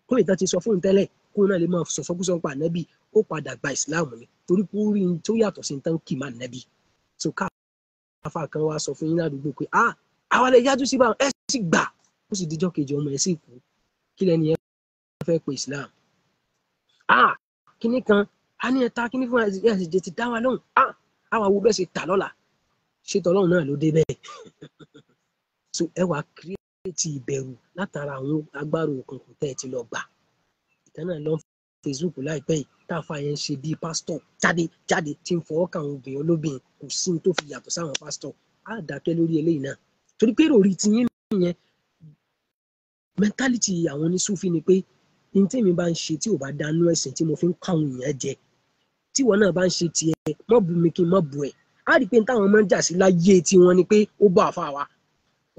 kó ìtàn ti sọ fún un tẹ́lẹ̀ kó náà lè máa sọ̀sọ́kúsọ pa ànábì, ó padà gba Islam ni torí pé ó rí n tó yàtọ̀ sí tán kì má ànábì. So káfà kan wá sọ fún yín ládùúgbò pé ah àwa lè yájú sí báwọn, ẹ sì gbà, ó sì dijọ́ kejì ọmọ ẹ sì kú. Kí lẹni ẹ fẹ́ pe Islam? Ah kíní kan a ní ẹta kíní fún ẹ sì jẹ ti dá wa lóhùn, ah àwa wo bẹ́ẹ̀ ṣe tà lọ́la, ṣe tọ́lọ́run náà ló dé bẹ́ẹ̀. So ẹ wá kírètì ìbẹ̀rù látara àwọn agbára òkùnkùn tẹ́ ẹ ti lọ gbà. Ìtàn náà lọ Facebook láìpẹ́ yìí, táàfà yẹn ń ṣe bíi pásítọ̀ jáde jáde tí ń fọwọ́ kàn àwọn obìnrin olóbìnrin, kò sí ní tó fi yàtọ̀ sáwọn pásítọ̀. Á dákẹ́ lórí eléyìí náà torí pé èrò tiyín nìyẹn. Mentality àwọn onísúfì ni pé ní tèmi bá ń ṣe tí ò bá dánú ẹ̀sìn tí mo fi ń kọ́ àwọn èèyàn jẹ, tíwọ náà bá ń ṣe tiẹ̀, mọ́ bu mi kí n mọ́ bu ẹ̀. Á rí i pé táwọn máa ń jà sí láyé tiwọn ni pé ó bọ́ àfa wa,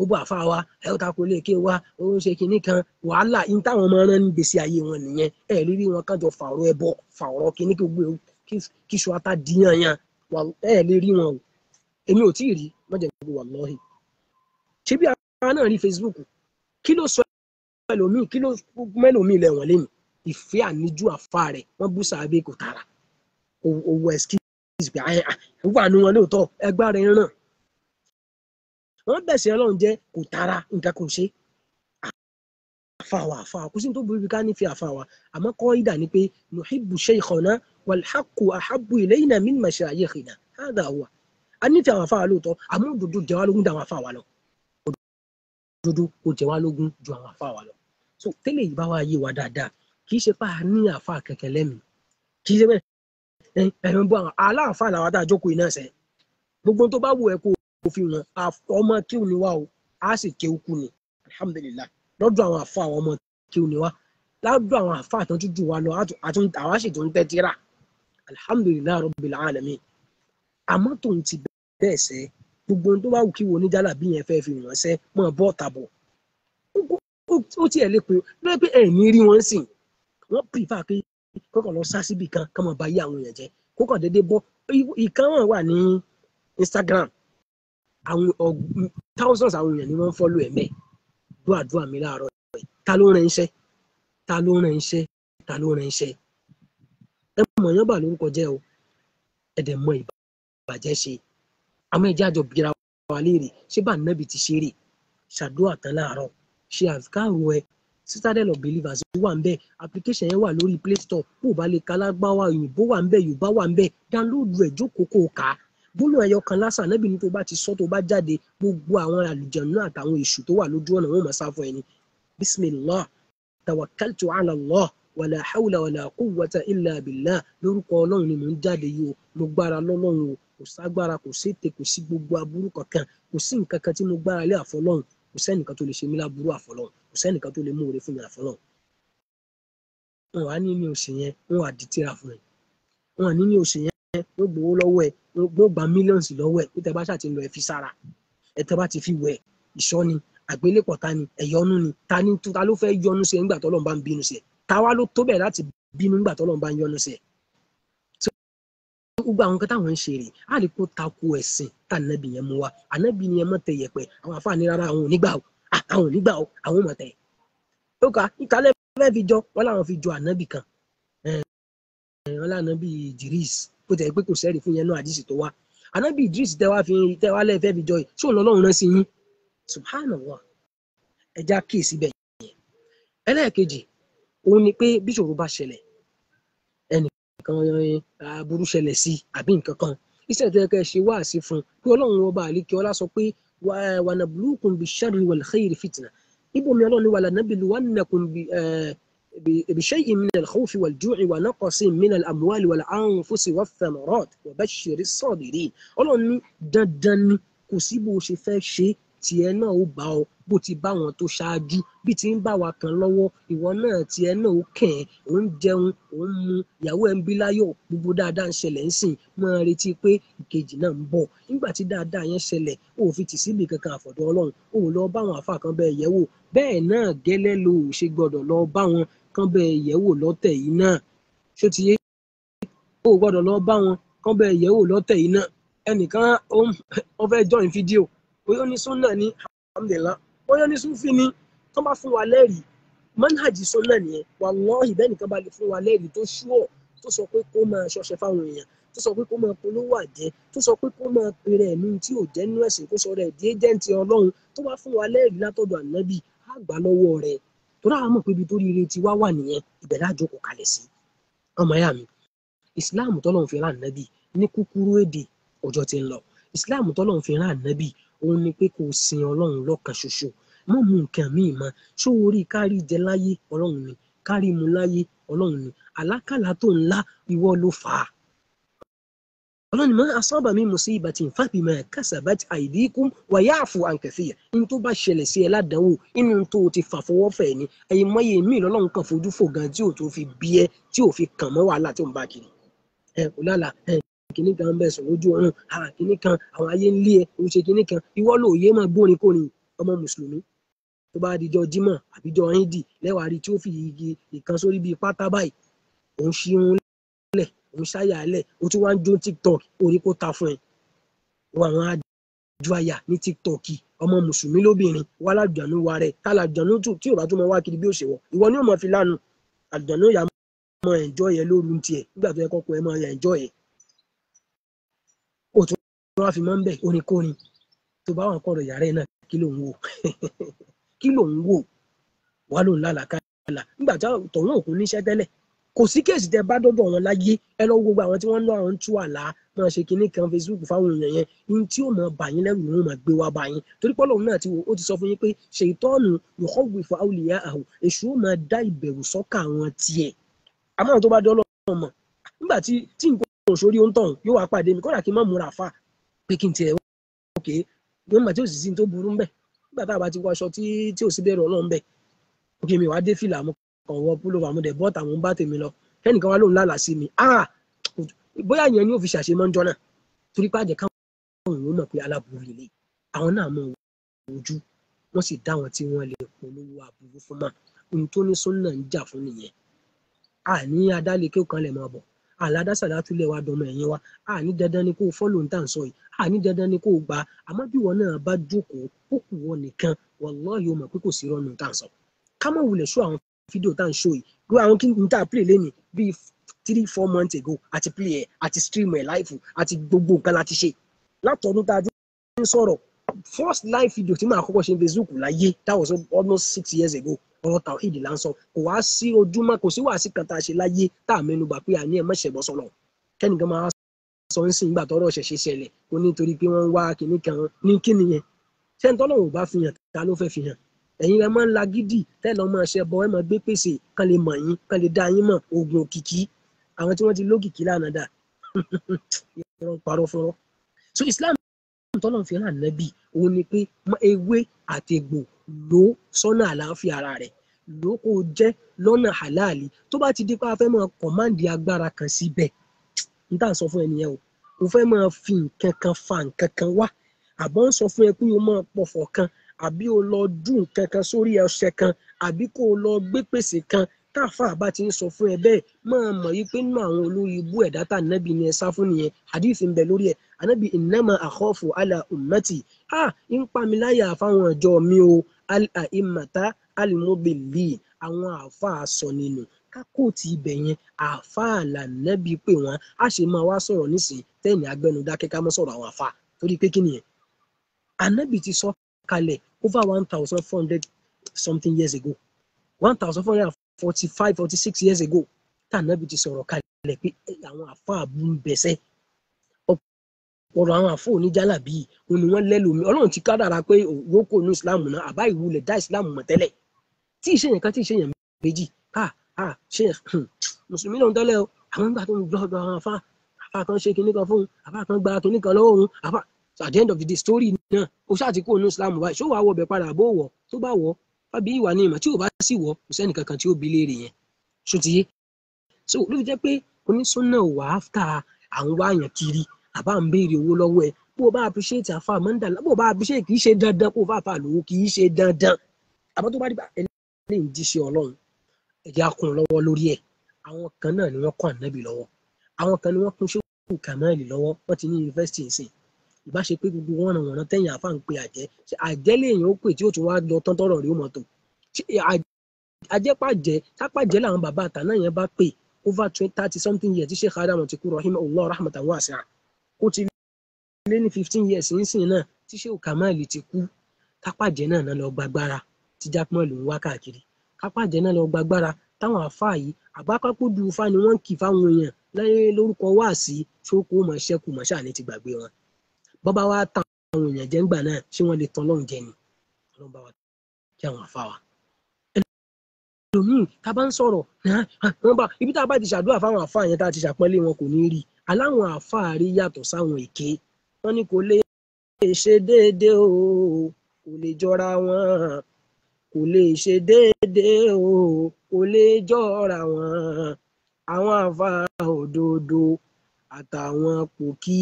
ó bọ́ àfa wa, ẹ ó takò lè ké wa, ó ń ṣe kinní kan, wàhálà ní táwọn máa ń rán ní gbèsè ayé wọn nìyẹn. Ẹ rírí wọn kájọ fàrọ ẹbọ, fàrọ kinní kí gbogbo kí iṣu ata di yanyan, ẹ lè rí wọn o. Èmi ò tí ì rí, má jẹ́ gbogbo wallahi. Ṣé bí náà rí Facebook. Kí ló sọ ẹlòmíì, kí ló mẹ́lòmíì lẹ́wọ̀n lẹ́nu? Ìfẹ́ àníjú àfa rẹ̀, wọ́n bú sàábé kò tara. Owó excuse pé wà nù wọn lóòótọ́, ẹgbàá rẹ̀ ń ràn. Wọ́n bẹ̀sẹ̀ Ọlọ́run jẹ́ kò tara, nǹkan kò ṣe. Àfàwà àfàwà kò sí ní tó burú bí ká nífẹ̀ẹ́ àfàwà, àmọ́ kọ́ ìdà ni pé nuhibbu shaykhana wal haqqu ahabbu ilayna min mashayikhina hadha huwa. A nífẹ̀ẹ́ àwọn àfàwà lóòótọ́, àmọ́ òdodo jẹ wá lógún ju àwọn àfàwà lọ. Òdodo kò jẹ wá lógún ju àwọn àfàwà lọ. So tẹ́lẹ̀ yìí bá wá yé wa dáadáa, kì í ṣe pé a ní àfà kẹ̀kẹ́ lẹ́mìí, kì í ṣe bẹ́ẹ̀ ẹ̀rọ ń bọ́ àwọn aláàfáà làwọn tá a jókòó iná ṣe. Gbogbo tó bá wù ẹ́ kó o fi wọn, ọmọ kíw ni wá o, a sì kéwú kú ni, alhamdulillah. Lọ́dọ̀ àwọn àfa àwọn ọmọ kíw ni wá, lọ́dọ̀ àwọn àfa àtúntò jù wá lọ, àwa sì tún tẹ́ tíra, alhamdulillah rabbil alamin. Àmọ́ tòun ti bẹ́ẹ̀ sẹ́, gbogbo tó bá wù kí wo oníjàlá bí yẹn fẹ́ fi wọ́n sẹ́, mọ̀ bọ́ tàbọ̀. Ó tiẹ̀ lè pé lóye pé ẹ̀ ní rí wọn sìn, wọ́n pìfà pé kókàn lọ sá síbì kan kán mọ̀ bá yí àwọn èèyàn jẹ́, kókàn déédéé bọ́. Ìkan wọn wà ní Instagram, àwọn thousands àwọn èèyàn ni wọ́n ń follow ẹ̀ mẹ́. Dúàdúà mi láàárọ̀ yìí, ta ló rán iṣẹ́? Ta ló rán iṣẹ́? Ta ló rán iṣẹ́? Ẹ mọ̀ yán bà lórúkọ jẹ́ o, ẹ dẹ̀ mọ ìbàjẹ́ ṣe. Àmọ́ ẹ jẹ́ àjọ bíra wa léèrè, ṣé bá nàbì ti ṣe rè? Ṣàdúrà tán láàárọ̀, ṣe àfikàrò ẹ. Citadel of Believers wà ń bẹ̀, application yẹn wà lórí Play Store. Bó o bá lè ka lágbáwá, òyìnbó wà ń bẹ̀, Yorùbá wà ń bẹ̀, download rẹ̀, jókòó kó o kà á. Gbólóhùn ẹyọ kan lásán, Ànábì ní tó bá ti sọ tó bá jáde, gbogbo àwọn àlùjànnú àtàwọn èṣù tó wà lójú ọ̀nà wọn máa sá fún ẹni. Bismillah, tawakkaltu ala Allah, wàlà hawla wàlà quwwata illa billah. Lórúkọ Ọlọ́run ni mò ń jáde yìí o, mo gbára lọ́lọ́run o, kò ságbára, kò séte, kò sí gbogbo aburú kankan, kò sí nǹkan kan tí mo gbára lé àfọlọ́run, kò sẹ́nìkan tó lè ṣe mí láburú àfọlọ́run, kò sẹ́nìkan tó lè mú oore fún mi àfọlọ́run. Wọn wà ní ní oṣù yẹn, wọn wà di tíra fún ẹ. Wọn wà ní ní oṣù yẹn, wọn gbowó lọ́wọ́ ẹ, wọn gba mílíọ̀nù lọ́wọ́ ẹ, níta bá ṣáà ti lọ ẹ fi sára, ẹ tẹ́ bá ti fi wẹ̀, ìṣọ́ni, àgbélépọ̀ta ni, ẹ̀yọ́nú ni, ta ni ta ló fẹ́ yọnu sí ẹ nígbà tọ́lọ́run bá ń bínú sí ẹ? Ta wá ló tó bẹ̀ láti bínú nígbà tọ́lọ́run bá ń yọnu sí ẹ? Gbogbo àwọn nǹkan táwọn ń ṣe rè, á lè kó tako ẹ̀sìn tá ànábì yẹn mú wa. Ànábì ni ẹ mọ̀ tẹ yẹpẹ̀, àwọn àfáàní rárá àwọn onígbà o, àwọn onígbà o, àwọn ò mọ̀ tẹ̀. Ó kà ìkàlẹ̀ fẹ́ fi jọ, wọ́n láwọn fi jọ ànábì kan, wọ́n lánábì Idris, bó tẹ̀ pé kò sẹ́rì fún yẹn náà àdìsí tó wá. Ànábì Idris tẹ́ wá fi tẹ́ wá lẹ́ẹ̀fẹ́ fi jọ yìí, ṣé òun lọ́lọ́run rán sí yín? Subhanallah, ẹja kíyèsí bẹ́ẹ̀ yẹn. Ẹlẹ́ẹ̀kejì, òun ni pé bí ìṣòro bá ṣẹlẹ̀, ẹnìkan aburú ṣẹlẹ̀ sí àbí nǹkan kan, iṣẹ́ tó yẹ kẹ́ ẹ ṣe wáàsí fún un pé Ọlọ́run ọba àlékè ọlá sọ pé wa nabluukum bish-sharri wal-khayri fitna. Ibòmí Ọlọ́run ní wa lanabluwannakum bishay'in minal khawfi wal-ju'i wa naqsin minal amwali wal-anfusi wath-thamarat wa bashshiris sabirin. Ọlọ́run ní dandan ni, kò sí bó ṣe fẹ́ ṣe tiẹ̀ náà ó bá ọ, bó ti bá wọn tó ṣáájú, bí ti ń bá wa kan lọ́wọ́, ìwọ náà tiẹ̀ náà ó kàn ẹ́, ò ń jẹun, ò ń mu, ìyàwó ẹ̀ ń bí láyọ̀, gbogbo dáadáa ń ṣẹlẹ̀ ń sìn, máa retí pé ìkejì náà ń bọ̀. Nígbà tí dáadáa yẹn ṣẹlẹ̀, ó fi tì síbi kankan àfọ̀dọ̀ Ọlọ́run, ó lọ bá àwọn àfa kan bẹ́ẹ̀ yẹ̀ wò, bẹ́ẹ̀ náà gẹ́lẹ́ lo ò ṣe gbọ́dọ̀ lọ bá wọn kan bẹ́ẹ̀ yẹ̀ wò lọ́tẹ̀ yìí náà. Ṣó ti yé? Ó gbọ́dọ̀ lọ bá wọn kan bẹ́ẹ̀ yẹ̀ wò lọ́tẹ̀ yìí náà. Ẹnìkan ó fẹ́ join fídíò, bóyá ní súnà ní alhamdulillah, bóyá ní súnfì ní, tó bá fún wa lẹ́rìí manhaji súnà nìyẹn. Wallahi bẹ́ẹ̀ nìkan bá lè fún wa lẹ́rìí tó ṣúọ̀, tó sọ pé kó máa ṣọṣẹ fáwọn èèyàn, tó sọ pé kó máa polówó àjẹ́, tó sọ pé kó máa pèrè ẹ̀mí tí ò jẹ́ nínú ẹ̀sìn, kó sọ rẹ̀ di ẹ́jẹ̀ǹtì Ọlọ́run, tó bá fún wa lẹ́rìí látọ̀dọ̀ ànábì, á gbà lọ́wọ́ rẹ̀. Torí àwọn mọ̀ pé ibi tó rí ire ti wá wà nìyẹn, ibẹ̀ lájókòó kalẹ̀ sí. Ọmọ ìyá mi, ìsìláàmù tọ́lọ́run fi rán ànábì ní kúkúrú èdè ọjọ́ ti ń lọ. Ìsìláàmù tọ́lọ́run fi rán ànábì òun ni pé kò sin Ọlọ́run lọ́kan ṣoṣo, mọ́ mú nǹkan míì mọ́. Ṣó orí kárí jẹ láyé Ọlọ́run ni, kárí mu láyé Ọlọ́run ni, àlákàlà tó ńlá ìwọ ló fà á. Ọlọ́run ni ma asaba min musibatin fabima kasabat aydikum wa ya'fu an kathir. Ní tó bá ṣẹlẹ̀ sí ẹ ládàáwò, inú tó o ti fà fọwọ́fẹ̀ ni, ẹ̀yin mọ́yé mi lọ́lọ́run kan fojú fò gan tí ò tó fi bí ẹ, tí ò fi kàn mọ́ wàhálà tó ń bá kiri. Ẹ kò lálà, ẹ kìnnì kan bẹ sùn lójú oorun, kìnnì kan àwọn ayé ń lé ẹ, ó ṣe kìnnì kan, ìwọ ló yé máa gbórin kórin ọmọ mùsùlùmí. Tó bá dijọ́ Jímọ̀ àbíjọ́ Ídì lẹ́wàá rí tí ó fi igi ìkan sórí bíi pátá báyìí, òun ṣí irun lẹ̀, òun ṣáyà lẹ̀, ó tún wá ń jó TikTok, orí kó ta fún ẹ. Wọ́n àwọn Lajú àyà ní TikTok, ọmọ mùsùlùmí lóbìnrin wà lájọ̀nú wa rẹ̀ tá lájọ̀nú tù tí ò bá tún mọ wá kiri bí ó ṣe wọ̀, ìwọ ni ó mọ fi lánu àjọ̀nú yà mọ ẹ̀njọ́ yẹ lóru tiẹ̀ nígbà tó yẹ kọ́kọ́ ẹ mọ ẹ̀njọ́ yẹ. Ó tún wá fi mọ́ ń bẹ̀ oníkórin tó bá wà ń kọ̀rọ̀ yàrá ẹ̀ náà, kí ló ń wò? Kí ló ń wò? Wà ló ń lálàkàlà nígbà tí tọ̀hún òkú níṣẹ́ tẹ́lẹ̀. Kò sí kéèsì tẹ bá dọ́dọ̀ wọn láyé. Ẹ lọ wo gbogbo àwọn tí wọ́n ń lọ àwọn ń tú àlá máa ṣe kinní kan Facebook fáwọn èèyàn yẹn, ní tí ó mọ bà yín lẹ́rù ni wọ́n máa gbé wá bá yín, torí pé Ọlọ́run náà ti wò ó, ti sọ fún yín pé ṣètọ́ọ̀nù yukhawwifu awliya'ahu, èṣù ó máa dá ìbẹ̀rù sọ́kà àwọn tiẹ̀. Àmọ́ àwọn tó bá dé Ọlọ́run mọ̀, nígbà tí nǹkan òṣòrí ó ń tàn yóò wá pàdé mi, kódà kí n má múra fà pé kí n tiẹ̀ ókè nígbà tí ò sì sí tó burú ń bẹ̀, nígbà tá a bá ti wọ aṣọ tí ò sí bẹ̀rù Ọlọ́run bẹ̀, òkè mi wàá dé fìlà mu kàn wọ púlọ́fà mo dẹ̀ bọ́ta mo ń bá tèmi lọ, kẹ́nìkan wá lóun lálàá sí mi, ah bóyá ìyẹn ni ó fi ṣàṣemọ́ ń jọ náà, torí pé àjẹká òun ó mọ̀ pé aláburú lè àwọn náà mọ̀ ojú wọ́n sì dá wọn tí wọ́n lè polówó aburú fún mà. Ohun tó ní súnà ń jà fún nìyẹn. Àní adálékè kan lè máa bọ̀ àládásàdá túlẹ̀ wa dọmọ ẹ̀yìn wa, àní dandan ni kó o fọ́lò ń tà ń sọ yìí, àní dandan ni kó o gbà á. Àmọ́ bí wọn náà bá jókòó ó kù wọn nìkan, wallahi o mọ̀ pé kò sí rọ́ọ̀nù tà ń sọ. Ká má wulẹ̀ ṣó àwọn fídíò tá à ń ṣó yìí, gbé àwọn kí n tá a play lẹ́nu bíi 3-4 months ago, àti play ẹ̀, àti stream ẹ̀ live, àti gbogbo nǹkan láti ṣe látọ̀dún tá a ti ń sọ̀rọ̀. First live video tí màá kọ́kọ́ ṣe Facebook láyé, that was almost 6 years ago. Ọ̀rọ̀ tawhid là ń sọ, kò wá sí ojúmọ́, kò sí wàásì kan tá a ṣe láyé tá a mẹ́nubà pé àní ẹ̀ má ṣẹbọ sọ́lọ̀. Kẹ́nìkan máa sọ ń sìn ìgbà tọ́rọ̀ ṣẹ̀ṣẹ̀ ṣẹlẹ̀ kó nítorí pé wọ́n ń wá kinní kan ní kíni yẹn. Ṣé ń tọ́lọ́run ò bá fi hàn, ta ló fẹ́ fi hàn? Ẹ̀yin ẹ máa ń lagídì tẹ́ lọ́ máa ṣẹbọ, ẹ máa gbé pèsè kán lè mọ̀ yín, kán lè dá yín mọ̀, oògùn òkìkí. Àwọn tí wọ́n ti lókìkí lánàá dà irọ́ parọ́ fúnrọ́. So Islam tọ́lọ́run fi hàn nábì òun ni pé ewé àti egbò ló sọ́nà àlàáfíà ara rẹ̀, ló kó jẹ́ lọ́nà halali. Tó bá ti di pé a fẹ́ máa kọ̀máǹdì agbára kan síbẹ̀, n tá à ń sọ fún ẹnìyẹn o, o fẹ́ máa fi nǹkan kan fa nǹkan kan wá, àbọ̀ ń sọ fún ẹ pé o máa pọ̀fọ̀ kan, àbí o lọ dùn nǹkan kan sórí ọṣẹ kan, àbí kó o lọ gbé pèsè kan. Táfà bá ti ń sọ fún ẹ bẹ́ẹ̀, máa mọ̀ yí pé nínú àwọn olórí ibú ẹ̀dá tá ànábì ni ẹ sá fún nìyẹn. Hadith ń bẹ lórí ẹ̀, ànábì innama akhafu ala ummati, a ń pa mi láyà fáwọn ọjọ́ mi o, al-a'immata al-mudillin, àwọn àáfàá sọ nínú kákòtì ibẹ̀ yẹn, àáfàá làǹnábì pé wọ́n á ṣe máa wá sọ̀rọ̀ nísìnyí tẹ́ẹ̀nì agbẹnudákẹ́ ká mọ́ sọ̀rọ̀ àwọn àáfàá, torí pé kí nìyẹn, ànábì ti sọ kalẹ̀ over 1400 something years ago, 1445 46 years ago, tànàbí ti sọ̀rọ̀ kalẹ̀ pé àwọn àfáà bú ń bẹ̀sẹ̀. Ọ̀pọ̀lọpọ̀ àwọn àfáà oníjàlábí òun ni wọ́n lẹ́lòmí. Ọlọ́run ti kádàrá pé òwòkò ní ìsìláàmù náà, àbá ìwúlẹ̀ dá ìsìláàmù mọ̀ tẹ́lẹ̀. Tí ìṣe yẹn kan, tí ìṣe yẹn méjì, ká à ṣe mùsùlùmí lòun tẹ́lẹ̀ o, àwọn ìgbà tó ń gbọ́ àwọn àfáà, àfáà kan ṣe kinní kan fóun, àfáà kan gba kinní kan lọ́wọ́ òun, àfáà. So at the end of the day, story náà o ṣáà ti kó ní ìsìláàmù báyìí, ṣó wàá wọ ọbẹ̀ padà bó wọ̀, tó bá wọ̀ fábí ìwà ní ìmọ̀, tí ò bá sì wọ̀ kò sẹ́nì kankan tí ó bi léèrè yẹn. Ṣó ti yé? So ló fi jẹ́ pé onísúnà wà áfítà à ń wá àyàn kiri, àbá ń béèrè owó lọ́wọ́ ẹ. Bó o bá appreciate àfa mọ́ndàlá, bó o bá appreciate, kì í ṣe dandan kó o bá àfa lówó, kì í ṣe dandan. Àmọ́ tó bá dé bá ẹni ń jíṣẹ́ Ọlọ́run, ẹ̀jẹ̀ á kún un lọ́wọ́ lórí ẹ̀. Àwọn kan náà ni wọ́n kún ànábì lọ́wọ́, àwọn kan ni wọ́n kún ṣéwù kàmáàlì lọ́wọ́, wọ́n ti ní yunifásitì ìsìn. Ìbá ṣe pé gbogbo wọn ràn wọ́n tẹ̀yìn àfa ń pe àjẹ́, àjẹ́ lèèyàn ó pè tí ó tún wá lọ tán tọrọ rí ó mọ̀ tó. Àjẹpàjẹ́ tápàjẹ́ làwọn bàbá àtàná yẹn bá pè over 30 something years tí Sheikh Adam ti kú rahimahullah rahmatan wasi'a, ó ti lé ní 15 years nísìnyí náà tí Sheikh Kamali ti kú. Tápàjẹ́ náà náà lọ gbàgbára tí Jackman ló ń wá káàkiri, kápàjẹ́ náà lọ gbàgbára táwọn àfáà yìí àbákápódù ifá ni wọ́n ń kì fáwọn èèyàn láyé lórúkọ wáàsí ṣókó mọ̀ ṣẹ́kù mọ̀ ṣáà ní ti gbàgbé wọn. Bọ́bá wa ta àwọn èèyàn jẹ́ ńgbà náà, ṣé wọ́n lè tan Ọlọ́run jẹ ni? Ọlọ́run bá wa kí àwọn àfáà wa. Ẹlòmíì tá a bá ń sọ̀rọ̀ wọ́n bá ibi tá a bá ti ṣàdúrà fáwọn àfáà yẹn tá a ti ṣàpọ́nlé wọn kò ní rí. Aláwọn àfáà rí yàtọ̀ sáwọn èké. Wọ́n ní kò lè ṣe déédéé o, kò lè jọra wọn, kò lè ṣe déédéé o, kò lè jọra wọn. Àwọn àfáà òdodo àtàwọn pòkì,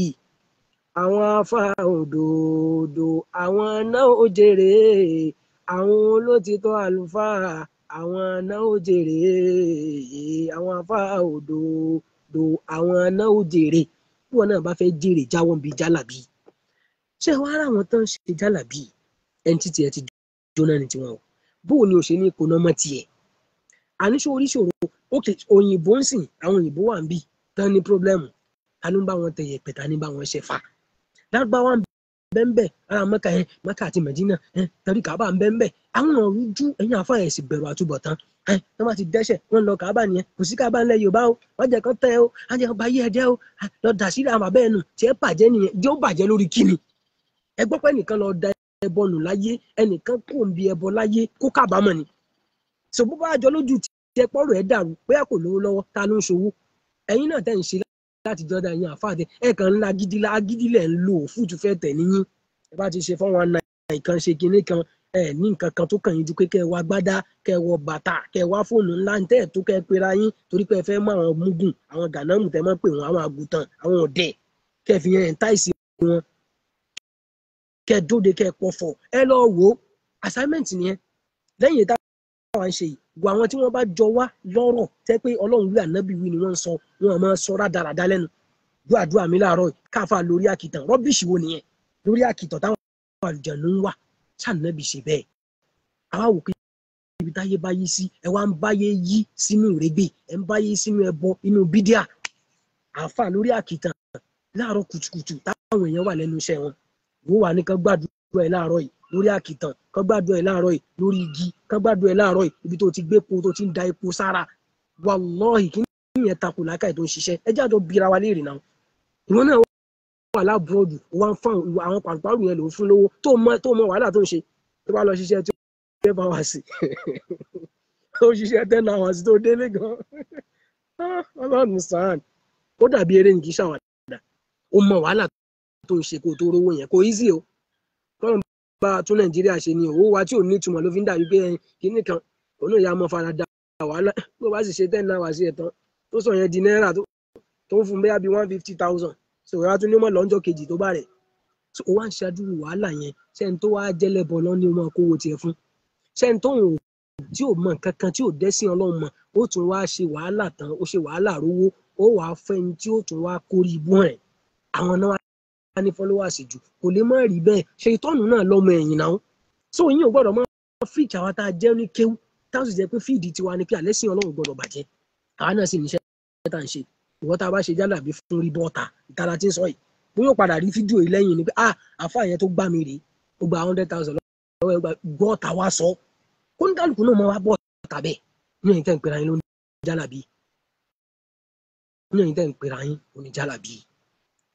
àwọn àfáà òdodo àwọn náà ó jèrè, àwọn olótìtọ́ àlùfáà àwọn náà ó jèrè, àwọn àfáà òdodo àwọn náà ó jèrè. Bí wọn náà bá fẹ́ jèrè, jáwọ́ ń bi jálàbí. Ṣé wàá rà wọn tán ṣe jálàbí ẹni títí ẹ ti jóná ní tiwọn o? Bóò ni o ṣe ní kóná mọ́ tiẹ̀? Àníṣe oríṣiríṣi òkè òyìnbó ń sìn, àwọn òyìnbó wà ń bì tán ní pírọ́blẹ́mù, ta ló ń bá wọn tẹ̀yẹ̀ pẹ̀, ta ní bá wọn ṣẹ̀fà? Lárúbáwá ń bẹ́ńbẹ́ ara Mẹ́kà yẹn, Mẹ́kà àti Mẹ̀dínà ẹ̀ torí Kàábà ń bẹ́ńbẹ́. Àwọn ọ̀rújú ẹ̀yìn àfáà ẹ̀ sì bẹ̀rù àtúbọ̀tán. Ẹ̀ tó bá ti dẹ́ṣẹ̀ wọ́n lọ Kàábà nìyẹn, kò sí Kàábà ńlẹ̀ Yorùbá o, wọ́n jẹ́ kán tẹ́ o, wọ́n jẹ́ kán bá yé ẹjẹ́ o, lọ dà sí àwọn bàbá ẹ̀ nù, tiẹ̀ bàjẹ́ nìyẹn, jẹ́ ó bàjẹ́ lórí kíni? Ẹ gbọ́ pé ẹnìkan lọ da ẹbọ nù láyé, ẹnìkan kò ń bi ẹbọ láyé kó kábàámọ̀ ni. So bó bá jọ lójú tiẹ̀ pọ́rọ̀ ẹ̀ dàrú, bóyá kò lówó lọ́wọ́, ta ló ń ṣòwò? Ẹ̀yin náà tẹ́ ń ṣe láti jọ́dá ẹ̀yin àfáà tẹ ẹ̀ kàn ńlá gidi lágídí lẹ̀ ń lò fúùtù fẹ́ tẹ̀ níyìn. Ẹ bá ti ṣe 419 kan ṣe kinní kan, ẹ ní nǹkan kan tó kàn yín ju pé kẹ́ ẹ wá gbádá, kẹ́ ẹ wọ bàtà, kẹ́ ẹ wá fóònù ńlá ń tẹ́ ẹ̀ tó kẹ́ ẹ pera yín torí pé ẹ fẹ́ mú àwọn mugun, àwọn gànámù tẹ́ mọ́ pé wọ́n, àwọn àgùntàn, àwọn ọ̀dẹ̀, kẹ́ ẹ fi yẹn ẹ̀ńtáìsì wọn, kẹ́ ẹ dóde, kẹ́ ẹ pọ̀fọ̀, ẹ lọ wò ó. Assignment nìyẹn. Lẹ́yìn táwa ń ṣe yìí, wo àwọn tí wọ́n bá jọ wá lọ́rọ̀ tẹ́ pé Ọlọ́run wí ànábì wí ni wọ́n ń sọ, wọn máa sọ rádaràda lẹ́nu. Dúà dúà mi láàárọ̀ yìí, káfà lórí àkìtàn, rọ́bìṣì wo nìyẹn? Lórí àkìtàn táwọn àlùjànnú ń wà, ṣànábì ṣe bẹ́ẹ̀. Àwa wò pé ibi táyé bá yí sí, ẹ wá ń báyé yí sínú ìrégbè, ẹ ń báyé sínú ẹbọ, inú bídíà. Àáfà lórí àkìtàn láàárọ̀ kùtùkùtù táwọn èèyàn wà lẹ́nu iṣẹ́ wọn. Wọ́n wà ní kán gbàdúrà ẹ láàárọ̀ yìí lórí àkìtàn, kán gbàdúrà ẹ láàárọ̀ yìí lórí igi, kán gbàdúrà ẹ láàárọ̀ yìí ibi tó ti gbé epo tó ti ń da epo sára. Wàlọ́ọ̀hì kí nìyẹn takò làákàyè tó ń ṣiṣẹ́. Ẹ jáde bira wa léèrè náà. Ìwọ náà wà lábúròdù, wà ń fún àwọn pàǹpàrù yẹn ló ń fún lówó tó mọ wàhálà tó ń ṣe. Tó bá lọ ṣiṣẹ́ 12 hours, ó ṣiṣẹ́ 10 hours tó délé gan. Ọlọ́run sàn. Ó dàbí eré ní kì í ṣàwàdà. Ó mọ wàhálà tó ń ṣe kó tó rówó yẹn, kò easy o. Kọ́lọ́n bá tún Nàìjíríà ṣe ni owó wa tí ò ní ìtumọ̀ ló fi ń dàbí pé kinní kan òun náà yà mọ́ farada wàhálà. Bó bá sì ṣe 10 hours ẹ̀ tán tó sọ yẹn di náírà tó ń fún bóyá bíi 150,000, so ìwà tún ní mọ̀ lọ́jọ́ kejì tó bá rẹ̀. So ó wá ń ṣàdúró wàhálà yẹn. Ṣẹ́ni tó wá jẹ́lẹ́bọ lọ ní o máa kówó tiẹ̀ fún? Ṣẹ́ni tó ń tí ò mọ nǹkan kan tí ò dẹ́sìn Ọlọ́run mọ̀, ó tún wá ṣe wàhálà tán, ó ṣe wàhálà rówó, ó wàá fẹ́ ẹni tí ó tún wá kórí ibú rẹ̀. Àwọn náà wá ní followers jù, kò lè má rí bẹ́ẹ̀. Ṣe ìtọ́nù náà lọ́mọ ẹ̀yìn náà. So yín ò gbọ́dọ̀ máa fíìkì àwa tá a jẹ́ ní kéwú, táwọn sì jẹ́ pé fíìdì tiwa ni pé àlẹ́sìn Ọlọ́run gbọ́dọ̀ bàjẹ́. Àwa náà sì níṣẹ́ tá à ń ṣe. Ìwọ tá a bá ṣe jálàbí fún rí bọ́ọ̀tà ìtara tí ń sọ yìí, bó yóò padà rí fídíò yìí lẹ́yìn ni pé ah àfa yẹn tó gbá mi rèé, ó gba 100,000 lọ́wọ́ ẹ̀, bọ́ọ̀tà wá sọ. Kóńtàlùkù náà máa wá bọ́ọ̀tà bẹ́ẹ̀. Ní ẹ̀yin tẹ́ ń pera yín lóní jálàbí, ní ẹ̀yin tẹ́ ń pera yín lóní jálàbí,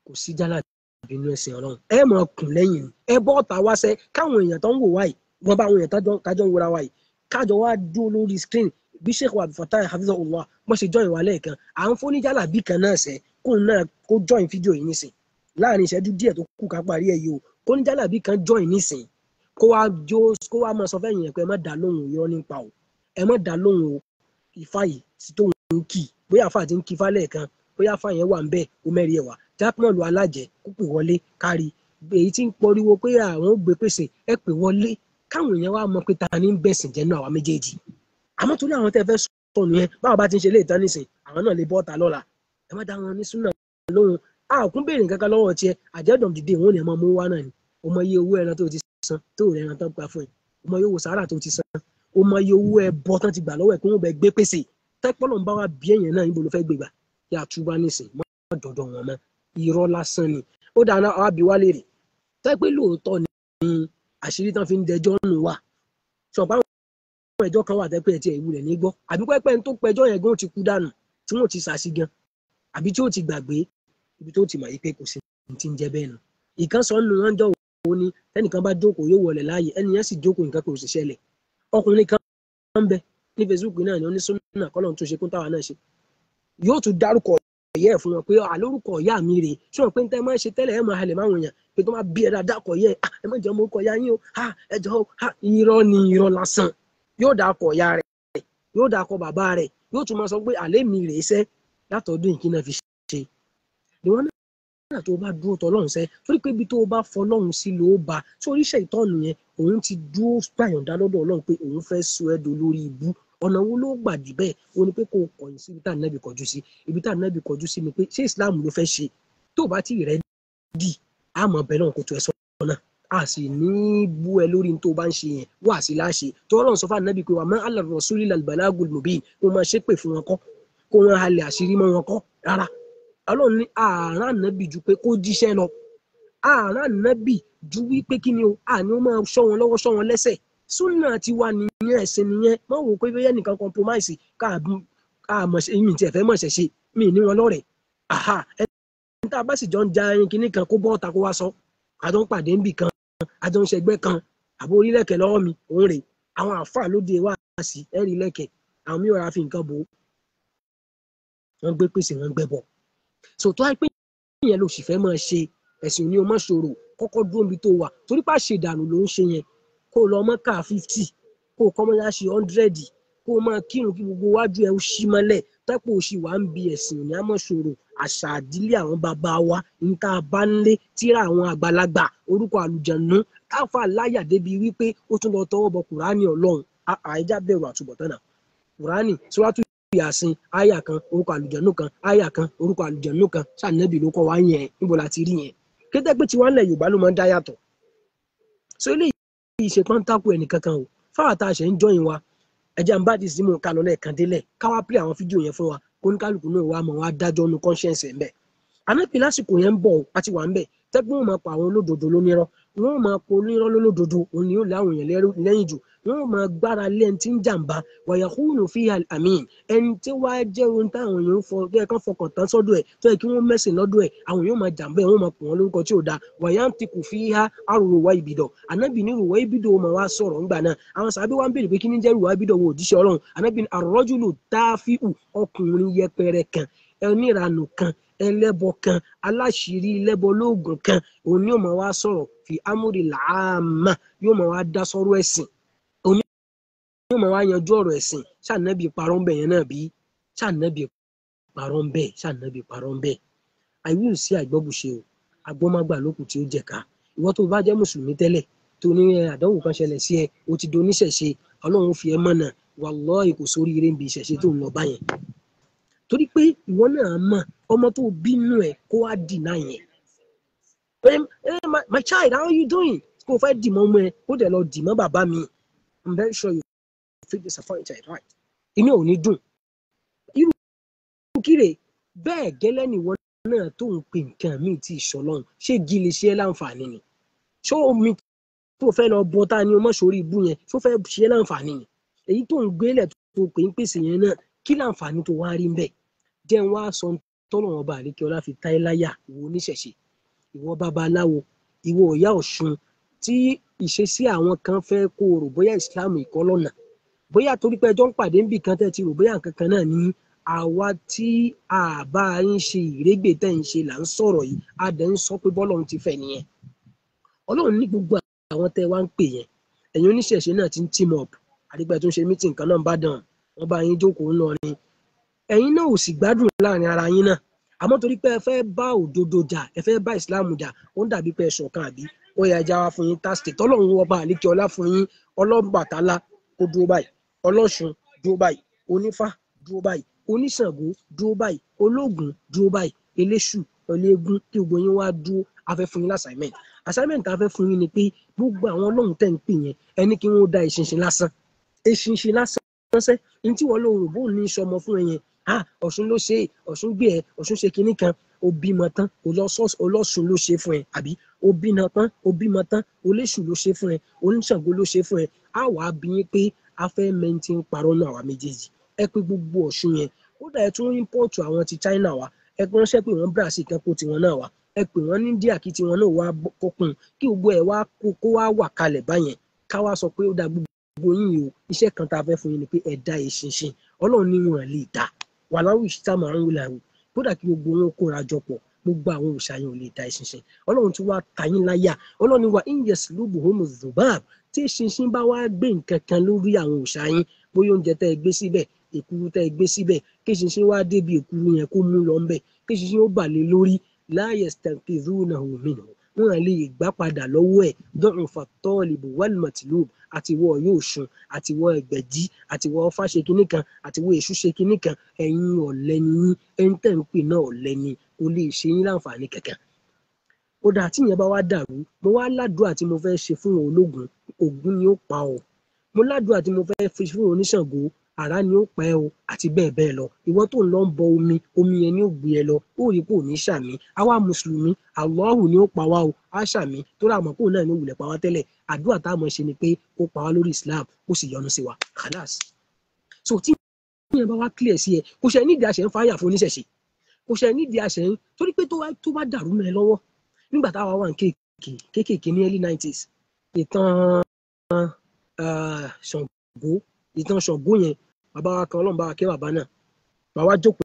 kò sí jálàbí inú ẹ̀sìn Ọlọ́run. Ẹ máa kùn lẹ́yìn ni, ẹ bọ́ọ̀tà wá sẹ́ káwọn èèyàn tó ń wò wáyìí, wọ́n bá àwọn èèyàn tájọ́ ń wòra wáyìí, kájọ wá dúró lórí screen bí Sheikh Abdulfatai Hafizahullah bọ́n ṣe join wa lẹ́ẹ̀kan, à ń fún ní jálàbí kan náà sẹ́ kóun náà kó join fídíò yìí nísìn láàrin ìṣẹ́jú díẹ̀ tó kù ká parí ẹ̀ yìí o, kó ní jálàbí kan join nísìn kó wá jó, kó wá máa sọ fẹ́yìn ẹ̀ pé ẹ má dá lóhùn irọ́ nípa o, ẹ má dá lóhùn o, ifá yìí sì tó ń kì, bóyá àfa àti ń kí ifá lẹ́ẹ̀kan, bóyá àfa yẹn wà ń bẹ́ẹ̀ ó mẹ́rin ẹ̀ wá. Jákmọ̀lù alájẹ kó pè wọlé kárí èyí tí ń pariwo pé àwọn ò gbé pèsè ẹ pè wọlé káwọn èèyàn wá mọ̀ pé ta ni ń bẹ̀sìn jẹ́ náà àwa méjèèjì. Àmọ́ torí àwọn tẹ́ fẹ́ sọ nìyẹn, báwo bá ti ń ṣe léètán nísìn, àwọn náà lè bọ́ta lọ́la. Ẹ má dá wọn ní súnà lóhùn. A ò kún béèrè nǹkan kan lọ́wọ́ tiẹ̀, àjẹ́dọ̀m dìde òun ni ẹ máa mú wá náà ni. O mọ iye owó ẹran tó ti san, tó rẹ̀ ẹran tán pa fún ẹ. O mọ iye owó sàárà tó ti san. O mọ iye owó ẹbọ tán ti gbà lọ́wọ́ ẹ̀ kí wọ́n bẹ gbé pèsè. Tẹ́pọ́lọ̀ ń bá wa bí ẹ̀yàn náà níbo ló fẹ́ gbé gbà. Kí a túbá nísìn, má dọ̀dọ̀ wọn mọ́. Irọ́ lásán ni. Ó dáná àwa bí wá léèrè. Tẹ́ pé lóòótọ́ ni àṣírí tán fi ń dẹjọ́ nù wá. Ṣọ̀pá àwọn ẹjọ́ kan wà tẹ́ pé ẹ ti ẹ̀ ìwúlẹ̀ ní gbọ́. Àbí pẹ́pẹ́ ń tó pẹjọ́ yẹn gan ti kú dànù tí wọ́n ti sàṣì gan. Àbí tí ó ti gbàgbé ibi tó ti mọ̀ yìí pé kò sí ti ń jẹ́ bẹ́ẹ̀ nù. Ìkan sọ nínú wọn jọ wo ni tẹnìkan bá jókòó yóò wọlé láàyè, ẹni yẹn sì jókòó nǹkan kò sì ṣẹlẹ̀. Ọkùnrin kan ń bẹ ní Facebook náà ni ó ní súnà kọ́lọ́n tó ṣe kún táwa náà ṣe. Yóò tún dárúkọ ìyá ẹ̀ fún wọn pé àlórúkọ ìyá mi rèé. Ṣé wọn pé ń tẹ́ máa ń ṣe tẹ́lẹ̀ ẹ̀ máa halẹ̀ máwọn èèyàn pé tó máa bí ẹ dáadáa kọ̀ yẹ ẹ má jẹ́ ọmọ orúkọ ìyá yín o, ẹ jọ irọ́ ni irọ́ lásán. Yóò dákọ̀ ìyá rẹ̀, yóò dákọ̀ bàbá rẹ̀, yóò tún máa sọ pé àlẹ́ mi rèé sẹ́ látọ̀dún ìkíná fi ṣe. Ìwọ náà tó bá dúró tọlọ́run sẹ́, torí pé ibi tó bá fọlọ́run sí ló bá. Sórí iṣẹ́ ìtọ́nu yẹn, òun ti dúró gbàyànjá lọ́dọ̀ Ọlọ́run pé òun fẹ́ sọ ẹ́ dolórí ibú. Ọ̀nà wo ló gbà jù bẹ́ẹ̀? Ó ní pé kó o kọ̀yìn sí ibi tá ànábì kọjú sí. Ibi tá ànábì kọjú sí ni pé ṣé Islam ló fẹ́ ṣe? Tó o bá tí ì rẹ́dì, á mọ̀ bẹ́ẹ̀ náà kó tó ẹ sọ. náà, a sì ní bú ẹ lórí tó bá ń ṣe yẹn, wà sí láṣẹ tó Ọlọ́run sọ fún Ànábì pé wà má ala rasuli lal balagul mubin, kó máa ṣépè fún wọn kọ́, kó wọn halẹ̀ àṣírí mọ́ wọn kọ́ rárá. Ọlọ́run ní ààrán Ànábì ju pé kó jíṣẹ́ lọ, ààrán Ànábì ju wípé kí ni o, àní ó máa ṣọ́ wọn lọ́wọ́ ṣọ́ wọn lẹ́sẹ̀. Súnà ti wà nìyẹn, ẹ̀sìn nìyẹn. Má wò pé bóyá nìkan compromise ká mọ̀ ṣe mi tiẹ̀ fẹ́ mọ̀ ṣẹ̀ ṣe mi ní wọn lọ́rẹ̀ẹ́. Àhà, ẹni tá a bá sì jọ ń ja ẹyin kinní kan kó bọ́ ọ̀ta kó wá sọ, àjọ ń pàdé níbì kan, àjọ ń ṣẹgbẹ́ kan, àbó orílẹ̀kẹ̀ lọ́wọ́ mi òun rè. Àwọn àáfàá lóde wá sí ẹ̀rí lẹ́kẹ̀, àwọn mí ò ra fi nǹkan bò ó, wọ́n gbé pèsè, wọ́n gbẹ bọ̀. So tó wáyé pé ìyẹn ló sì fẹ́ máa ṣe ẹ̀sìn ní o má ṣòro, kọ́kọ́ dúró níbi tó wà, torí pé àṣedànù ló ń ṣe yẹn. Kó o lọ mọ́ ká 50, kó o kọ́ mọ́ ṣe 100, kó o máa kírun kí gbogbo wájú ẹ ó ṣí mọ́lẹ̀, tẹ́pọ̀ ó sì wà ń bi ẹ̀sìn ní àmọ́ ṣòro. Àṣà àdílé àwọn bàbá wa ń tá a bá ń lé tíra àwọn àgbàlagbà orúkọ àlùjànnú káfà láyà débi wípé ó tún lọ tọwọ́ bọ Kùránì Ọlọ́run. Àìjá bẹ̀rù àtúbọ̀tán náà. Kùránì síwájú Yàsín àyà kan orúkọ àlùjànnú kan, àyà kan orúkọ àlùjànnú kan, ṣàǹnẹ́bì ló kọ́ wa yẹn, níbo la ti rí yẹn? Kété pé tiwa ńlẹ̀ Yorùbá ló máa ń dá yàtọ̀. So eléyìí ṣe pọ́ńtàkù ẹnìkankan o. Fáwọn tá a ṣe ń jọyìn wa, ẹjẹ́ ń bá di símú ká lọ lẹ́ẹ̀kan délẹ̀, káwá pílẹ̀ àwọn fídíò yẹn fún wa, kó ní kálukú náà wá mọ̀ wá dájọ́ nu conscience ẹ̀ ń bẹ̀. Ànábì lásìkò yẹn ń bọ̀ àti wà ń bẹ̀, tẹ́gbọ́n wọn máa pa àwọn olódodo lónírọ́, wọ́n máa pa onírọ́ lólódodo, òun ni yóò láwọn èèyàn lẹ́yìn jù, wọ́n máa gbára lé ẹni tí ń jàǹbá, wàyàkúnù fíhà àmín, ẹni tí wàá jẹ́ ohun táwọn èèyàn fọ tó yẹ kán fọkàn tán sọ́dọ̀ ẹ̀, tó yẹ kí wọ́n mẹ́sìn lọ́dọ̀ ẹ̀, àwọn èèyàn máa jàǹbá ẹ̀, wọ́n máa pè wọ́n lórúkọ tí ò dáa. Wàyàntìkù fíhà àrùwà ìbìdọ̀, ànábì ní rùwà ìbìdọ̀ máa wá sọ̀rọ̀ ńgbà náà. Àwọn sàbí wa ń béèrè pé kí ní jẹ́ rùwà ìbìdọ̀ wo òjíṣẹ́ Ọlọ́run. Ànábì ní àrọ́jùlù táfíù, ọkùnrin yẹpẹrẹ kan, oníranù kan, ẹlẹ́bọ kan, aláṣìírí ẹlẹ́bọ lóògùn kan, òun ni yóò máa wá sọ̀rọ̀ fi amúri làámà, yóò máa wá dá sọ́rọ̀ ẹ̀sìn, òun ni yóò máa wá yanjú ọ̀rọ̀ ẹ̀sìn. Ṣànàbí parọ́ ń bẹ̀ yẹn náà bí? Ṣànàbí parọ́ ń bẹ̀? Ṣànàbí parọ́ ń bẹ̀? Àìwí ò sí àìgbọ́bùṣe o, agbọ́mágbà lókù tí ó jẹ̀ka. Ìwọ tó bá jẹ́ mùsùlùmí tẹ́lẹ̀ tó ní àdánwò kan ṣẹlẹ̀ sí ẹ, o ti doníṣẹ̀ṣe, Ọlọ́run fi ẹ mọ̀nà, wàláhì kò sórí eré ń bi ìṣẹ̀ṣe tó ń lọ báyẹn. Torí pé ìwọ náà mọ̀ ọmọ tó bínú ẹ kó wá dì náà yẹn. My child, how are you doing? Kó o fẹ́ dì mọ́ ọmọ ẹ, kó dẹ̀ lọ dì mọ́ bàbá mi. I'm very sure you feel disappointed, right? Inú ò ní dùn. Irú kíre bẹ́ẹ̀ gẹ́lẹ́ ni ìwọ náà tó ń pè nǹkan míì tí ìṣọlọ́run. Ṣé igi lè ṣe é láǹfààní ni? Ṣé omi tó fẹ́ lọ bọ ta ni o mọ̀ sórí ibú yẹn? Ṣó fẹ́ ṣe é láǹfààní ni? Èyí tó ń gbélẹ̀ tó pè ń pèsè yẹn náà, kí láǹfààní tó wá rí ń bẹ̀? Jẹ́ ń wá sọ tọ́lọ́run ọba àlékè ọlá fi tá ẹ láyà, ìwọ oníṣẹ̀ṣe, ìwọ babaláwo, ìwọ ìyá Ọ̀ṣun, tí ìṣesí àwọn kan fẹ́ kó o rò bóyá ìsìláàmù ìkọlọ́nà, bóyá torí pé ẹjọ́ ń pàdé níbì kan tẹ́ ti rò bóyá nǹkan kan náà ní àwa tí a bá ń ṣe ìrégbè tẹ́ ń ṣe là ń sọ̀rọ̀ yìí, a dẹ̀ ń sọ pé bọ́lọ́run ti fẹ́ nìyẹn. Ọlọ́run ní gbogbo àwọn tẹ́ wá ń pè yẹn, ẹ̀yin oníṣẹ̀ṣe náà ti ń team up, àdìgbà tó ń ṣe meeting kan náà ń bá dàn, wọ́n bá yín jókòó ń lọ ni. Ẹ̀yin náà ò sì gbádùn láàrin ara yín náà, àmọ́ torí pé ẹ fẹ́ bá òdodo jà, ẹ fẹ́ bá ìsìláàmù jà, ó ń dàbí pé ẹ ṣọ̀kan àbí ó yẹ ẹja wá fún yín tásìtì tọ́lọ́run ọba àlékè ọlá fún yín. Ọlọ́bàtálá kó dúró báyìí, Ọlọ́ṣun dúró báyìí, Onífá dúró báyìí, Oníṣàngó dúró báyìí, Ológun dúró báyìí, Eléṣù, Eléégún, kí gbogbo yín wá dúró. A fẹ́ fún yín l'assignment. Assignment a fẹ́ fún yín ni pé gbogbo àwọn ọlọ́run tẹ́ ń pè yẹn, ẹni kí wọ́n da eṣinṣin lásán, eṣinṣin lásán ránṣẹ́ ní tí wọ́n lò rò bóun ní sọmọ fún ẹ yẹn. Ah, Ọ̀ṣun ló ṣe, Ọ̀ṣun gbé ẹ, Ọ̀ṣun ṣe kinní kan, ó bímọ tán, Ọlọ́ṣun ló ṣe fún ẹ, àbí ó bímọ tán, ó bímọ tán, Oléṣù ló ṣe fún ẹ, Oníṣàngó ló ṣe fún ẹ. Á wàá bí yín pé a fẹ́ mẹ́ntì ń parọ́ náà àwa méjèèjì. Ẹ pé gbogbo Ọ̀ṣun yẹn, kódà ẹ tún ímpọ́ọ̀tù àwọn ti China wá, ẹ ránṣẹ́ pé wọ́n Brazil kan kó tiwọn náà wá, ẹ pè wọ́n ní India kí tiwọn náà wá kókun, kí gbogbo ẹ wá kó wá wà kalẹ̀ báyẹn, ká wá sọ pé ó dá gbogbo yín o, iṣẹ́ kan tá a fẹ́ fún yín ni pé ẹ dá eṣinṣin. Ọlọ́run ní wọn lè dá wàláwù ìṣítàmù àrùn wìlàwù, kódà kí gbogbo wọn kóra jọ pọ̀, gbogbo àwọn òòṣà yẹn ò lè dá eṣinṣin. Ọlọ́run tí wàá ta yín láyà. Ọlọ́run ní wa ìyẹ̀sìlúbù homo zubab, tí eṣinṣin bá wá gbé nǹkan kan lórí àwọn òòṣà yín, bóyá oúnjẹ tẹ́ ẹ gbé síbẹ̀, èkuru tẹ́ ẹ gbé síbẹ̀, kí eṣinṣin wá débi èkuru yẹn kó mú lọ ńbẹ̀, kí eṣinṣin ó bà lé lórí, la yastanqidhunahu minhu, wọn lè gbà padà lọ́wọ́ ẹ̀. Du'ufa at-talibu wal-matlub, àtiwọ́ yóò sun, àtiwọ́ ẹgbẹ̀jì, àtiwọ́ ọfà ṣe kinní kan, àtiwọ́ èṣù ṣe kinní kan, ẹ̀yin ọ̀lẹ ni yín, ẹni tẹ́ ń pè náà ọ̀lẹ ni, kò lè ṣe yín láǹfààní kankan. Ó dáa, tí ìyẹn bá wá dàrú, mo wá ládùúrà tí mo fẹ́ ṣe fún ológun, Ògún ni ó pa ọ́. Mo ládùúrà tí mo fẹ́ fi fún oníṣàngó, àrá ni ó pa ẹ́ o, àti bẹ́ẹ̀ bẹ́ẹ̀ lọ. Ìwọ tó ń lọ ń bọ omi, omi yẹn ni ó gbé ẹ lọ, ó rí pé ò ní ṣàmì. Àwa mùsùlùmí, Allahu ni ó pa wá o, á ṣàmì, tó rà mọ́ kóun náà ní ó wulẹ̀ pa wá tẹ́lẹ̀. Àdúrà tá a mọ̀ ṣe ni pé kó pa wá lórí Islam, ó sì yọ́nú sí wa. Khalas. So tí ìyẹn bá wá clear sí ẹ, kò ṣe nídìí àṣẹ ń fáyà fún oníṣẹ̀ṣe, kò ṣe nídìí àṣẹ ń torí pé tó bá dàrú mọ́ ẹ lọ́wọ́. Nígbà táwa wà ní kéékèèké ní early 90s, ìtàn Ṣàngó, ìtàn Ṣàngó yẹn, bàbá wa kan, Ọlọ́run bá wa kẹ́ bàbá náà, bàbá wa jókòó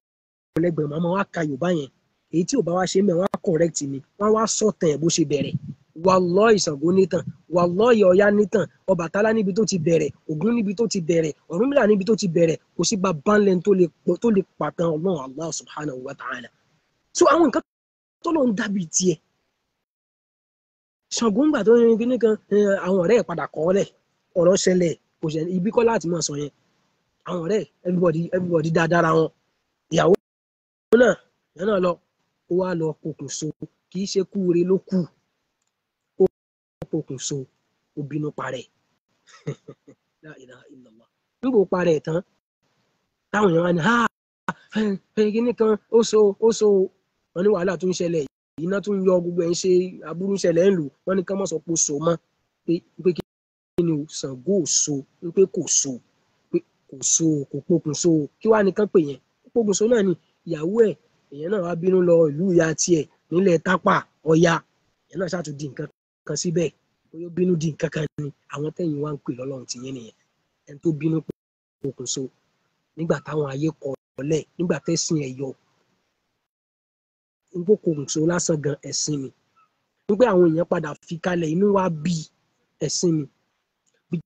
lẹ́gbẹ̀ẹ́, màmá wa ka Yorùbá yẹn, èyí tí ò bá wa ṣe mẹ́, wọ́n á correct mi, wọ́n wá sọ̀tàn ẹ̀ bó ṣe bẹ̀rẹ̀. Wallahi Ṣàngó nítàn, wallahi Ọya nítàn, Ọbàtálá níbi tó ti bẹ̀rẹ̀, Ògún níbi tó ti bẹ̀rẹ̀, Ọ̀rúnmìlà níbi tó ti bẹ̀rẹ̀, kò sí bàbá ńlẹ̀ tó lè pàtàn Ọlọ́run Allah subhanahu wa ta'ala. So àwọn nǹkan tó lọ́n dàbí tiẹ̀. Ṣàngó ńgbà tó ń kíní kan, àwọn ọ̀rẹ́ ẹ̀ padà kọ́ ọ́ lẹ̀, ọ̀rọ̀ ṣẹlẹ̀, kò ṣẹ ibi kọ́ láti máa sọ yẹn. Àwọn ọ̀rẹ́ everybody dáadáa wọn. Ìyàwó náà, ìyẹn náà lọ, ó wá lọ pokùnso, kì í ṣe kúure ló kù. Ó pokùnso, ó bínú parẹ́. La ilaha illallah. Nígbà ó parẹ́ tán, táwọn èèyàn wá ní, ha, kíní kan, ó so, wọ́n ní wàhálà tó ń ṣẹlẹ̀, iná tó ń yọ gbogbo ẹ̀ ń ṣe aburú ń ṣẹlẹ̀ ń lù, wọ́n ní ká má sọ pé ó so mọ́, pé kí ni o, Ṣàngó ò so, pé kò so, pé kò so, kò pokùnso, kí wàá nìkan pè yẹn, pokùnso náà ni ìyàwó ẹ̀, èèyàn náà wá bínú lọ ìlú ìyá tiẹ̀ nílẹ̀ Tápà, Ọya, èèyàn náà ṣàtúndì nǹkan kan síbẹ̀, bóyá ó bínú di nǹkan kan ni, àwọn tẹ̀yìn wá ń pè lọ́lọ́run ti yẹn nìyẹn, ẹni tó bínú pokùnso nígbà táwọn ayé kọ̀ ọ́lẹ̀, nígbà tẹ́sìn ẹ̀ yọ, nígbà pokùnso lásán gan ẹ̀sìn ni, nígbà àwọn èèyàn padà fi kalẹ̀ inú wa bí ẹ̀sìn ni, bí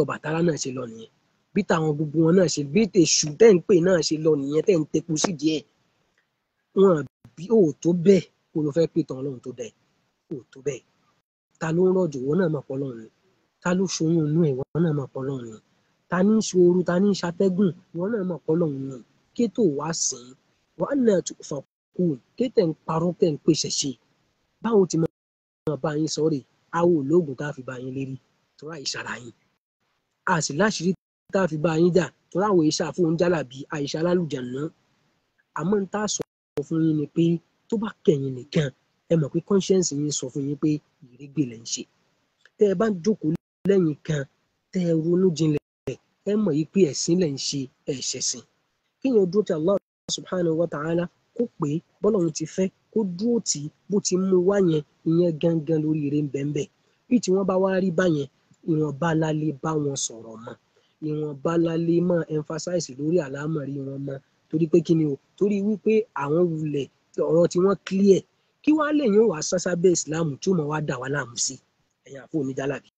Ọbàtálá náà ṣe lọ nìyẹn, bí táwọn gbogbo wọn náà ṣe, bí èṣù tẹ́ ń pè náà ṣe lọ nìyẹn, tẹ́ ń tepo sí díẹ̀, wọn bí ò tó bẹ́ẹ̀ kó ló fẹ́ pè tán Ọlọ́run tó dẹ̀, ò tó bẹ́ẹ̀. Ta ló ń rọ̀jò, ìwọ náà mọ̀ pọ̀ Ọlọ́run ni. Ta ló ṣoyún inú ẹ̀, ìwọ náà mọ̀ pọ̀ Ọlọ́run ni. Ta ní í ṣoru, ta ní í ṣatẹ́gùn, ìwọ náà mọ̀ pọ̀ Ọlọ́run ni. Kí tó wá sìn, wa anna tufakun, kí tẹ̀ ń parọ́ tẹ̀ ń pèsè ṣe. Báwo ti máa bá yín sọ̀rọ̀, a ò lóògùn tá a fi bá yín lérí, torí àìsàrà yín. A sì láṣìírí tá a fi bá yín jà, torí àwọn ìṣe àfóúnjálàbí, àìsà alálùjànnú. Àmọ́ ń tá a sọ fún yín ni pé tó bá kẹ̀yìn nìkan, ẹ mọ̀ pé conscience yín sọ fún yín pé ìrégbè lẹ̀ ń ṣe. Tẹ́ ẹ bá jókòó lẹ́yìn kan, tẹ́ ẹ ronú jinlẹ̀, ẹ mọ̀ yí pé ẹ̀sìn lẹ̀ ń ṣe, ẹ̀ ṣẹ̀sìn. Kéèyàn dúró ti Allah subhanahu wa ta'ala, kó pé bọ́lọ́run ti fẹ́, kó dúró tì í bó ti mú wá yẹn, ìyẹn gangan lórí ire ń bẹ́ẹ̀ bẹ́ẹ̀. Bí tí wọ́n bá wá rí báyẹn, ìwọ̀nba la lè bá wọn sọ̀rọ̀ mọ́, ìwọ̀nba la lè máa emphasize lórí àlámọ̀rí wọn mọ́, torí pé kí ni o, torí wípé àwọn wulẹ̀ ọ̀rọ̀ tí wọ́n clear, kí wàá lè yín wàá sásá bẹ́ẹ̀ Islam tí ó mọ̀ wá dà wá láàmú sí, ẹ̀yin àfọ oníjàlábí.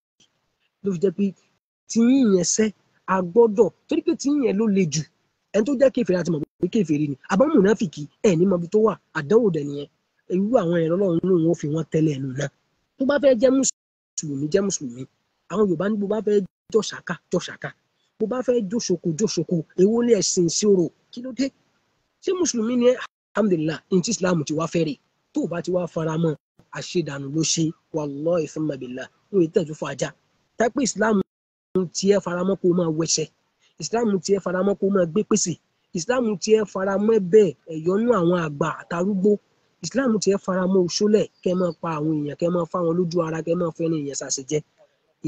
Ló fi jẹ́ pé tí yín yẹn sẹ́, a gbọ́dọ̀, torí pé tí yín yẹn ló le jù, ẹni tó jẹ́ kèfèrí àti mọ̀ pé kèfèrí ni, àbọ̀ mùnáfìkì ẹ̀ ní mọbi tó wà, àdánwò dẹ̀ nìyẹn. Irú àwọn ẹ̀rọ Ọlọ́run lòun ó fi wọ́n tẹ́lẹ̀ ẹnu náà. Tó bá fẹ́ jẹ́ mùsùlùmí, jẹ́ mùsùlùmí. Àwọn Yorùbá ní bó bá fẹ́ jọ̀ṣàká, jọ̀ṣàká. Bó bá fẹ́ jóṣoko, jóṣoko. Èwo ni ẹ̀sìn ìṣirò? Kí ló dé? Ṣé mùsùlùmí ni ẹ́? Alhamdulillah, ní tí Islam ti wá fẹ́ rè. Tó o bá ti wá faramọ́, àṣedànù ló ṣe. Wallahi thumma billah. Wọ́n yìí tẹ̀jú fún ajá. Tápé Islam tiẹ̀ faramọ́ kó máa wẹṣẹ. Islam tiẹ̀ faramọ́ kó máa gbé pèsè. Islam tiẹ̀ faramọ́ bẹ́ẹ̀ ẹ̀yọ́nú àwọn àgbà àtàrúgbó. Islam tiẹ̀ faramọ́ oṣólẹ̀ kẹ́ máa pa àwọn èèyàn, kẹ́ máa fáwọn lójú ara, kẹ́ máa fẹ́ni èèyàn ṣàṣejẹ́.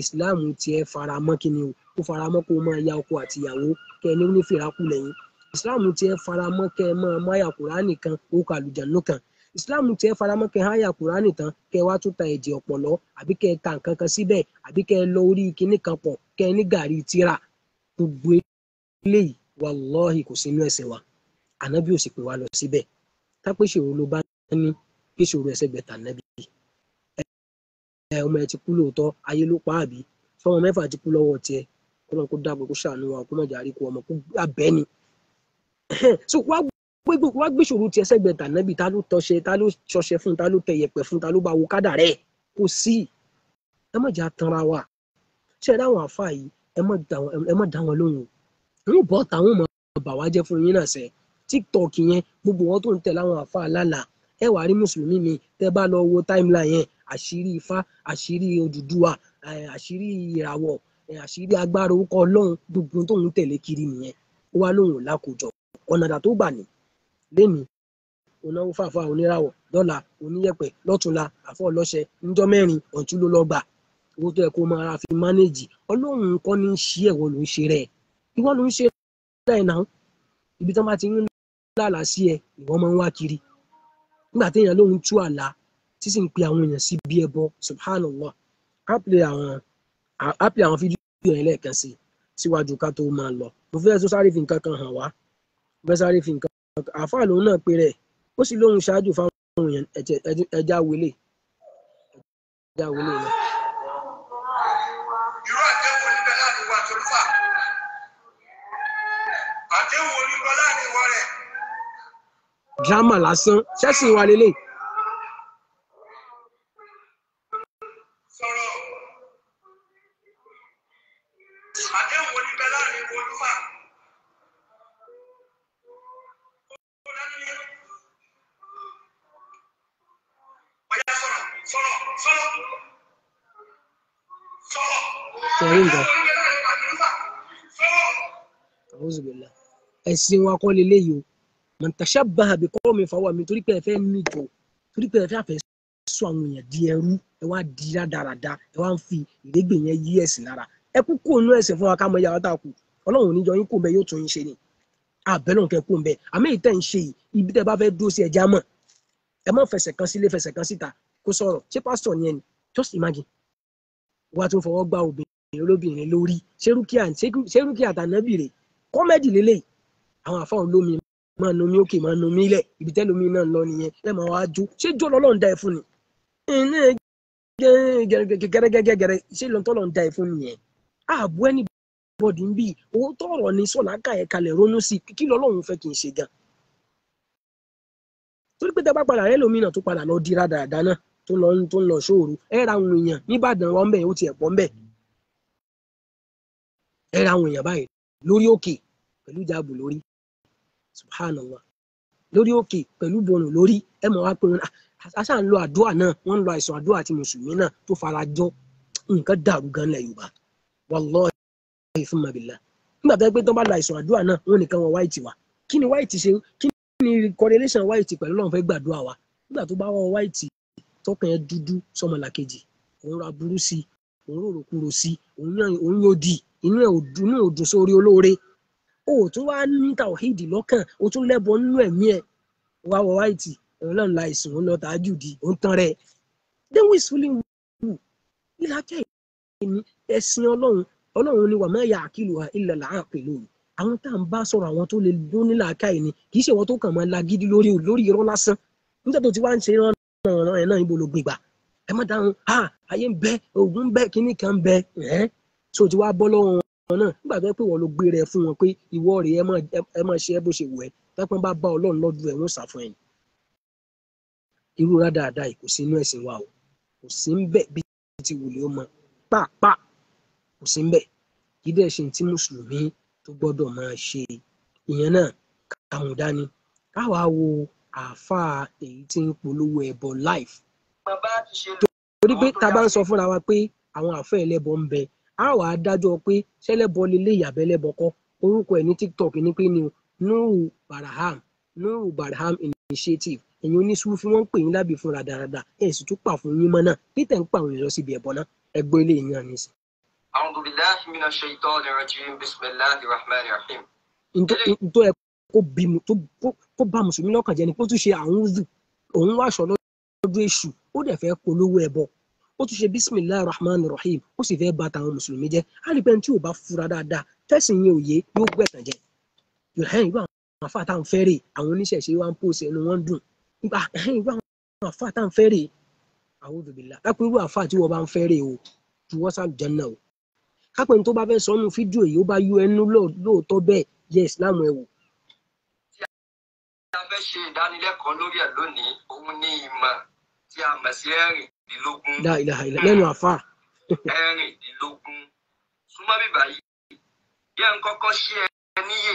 Islam tiẹ̀ faramọ́ kí ni o, ó faramọ́ kó máa ya ọkọ àti ìyàwó kẹ́ ní onífìràkù lẹ́yìn. Islam tiẹ̀ faramọ́ kẹ́ máa máyà Kùránì kan, ó kà àlùjánnà kan. Islam tiẹ̀ faramọ́ kẹ́ háyà Kùránì tán, kẹ́ wá tún ta ẹ̀jẹ̀ ọ̀pọ̀lọ́, àbí kẹ́ ta nǹkan kan síbẹ̀, àbí kẹ́ lọ orí kinní kan pọ̀, kẹ́ ní gàrí tíra. Gbogbo eléyìí wallahi kò sínú ẹ̀sìn wa. Ànábì ò sì pè wá lọ síbẹ̀. Tápé ṣòro ló bá ní kí ṣòro ẹsẹ̀ gbẹ̀tà nábì. Ẹ ọmọ ẹ ti kú lóòótọ́, ayé ló pa àbí, fọmọ mẹ́fà ti kú lọ́wọ́ tiẹ̀, Ọlọ́run kó dáàbò kó ṣàánú wa, kó má jẹ́ àríkú ọmọ kó abẹ́ ni. So wá gbé ṣòro tiẹ̀ sẹ́gbẹ̀ẹ́ tànábì, ta ló tọṣẹ, ta ló ṣọṣẹ fún, ta ló tẹ yẹ̀pẹ̀ fún, ta ló bá wo kádà rẹ̀, kò sí. Ẹ má jẹ́ atanra wa. Ṣé ẹ dáhùn àfa yìí, ẹ má dá wọn lóhùn o. Ń bọ̀ táwọn ọmọ bà wá jẹ́ fún yín náà sẹ́. TikTok yẹn, gbogbo wọn tó ń tẹ̀ láwọn àfa lálàá, Ẹ wàá rí mùsùlùmí mi tẹ́ bá lọ wo timeline yẹn, àṣírí Ifá, àṣírí Odùduwà, àṣírí ìràwọ̀, àṣírí agbára orúkọ Ọlọ́run, gbogbo tóun tẹ̀lé kiri nìyẹn. Ó wá lóun ò lákòjọ. Ọ̀nà àdá tó gbà ní lénìí, onáwó fàáfà oníràwọ̀, lọ́la oníyẹ̀pẹ̀, lọ́túnla àfọ̀ ọlọ́ṣẹ, níjọ́ mẹ́rin ọ̀tún ló lọ gbà. Owó tó yẹ kó máa fi mánéèjì, Ọlọ́run kọ́ ní í ṣe ẹ̀wọ̀ ló ń ṣe rẹ̀. Ìwọ ló ń ṣe rẹ̀ náà. Ibi tí wọ́n bá ti ń lálà sí ẹ, ìwọ máa ń wá kiri. Nígbà téèyàn lóun tú àlá, tí sì ń pe àwọn èèyàn sí bí ẹbọ, subhanallah. Á play àwọn fídíò yẹn lẹ́ẹ̀kan sí síwájú ká tó máa lọ. Mo fẹ́ tó sáré fi nǹkan kan hàn wá. Mo fẹ́ sáré fi nǹkan kan. Àáfàá lòun náà pe rẹ̀. Ó sì lóun ṣáájú fáwọn èèyàn ẹja wọlé. Ẹja wọlé náà. Irú àdéhùn oníbẹ̀ láàrin wa tolúfà. Àdéhùn oníbẹ̀ láàrin wa rẹ̀. Dírámà lásán, ṣẹ́sìn wa lélẹ̀. Sọ̀rọ̀. Àdéhùn oníbẹ̀ láàrin wa olúfà. Ọ̀yá sọ̀rọ̀ sọ̀rọ̀ sọ̀rọ̀ sọ̀rọ̀. Sọ̀rọ̀ nǹkan. Àdéhùn oníbẹ̀ láàrin wa tolúfà. Sọ̀rọ̀. Auzubillah. Ẹ̀sìn wa kọ́ leléyìí o. Man tashabbaha bi qawmin fahuwa minhum, torí pé ẹ fẹ́ níjọ, torí pé ẹ fẹ́ àfẹ́ sọ àwọn èèyàn di ẹrú, ẹ wá di rádaràda, ẹ wá ń fi ìrégbè yẹn yí ẹ̀sìn lára. Ẹ kú kó inú ẹ̀sìn fún wa ká mọ iye àwọn tá a kù. Ọlọ́run ò ní jọ yín kó bẹ́ẹ̀, yóò tún yín ṣe ni. Àbẹ́ lòun kẹ́ kó bẹ́ẹ̀. Àmọ́ èyí tẹ́ ń ṣe yìí, ibi tẹ́ bá fẹ́ dúró sí ẹja mọ̀. Ẹ má fẹsẹ̀ kan sílé, fẹsẹ̀ kan síta kó sọ̀rọ̀. Ṣé pásítọ̀ ni ẹ ni? Just imagine. Wàá tún fọwọ́ gbá obìnrin olóbìnrin lórí. Ṣé rúkìá tànábì rè? Kọ́mẹ́dì lélẹ́yìí. Àwọn àfáà olómi máa nomi òkè, máa nomi ilẹ̀, ibi tẹ́lómi náà lọ nìyẹn. Ẹ máa wá jó. Ṣé jó lọ́lọ́run dá ẹ fún ni? Gẹ́gẹ́gẹ́gẹ́gẹ́ ṣé lọ́tọ́lọ́run dá ẹ fún nìyẹn? Ààbò ẹni bọ́dì ń bì, owó tọ̀rọ̀ ni sọ̀lá ká ẹ̀ kalẹ̀ ronú sí i, kí lọ́lọ́run fẹ́ kí n ṣe gan. Torí pé tẹ́ bá padà rẹ́ lómi náà tó padà lọ di rádaràda náà tó ń lọ sóòru, ẹ ra àwọn èèyàn n'Íbàdàn wọn bẹ̀, ó tiẹ̀ pọ̀ ń bẹ̀. Ẹ ra àwọn èèyàn báyìí lórí òkè pẹ̀lú ìjáàbù lórí, subhanallah, lórí òkè pẹ̀lú borùn lórí. Ẹ mọ̀ wá pé wọn aṣá ń lo àdúrà náà, wọ́n ń lo àìsàn àdúrà àti mùsùlùmí náà tó fara jọ. Nǹkan dàrú gan lẹ̀ Yorùbá, wallahi thumma billah. Nígbà tó yẹ pé tó bá lo àìsàn àdúrà náà, wọn nìkan wọn wáìtì wa. Kí ni wáìtì ṣe? Kí ni correlation wáìtì pẹ̀lú Ọlọ́run fẹ́ gbàdúrà wa? Nígbà tó bá wọ wáìtì, tọkàn yẹn dúdú sọmọlàkejì, òun ra burú sí i, òun rò kúrò sí i, òun yóò di inú ẹ̀ òdùn sórí olóore. O tún wá ní tàwíìdì lọ́kàn, o tún lẹ́bọ nínú ẹ̀mí ẹ̀, wá wọ wáìtì, Ọlọ́run la ìsìn, òun lọ tààjù di, òun tán rẹ̀. Then we is fooling who? Ìlàkẹ́ ìní ẹ̀sìn Ọlọ́run. Ọlọ́run ni wa ma ya'qiluha illa al-'aqilun. Àwọn tá à ń bá sọ̀rọ̀, àwọn tó lè dún ní làákàyè ni, kì í ṣe wọn tó kàn máa lagídí lórí lórí irọ́ lásán. Nígbà tó ti wá ń ṣe rán ẹ̀ náà, ibo ló gbégbà? Ẹ má dáhùn, ha, ayé ń bẹ, ògùn ń bẹ, kíní kan ń bẹ, ẹ̀ tó ti wá bọ́ lọ́wọ́ wọn náà. Nígbà tó yẹ pé wọ́n ló gbé rẹ fún wọn pé ìwọ rèé, ẹ má ṣe é bó ṣe wù ẹ́, tọ́pẹ́ bá bá Ọlọ́run lọ́dún ẹ̀, wọ́n sà fún ẹ̀. Irú rádaràda yìí kò sí inú ẹ̀sìn wa o, kò sí ń bẹ̀ bí ti wùlé ó mọ pàápàá, kò sí ń bẹ̀. Kì í dẹ̀ ṣe tí mùsùlùmí tó gbọ́dọ̀ máa ṣe. Ìyẹn náà káwọn dání káwa wo àáfàá èyí tí ń polówó ẹbọ live. Torí pé tá a bá ń sọ fúnra wa pé àwọn àáfàá ẹlẹ́bọ ń bẹ, a wà á dájọ́ pé ṣẹlẹ́bọ lélẹ̀ ìyàbẹ̀lẹ́bọ kọ́. Orúkọ ẹ̀ ní TikTok ní pé ní Nuru Barham, Nuru Barham Initiative. Ẹ̀yin oníṣúfì wọ́n ń pè yín lábì fúnra dáradára, ẹ̀ sì tún pà fún yín mọ́ náà títẹ̀ ń pa àwọn èèyàn lọ síbi ẹ̀bọ náà. Ẹgbẹ́ ilé yín náà nísìn. A'udhu billahi minash shaitani rajim, bismillahir rahmanir rahim. Ntọ́ ẹ kó bá mùsùlùmí lọ́kàn jẹ́ ni kó tún ṣe àwùzù, òun wá aṣọ lọ́dún èṣù, ó dẹ̀ fẹ́ polówó ẹbọ, ó tún ṣe bismillahir rahmanir rahim, ó sì fẹ́ bà tàwọn mùsùlùmí jẹ́. Á rí pé tí ò bá fura dáadáa, tẹ̀sìn yẹn òye yóò gbẹ̀tàn jẹ. Irú àwọn àfáà tá à ń fẹ́ rè, àwọn oníṣẹ̀ṣe wa ń pòsè ẹnu wọn dùn. Irú àwọn àfáà tá à ń fẹ́ rè, a'udhu billah. Kápẹ́ irú àfáà tí wọ́n bá ń fẹ́ rè o, ju wọ́n sá àlùjánnà o. Kápẹ́ ní tó bá fẹ́ sọ nínú fídíò yìí, ó bá yọ ẹnu lóòótọ́ bẹ́ẹ̀, yẹ ìsìláàmù ẹ wò. Tí a fẹ́ ṣe ìdánilẹ́kọ̀ọ́ lórí ẹ̀ lónìí, òun ní ìmọ̀ tí a mọ̀ sí 16. La ilaha illa lẹ́nu àfáà. 16. Súnmọ́ bíbá yìí, jẹ́ ń kọ́kọ́ ṣí ẹ níyè,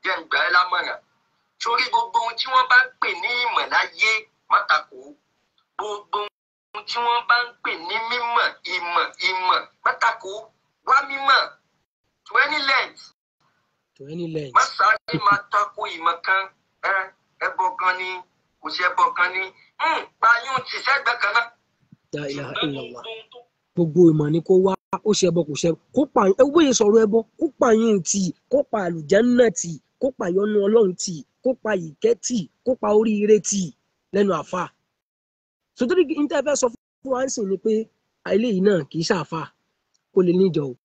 jẹ́ ń gbà ẹ́ lámọ̀ràn. Sórí gbogbo ohun tí wọ́n bá ń pè ní ìmọ̀ láyé Má takò. Gbogbo ohun tí wọ́n bá ń pè ní mímọ̀, ìmọ̀, ìmọ̀, má takò. Wá mímọ̀ to any length. To any length. Má sáré máa takò ìmọ̀ kan. Ẹbọ kan ni, kò sí ẹbọ kan ni. Payún ti sẹ́gbẹ́ kan náà. La ilaha illallah. Gbogbo ìmọ̀ ni kó wá, ó ṣe ẹbọ kò ṣe kó pààyàn. Ẹ wóye sọ̀rọ̀ ẹbọ, kó pààyàn tì, kó pa àlùjánnà tì, kó pa ìyọ́nú Ọlọ́run tì, kó pa ìkẹ́ tì, kó pa oríire tì lẹ́nu àfa. Sọtọ́rí ní tẹ́ fẹ́ sọ fún wa ń sìn ni pé eléyìí náà kì í ṣàfà, ó lè níjọ o,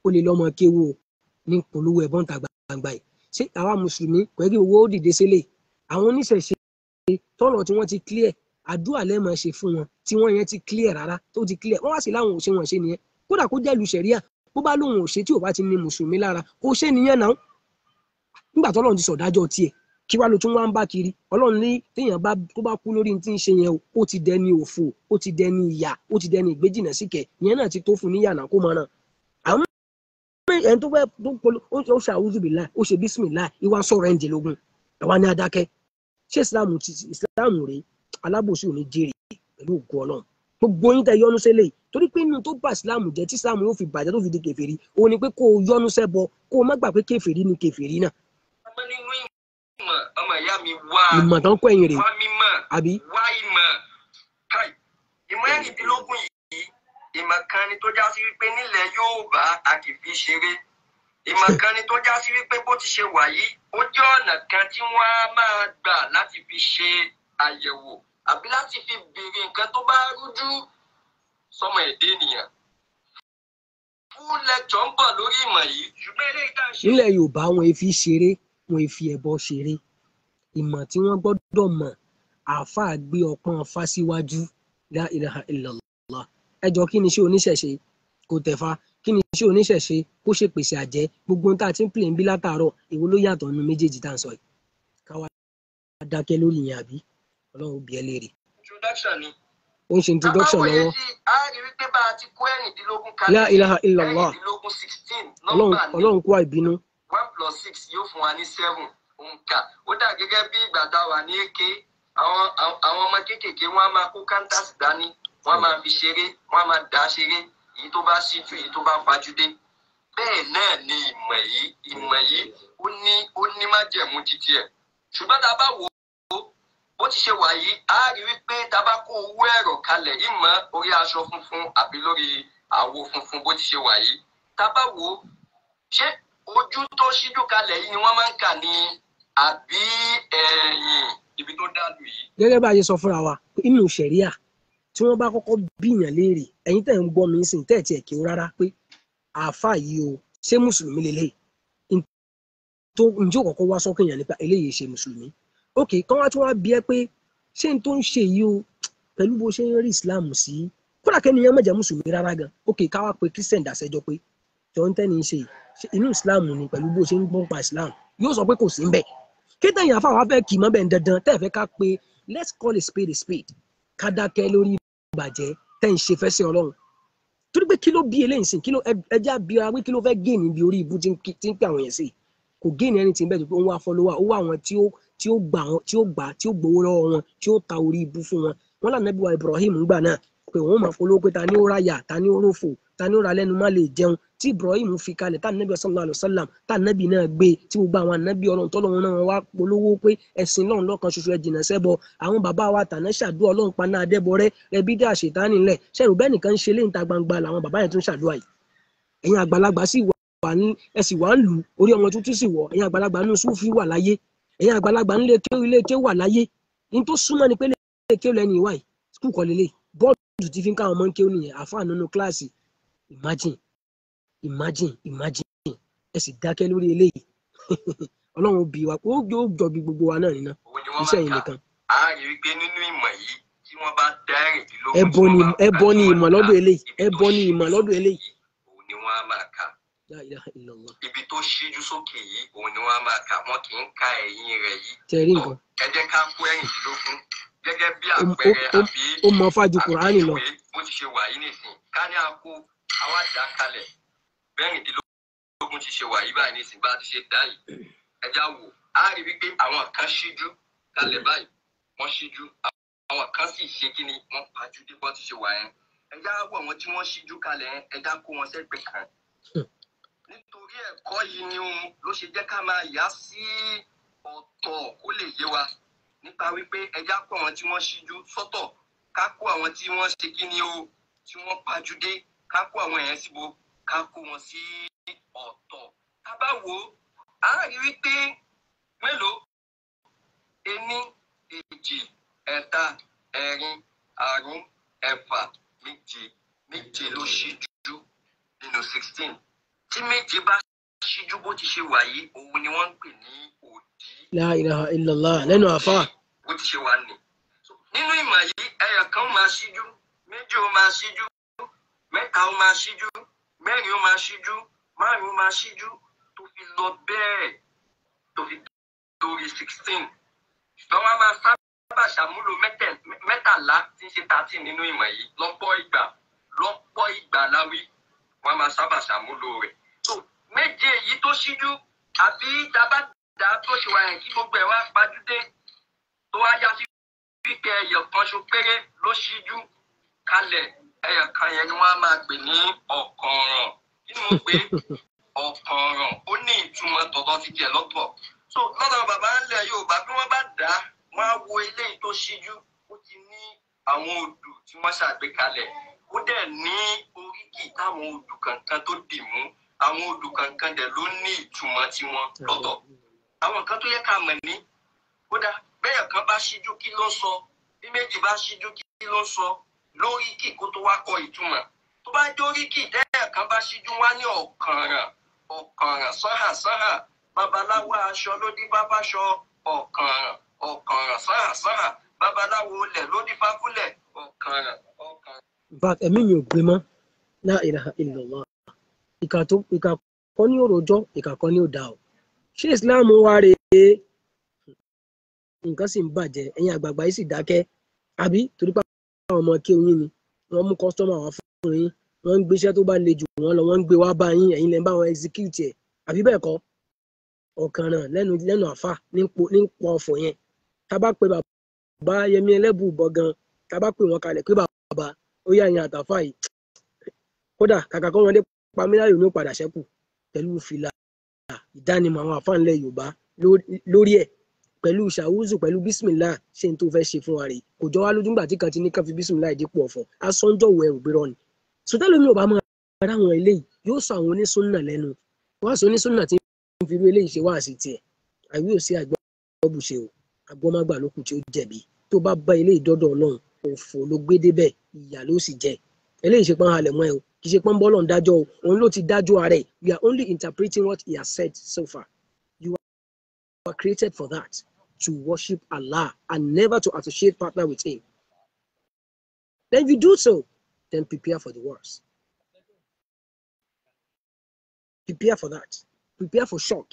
ó lè lọ́mọ kéwú o, ní polówó ẹbọ ń ta gbangba yìí. Ṣé àwa mùsùlùmí kò yẹ kí owó ó dìde sílẹ̀? Àwọn oníṣẹ̀ṣe tọ́rọ̀ tí wọ́n ti clear, àdúrà lẹ́ẹ̀mọ̀ ṣe fún wọn tí wọ́n yẹn ti clear rárá, tó ti clear, wọ́n wá sí láwọn ò ṣe wọ́n ṣe nìyẹn. Kódà kó jẹ́ lu ṣẹ̀ríà, bó bá lóun ò ṣe tí ò bá ti ní mùsùlùmí lára, kó ṣe nìyẹn náà. Nígbà tó Ọlọ́run ti sọ̀dájọ́ tiẹ̀, kí wá ló tún wá ń bá kiri? Ọlọ́run ní téèyàn bá tó bá kú lórí tí ń ṣe yẹn o, ó ti dẹni òfò, ó ti dẹni ìyà, ó ti dẹni ìgbéjìnà síkẹ̀, ìyẹn náà ti tó fún níyànà kó mọ náà. Àwọn ẹni tó fẹ́ tó polo, ó ṣe àwùjọ bìlá, ó ṣe bísímìlá, ìwà sọ̀rọ̀ ẹ̀ ń jẹlógún, ẹ̀wá ní adákẹ́. Ṣé ìsìláàmù rèé? Alábòsí ò ní jèrè pẹ̀lú ògo Ọlọ́run. Gbogbo yín tẹ yọnu sílẹ̀, torí pé inú tó bá ìsìláàmù jẹ́ tí ìsìláàmù yóò fi bàjẹ́ tó fi di kèfèrí, òun ni pé kó o yọnu sẹ́bọ, kó o má gbà pé kèfèrí ni kèfèrí náà. Ọmọ nínú ìmọ̀, ọmọ ìyá mi wá. Ìmọ̀ tán kọ́ ẹ̀yìn rè. Wá mímọ̀. Àbí? Wá ìmọ̀. Káì. Ìmọ̀ ẹ̀rìndínlógún yìí, ìmọ̀ kan ni tó já sí wípé nílẹ̀ Yorùbá a kì í fi ṣeré. Ìmọ̀ kan ni tó já sí wípé bó ti ṣe wà yìí, ó jẹ́ ọ̀nà kan tí wọ́n á máa gbà láti fi ṣe àyẹ̀wò àbí láti fi béèrè nǹkan tó bá rújú sọmọ ẹ̀dá ènìyàn. Full lecture ń bọ̀ lórí ìmọ̀ yìí, ṣùgbọ́n eléyìí tá à ń ṣe. Nílẹ̀ Yorùbá wọn fi ṣeré, wọn fi ẹbọ ṣeré. Ìmọ̀ tí wọ́n gbọ́dọ̀ mọ̀, àáfàá gbé ọpọ́n Ifá síwájú. La ilaha illallah. Ẹ jọ, kí ni iṣẹ́ oníṣẹ̀ṣe? Kò tẹ̀fá. Kí ni iṣẹ́ oníṣẹ̀ṣe? Kó ṣe pèsè àjẹ́. Gbogbo ohun tá a ti ń pè ń bí látàárọ̀, èwo ló yàtọ̀ nínú méjèèjì tá à ń sọ yìí? Káwa dákẹ́ lórí ìyẹn àbí? Ọlọ́run bí ẹ léèrè. Introduction ni. Ó ń ṣe introduction Tá bá wòye lọ́wọ́. sí, a rí wípé bá a ti kó ẹ̀rìndínlógún kalẹ̀. La ilaha illallah. Ẹ̀rìndínlógún 16 Ọlọ́run nọ́mbà ni. Ọlọ́run kó àìbínú. 1 + 6 yóò fún wa ní 7 òǹkà. Ó dà gẹ́gẹ́ bí ìgbà tá a wà ní èké. Àwọn ọmọ kéékèèké wọ́n á máa kó kántàsì dání, wọ́n á máa fi ṣeré, wọ́n á máa dà á ṣeré, èyí tó bá síjú, èyí tó bá fajúdé. Bẹ́ẹ̀ náà ni ìmọ̀ yìí, ìmọ̀ yìí ó ní májẹ̀mú títí ẹ̀. Ṣùgbọ́n tá a bá wò ó, bó ti ṣe wà yìí, a rí wípé tá a bá kó owó ẹ̀rọ kalẹ̀, ìmọ̀ orí aṣọ funfun àbí lórí àwo funfun bó ti ṣe wà yìí. Tá a bá wò ó, ṣé ojú tó ṣíjú kalẹ̀ yìí ni wọ́n máa ń kà ní àbí ẹ̀yìn ibi tó dàlù yìí? Gẹ́gẹ́ bá a ṣe sọ fúnra wa, inú ṣẹ̀ríà tí wọ́n bá kọ́kọ́ bíyàn léèrè, ẹ̀yin tẹ̀ ń gbọ́ mi sìn tẹ̀ tiẹ̀ kí o rárá pé àáfàá yìí o, ṣé mùsùlùmí lélẹ̀? Tó njẹ́ òkọ̀kọ́ wá sọ́kàn yẹn nípa eléyìí ṣe mùsùlùmí. Ok, kán wá tún wá bí ẹ pé ṣé n tó ń ṣe yìí o, pẹ̀lú bó ṣe ń rí Islam sí, kódà kẹ́ni yẹn má jẹ́ mùsùlùmí rárá gan. Ok, ká wá pé Christian dàsẹ́jọ́ pé jọ ń tẹ́ni ṣe yìí, ṣé inú Islam ni pẹ̀lú bó ṣe ń gbọ́n pa Islam? Yóò sọ pé kò sí ń bẹ̀. Kí tẹ̀yìn àfa wa fẹ́ kì í mọ́ bẹ́ẹ̀ dandan tẹ́ ẹ fẹ́ ká pé let's call a spade a spade, ká dákẹ́ lórí ìbàjẹ́ tẹ́ ń ṣe fẹ́ sí Ọlọ́run. Torí pé kí ló bí eléyìí sìn, kí ló ẹjẹ́ abira pé kí ló fẹ́ gain níbi orí ibú tí ń pè àwọn yẹn sí? Kò gain anything bẹ́ẹ̀ tó pé ó ń wá follower, ó wá àwọn tí ó gbà wọn, tí ó gbà, tí ó gbowó lọ́wọ́ wọn, tí ó ta orí ibú fún wọn. Wọ́n là Nábì wa Ibrahim ńgbà náà pé òun máa polówó pé ta ni ó ráyà, ta ni ó rófò, ta ni ó ra lẹ́nu má lè jẹun, tí Ibrahim fi kalẹ̀, tá Nábì sallallahu alaihi wasallam, tá Nábì náà gbé, tí gbogbo àwọn ànábì Ọlọ́run tọ́lọ́run náà wá polówó pé ẹ̀sìn Ọlọ́run lọ́kan ṣoṣo, ẹ jìnnà sẹ́bọ. Àwọn bàbá wa tàná ṣàdúrà Ọlọ́run paná adẹ́bọrẹ́, rẹbí dá ṣètánì ńlẹ̀. Ṣẹ̀rù bẹ́ẹ̀ nìkan ń ṣe léyìn ta gbangba làwọn bàbá yẹn tún ṣàdúrà yìí. Ẹ̀yin àgbàlagbà sì wà ní, ẹ sì wà ń lù, orí ọmọ tuntun sì wọ̀, ẹ̀yin àgbàlagbà nínú Súfì wà láyé, ẹ̀yin àgbàlagbà nílé kéwú, ilé kéwú wà láyé. Ní tó súnmọ́ ni pé ilé kéwú lẹ́ni ìwà yìí, skul kọ́ lélẹ̀, bọ́ọ̀dù tí fi ń káwọn ọmọ ń kéwú nìyẹn, àfáà nínú kíláàsì. Imagine, imagine, imagine. Ẹ sì dákẹ́ lórí eléyìí. Ọlọ́run bí wa, ó yóò jọ bí gbogbo wa náà nínú Òun ni wọ́n iṣẹ́ máa yìí ń kà. nìkan. A rí wípé nínú ìmọ̀ yìí tí wọ́n bá dá ẹ̀rìndínlógún Ẹbọ tí ni wọ́n bá ẹbọ ni tí wọ́n ìmọ̀ kà, lọ́dọ̀ eléyìí, ibi tó ẹbọ ni ṣíjú ìmọ̀ lọ́dọ̀ sókè eléyìí. yìí, òun ni wọ́n á máa kà. La ilaha illallah. Ibi tó ṣíjú sókè yìí, òun ni wọ́n á máa kà. Wọ́n kì í ka ẹ̀yìn rẹ̀ yìí. Tẹ rí nǹkan. Ẹ jẹ́ ká kó ẹ̀rìndínlógún gẹ́gẹ́ bí àpẹẹrẹ àbí Ó mọ fájú Kùránì lọ. àpèjúwe bó ti ṣe wà yìí nìsín. Ká ní a kó àwa dà kalẹ̀ mẹ́rìndínlógún ti ṣe wà yìí báyìí nísìnyí bá a ti ṣe dá yìí. Ẹ já wò, á rí wípé àwọn kan ṣíjú kalẹ̀ báyìí, wọ́n ṣíjú. Àwọn kan sì ṣe kí ni, wọ́n pajúdé bọ́ ti ṣe wà yẹn. Ẹja wọ̀ wọ́n tí wọ́n ṣíjú kalẹ̀ yẹn, ẹja kó wọn sẹ́gbẹ̀ẹ́ kan. Nítorí ẹ̀kọ́ yìí ni òun ló ṣe jẹ́ ká máa yá sí ọ̀tọ̀ kó lè yé wa nípa wípé ẹja kó àwọn tí wọ́n ṣíjú sọ́tọ̀, ká kó àwọn tí wọ́n ṣe kí ni o, tí wọ́n pajúdé, ká kó àwọn èèyàn síbo, ká kó wọn sí ọ̀tọ̀. Tá bá wò ó, a rí wípé mélòó? Ení, èjì, ẹ̀ta, ẹ̀rin, àrún, ẹ̀fà, méje. Méje ló ṣíjú nínú 16. Tí méje bá ṣíjú bó ti ṣe wà yìí, òun ni wọ́n ń pè ní òdì. La ilaha illallah lẹ́nu àfáà. Bó ti ṣe wà ní. Nínú ìmọ̀ yìí, ẹyọ kan máa ṣíjú, méjì ó máa ṣíjú, mẹ́ta ó máa ṣíjú, mẹ́rin ó máa ṣíjú, márùn-ún ó máa ṣíjú, tó fi lọ bẹ́ẹ̀ tó fi dórí 16. Ṣùgbọ́n wọ́n á máa sábà ṣàmúlò mẹ́tàlá tí ń ṣe 13 nínú ìmọ̀ yìí lọ́pọ̀ ìgbà, lọ́pọ̀ ìgbà láwí, wọ́n á máa sábà ṣàmúlò rẹ̀. So méje èyí tó ṣíjú àbí dábàá tó ṣe wà yẹn kí gbogbo ẹ̀ wá pajúdé tó wá yá sí wípé ẹyọ kan ṣo péré ló ṣíjú kalẹ̀, ẹyọ kan yẹn ni wọ́n á máa pè ní ọ̀kànràn. Kí ni mo pè é? Ọ̀kànràn. Ó ní ìtumọ̀ tọ̀tọ̀ ti jẹ lọ́tọ̀. So lọ́dọ̀ bàbá ńlẹ̀ Yorùbá bí wọ́n bá dá, wọ́n á wo eléyìí tó ṣíjú, ó ti ní àwọn odù tí wọ́n ṣàgbékalẹ̀, ó dẹ̀ ní oríkì táwọn odù kankan tó dì mú, àwọn odù kankan dẹ̀ ló ní ìtumọ̀ tiwọn lọ́tọ̀. Àwọn nǹkan tó yẹ ká mọ̀ ní, kódà bẹ́ẹ̀ kan bá ṣíjú kí ló ń sọ, bí méjì bá ṣíjú kí ló ń sọ lóríkì kó tó wá kọ ìtumọ̀. Tó bá jóríkì tẹ́ẹ̀ kan bá ṣíjú wá ní ọ̀kànràn, ọ̀kànràn sánhà sánhà, babaláwo aṣọ ló dí bábáṣọ, ọ̀kànràn, ọ̀kànràn sánhà sánhà, babaláwo olẹ̀ ló dí fáfúlẹ̀, ọ̀kànràn, ọ̀kànràn. In fact, ẹ̀mí mi ò gbé mọ́. La ilaha illallah. Ìkà tó ìkà kọ́ ní òròjọ́, ìkà kọ́ ní òdà o. Ṣé Islam wá rèé? Nǹkan sì ń bàjẹ́, ẹ̀yin àgbààgbà yìí sì dákẹ́. Àbí torí pé àwọn ọmọ kí oyin ni, wọ́n mú kọ́sítọ́mà wá fún yín, wọ́n ń gbéṣẹ́ tó bá le jù wọ́n lọ, wọ́n ń gbé wá bá yín, ẹ̀yin lẹ́ ń bá wọn execute ẹ̀. Àbí bẹ́ẹ̀ kọ́, ọ̀kànràn lẹ́nu lẹ́nu àfà ní pọ̀ ọ̀fọ̀ yẹn. Tá bá pe bàbá Yẹmí Ẹlẹ́bùúbọn gan, tá bá pè wọ́n kalẹ̀ pé bàbá ó yá ẹ̀yin àtàfà yìí. Kódà kàkà kọ́ wọn dé pamíláyò ní padà ṣẹ́kù pẹ̀lú fìlà ìdánimọ̀ àwọn àfáà ńlẹ̀ Yorùbá lórí ẹ̀ pẹ̀lú ṣàwùzù pẹ̀lú bísímìlá ṣe n tó fẹ́ ṣe fún wa rèé. Kò jọ wá lójú ńgbà tí kan ti ní kàn fi bísímìlá ìdípò ọ̀fọ̀ asọ́njọ̀wọ́ ẹrù gbérọ́ ni. Sọtẹ́lómi ò bá máa rá àwọn eléyìí yóò sọ àwọn onísúnnà lẹ́nu. Wọ́n á sọ onísúnnà tí ń fi irú eléyìí ṣe wáàsí tiẹ̀. Àwí ò sí àgbọ̀bùṣe o, àgbọ̀mágbà ló kù tí ó jẹ̀bi. Tó bá bá eléyìí dọ́dọ̀ Ọlọ́run, òfò ló gbé débẹ̀, ìyà ló sì jẹ. Eléyìí ṣe pọ́n halẹ̀ mọ́ ẹ o, kì í ṣe pọ́n bọ́lọ̀ ń dájọ́ o, òun ló ti dájọ́ ara ẹ̀. We are only interpreting what he has said so far. You are created for that, to worship Allah and never to associate partner with him. Then if you do so, then prepare for the worst. Prepare for that. Prepare for shock.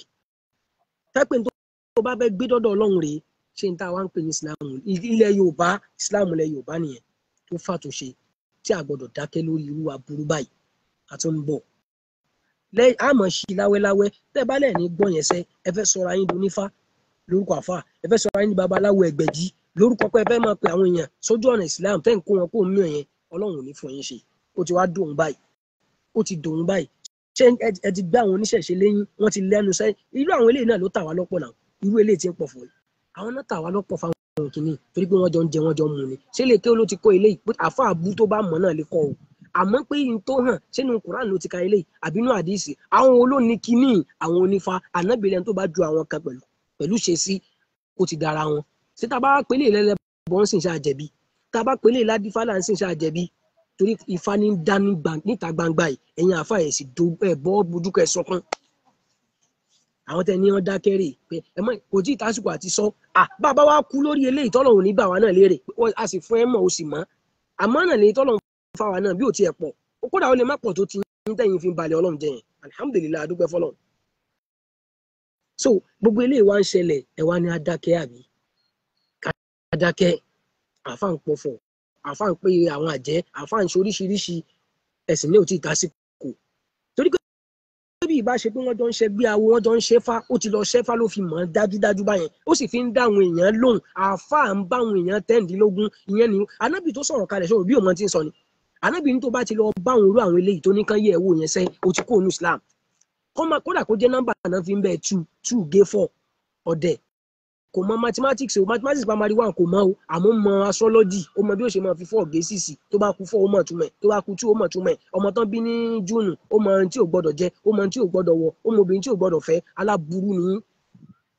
Tápẹ́ tó bá fẹ́ gbé dọ́dọ̀ Ọlọ́run rèé, ṣé n tá wa ń pè ní Islam ilẹ̀ Yorùbá, Islam ilẹ̀ Yorùbá nìyẹn tó fàtúnṣe tí a gbọ́dọ̀ dákẹ́ lórí irú aburú báyìí. A tún ń bọ̀. Lẹ́yìn àmọ́ ṣí láwẹ́láwẹ́, tẹ́ bá lẹ̀ ní gbọ́ yẹn sẹ́, ẹ fẹ́ sọra yín di onífá lórúkọ àfà, ẹ fẹ́ sọra yín di babaláwo ẹgbẹ̀jì lórúkọ pé ẹ fẹ́ máa pe àwọn èèyàn sójú ọ̀nà Islam tẹ́ ń kó wọn kó mí yẹn, Ọlọ́run ò ní fún yín ṣe. Ó ti wá dùn báyìí. Ó ti dùn báyìí. Ṣé ẹ ti gbé àwọn oníṣẹ̀ṣe léyìn, wọ́n ti lẹ́nu sẹ́yìn. Irú àwọn eléyìí náà ló tà wá lọ́pọ̀ náà. Irú eléyìí ti ń pọ̀ fún yìí. Àwọn náà tà wá lọ́pọ̀ fáwọn kìíní torí pé wọ́n jọ ń jẹ wọ́n jọ ń mu ni. Ṣé lè ké ló ti kọ́ eléyìí? Pé àfáà abú tó bá mọ̀ náà lè kọ́ o. Àmọ́ pé n tó hàn sínú Quran ló ti ka eléyìí àbí inú àdìsí. Àwọn olóní kìíní àwọn onífa ànábìlẹ̀ tó bá ju àwọn kan pẹ̀lú pẹ̀lú ṣe sí ó ti dára wọn. Ṣé tá a bá pélé lẹ́lẹ́bọ̀ ń sìn ṣáà jẹ̀bi? Tá a bá pélé ládífálà ń sìn ṣáà jẹ̀bi? Torí ifá ní dá níta gbangba yìí, ẹ̀yin àfáà ẹ̀ sì ẹ̀ bọ́ bójúkọ ẹ̀ sọkún. Àwọn tẹ ní wọn dákẹ́ rè pé ẹ mọ̀ kò tí ì tásìkò àti sọ. À bàbá wa kú lórí eléyìí tọ́lọ́run ní bà wá náà léèrè, a sì fún ẹ mọ̀ o sì mọ́. Àmọ́ náà lè tọ́lọ́run fáwa náà bí ò tiẹ̀ pọ̀. Ó kódà ó lè má pọ̀ tó ti ń tẹ̀yìn fi balẹ̀ Ọlọ́run jẹ yẹn. Alhamdulillah, a dúpẹ́ fọlọ́run. So gbogbo eléyìí wá ń ṣẹlẹ̀, ẹ wá ní adákẹ́ àbí? Adákẹ́, àfáà ń pọ̀fọ̀, àfáà ń pè àwọn àjẹ́, àfáà ń ṣe oríṣiríṣi ẹ̀sìn ní ò tí ì tásìkò. Torí pé Bí ìbá ṣe pé wọ́n jọ ń ṣe gbé awo, wọ́n jọ ń ṣe fá, ó ti lọ ṣẹ́fá ló fi mọ̀ ọ́n dájúdájú báyẹn, ó sì fi ń dá àwọn èèyàn lóhùn. Àáfàá ń bá àwọn èèyàn 10 ìyẹn ni anábì tó sọ̀rọ̀ kalẹ̀ sọ̀rọ̀ bí òun ti ń sọ ni. Anábì ní tó bá ti lọ bá àwọn irú àwọn eléyìí tó ní kán yẹ ẹ̀wò yẹn sẹ́, ó ti kó onú Islam. Kódà kó jẹ́ nọ́mbà náà fi ń bẹ́ẹ̀ 2 2 gé 4 ọ̀dẹ̀. Kò mọ mathematics o, mathematics primary 1 kò mọ o, àmọ́ mọ astrology, ó mọ bí ó ṣe máa fi 4 gé 6, tó bá kú 4 ó mọ̀ túmọ̀ ẹ̀, tó bá kú 2 ó mọ̀ túmọ̀ ẹ̀. Ọmọ tán bí ní Júùnù, ó mọ ohun tí ò gbọdọ̀ jẹ, ó mọ ohun tí ò gbọdọ̀ wọ̀, ó mọ obìnrin tí ò gbọdọ̀ fẹ́. Aláburú ni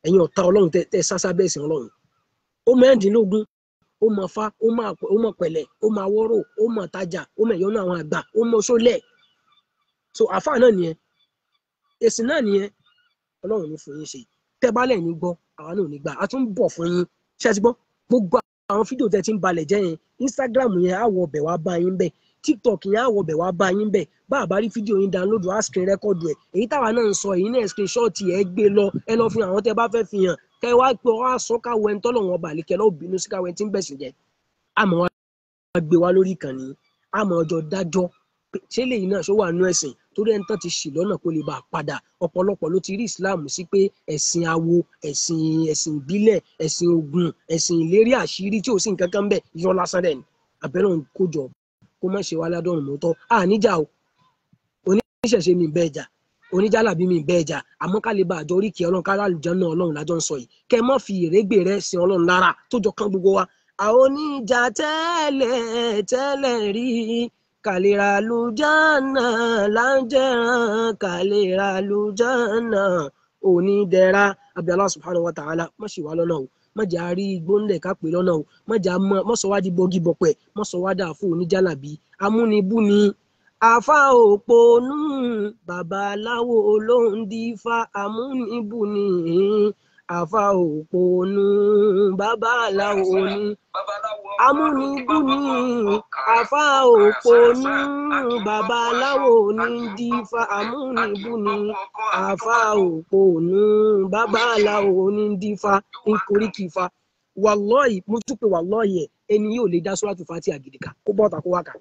ẹ̀yin ọ̀tá Ọlọ́run tẹ sásá bẹ́ẹ̀ sìn Ọlọ́run. Ó mọ 16, ó mọ fá, ó mọ pẹ̀lẹ́, ó mọ awọ́rò, ó mọ tajà, ó mọ ìyọnu àwọn àgbà, ó mọ sólẹ̀. So àfáà náà nìyẹn, èsì náà nìyẹn. Ọlọ́run ní fún yín ṣe. Tẹ́ bá lẹ̀ ní gbọ́, àwa náà ò ní gbà. A tún ń bọ̀ fún yín. Ṣé ẹ ti gbọ́? Gbogbo àwọn fídíò tẹ́ ti ń balẹ̀ jẹ́ yẹn, Instagram yẹn á wọ ọbẹ̀ wá bá yín bẹ̀, TikTok yẹn á wọ ọbẹ̀ wá bá yín bẹ̀. Bá a bá rí fídíò yín download, á screen record ẹ̀. Èyí táwa náà ń sọ èyí náà screenshot ẹ̀ gbé lọ, ẹ lọ fi hàn àwọn tẹ́ bá fẹ́ fi hàn. Kẹ́ wá pé wá sọ káwọ ẹni tọ́lọ̀ wọn bàlẹ̀ kẹ́ lọ́ọ́ bínú sí káwọ ẹni tí ń bẹ̀sìn jẹ́. Àmọ́ wá gbé wá lórí ìkànnì, àmọ́ ọjọ́ dájọ́ ṣé lèyí náà ṣó wà nú ẹ̀sìn, torí ẹni tán ti ṣì lọ́nà kó lè bá a padà. Ọ̀pọ̀lọpọ̀ ló ti rí Islam sí pé ẹ̀sìn awo, ẹ̀sìn ìbílẹ̀, ẹ̀sìn ogun, ẹ̀sìn ìlérí àṣírí tí ò sí nǹkan kan bẹ́ẹ̀, irọ́ lásán dẹ̀ ni. Àbẹ̀rẹ̀ òun kó jọ kó má ṣe wá ládọ́rùn mọ́tọ́. À níjà o, oníṣẹ̀ṣe mi bẹ́ẹ̀ jà, oníjàlábí mi bẹ́ẹ̀ jà, àmọ́ ká lè bá àjọ oríkì Ọlọ́run, ká lálùjẹ́ náà Ọlọ́run lájọ ń sọ yìí. Kẹ́ má fi ìrégbè rẹ sin Ọlọ́run lára tó jọ kán gbogbo wa. Àwọn oníjà tẹ́lẹ̀ tẹ́lẹ̀ rí, kàlèrà lùjánà láǹjẹ̀ràn, kàlèrà lùjánà onídẹ̀ra. Àbí Allah subhanahu wa ta'ala má ṣì wá lọ́nà o, má jẹ́ a rí igbó ńlẹ̀ ká pè lọ́nà o, má jẹ́ a mọ́ sọ wá di bọ́gí bọ̀pẹ̀, mọ́ sọ wá dà fún oníjàlábí amúnibú ni. Àfa òpònú babaláwo ló ń dífá, amúnibú ni. Àfa òpònú babaláwo ni, amúnibú ni. Àfa òpònú babaláwo ní dífá, amúnibú ni. Àfa òpònú babaláwo ní dífá, nkoríkìfá. Wàlọ́ọ̀yì, mo tún pé wàlọ́ọ̀yì ẹ̀, ẹni yóò lè dá sóràtù Fátíà gidi ká, kó bọ́ta kó wá kà.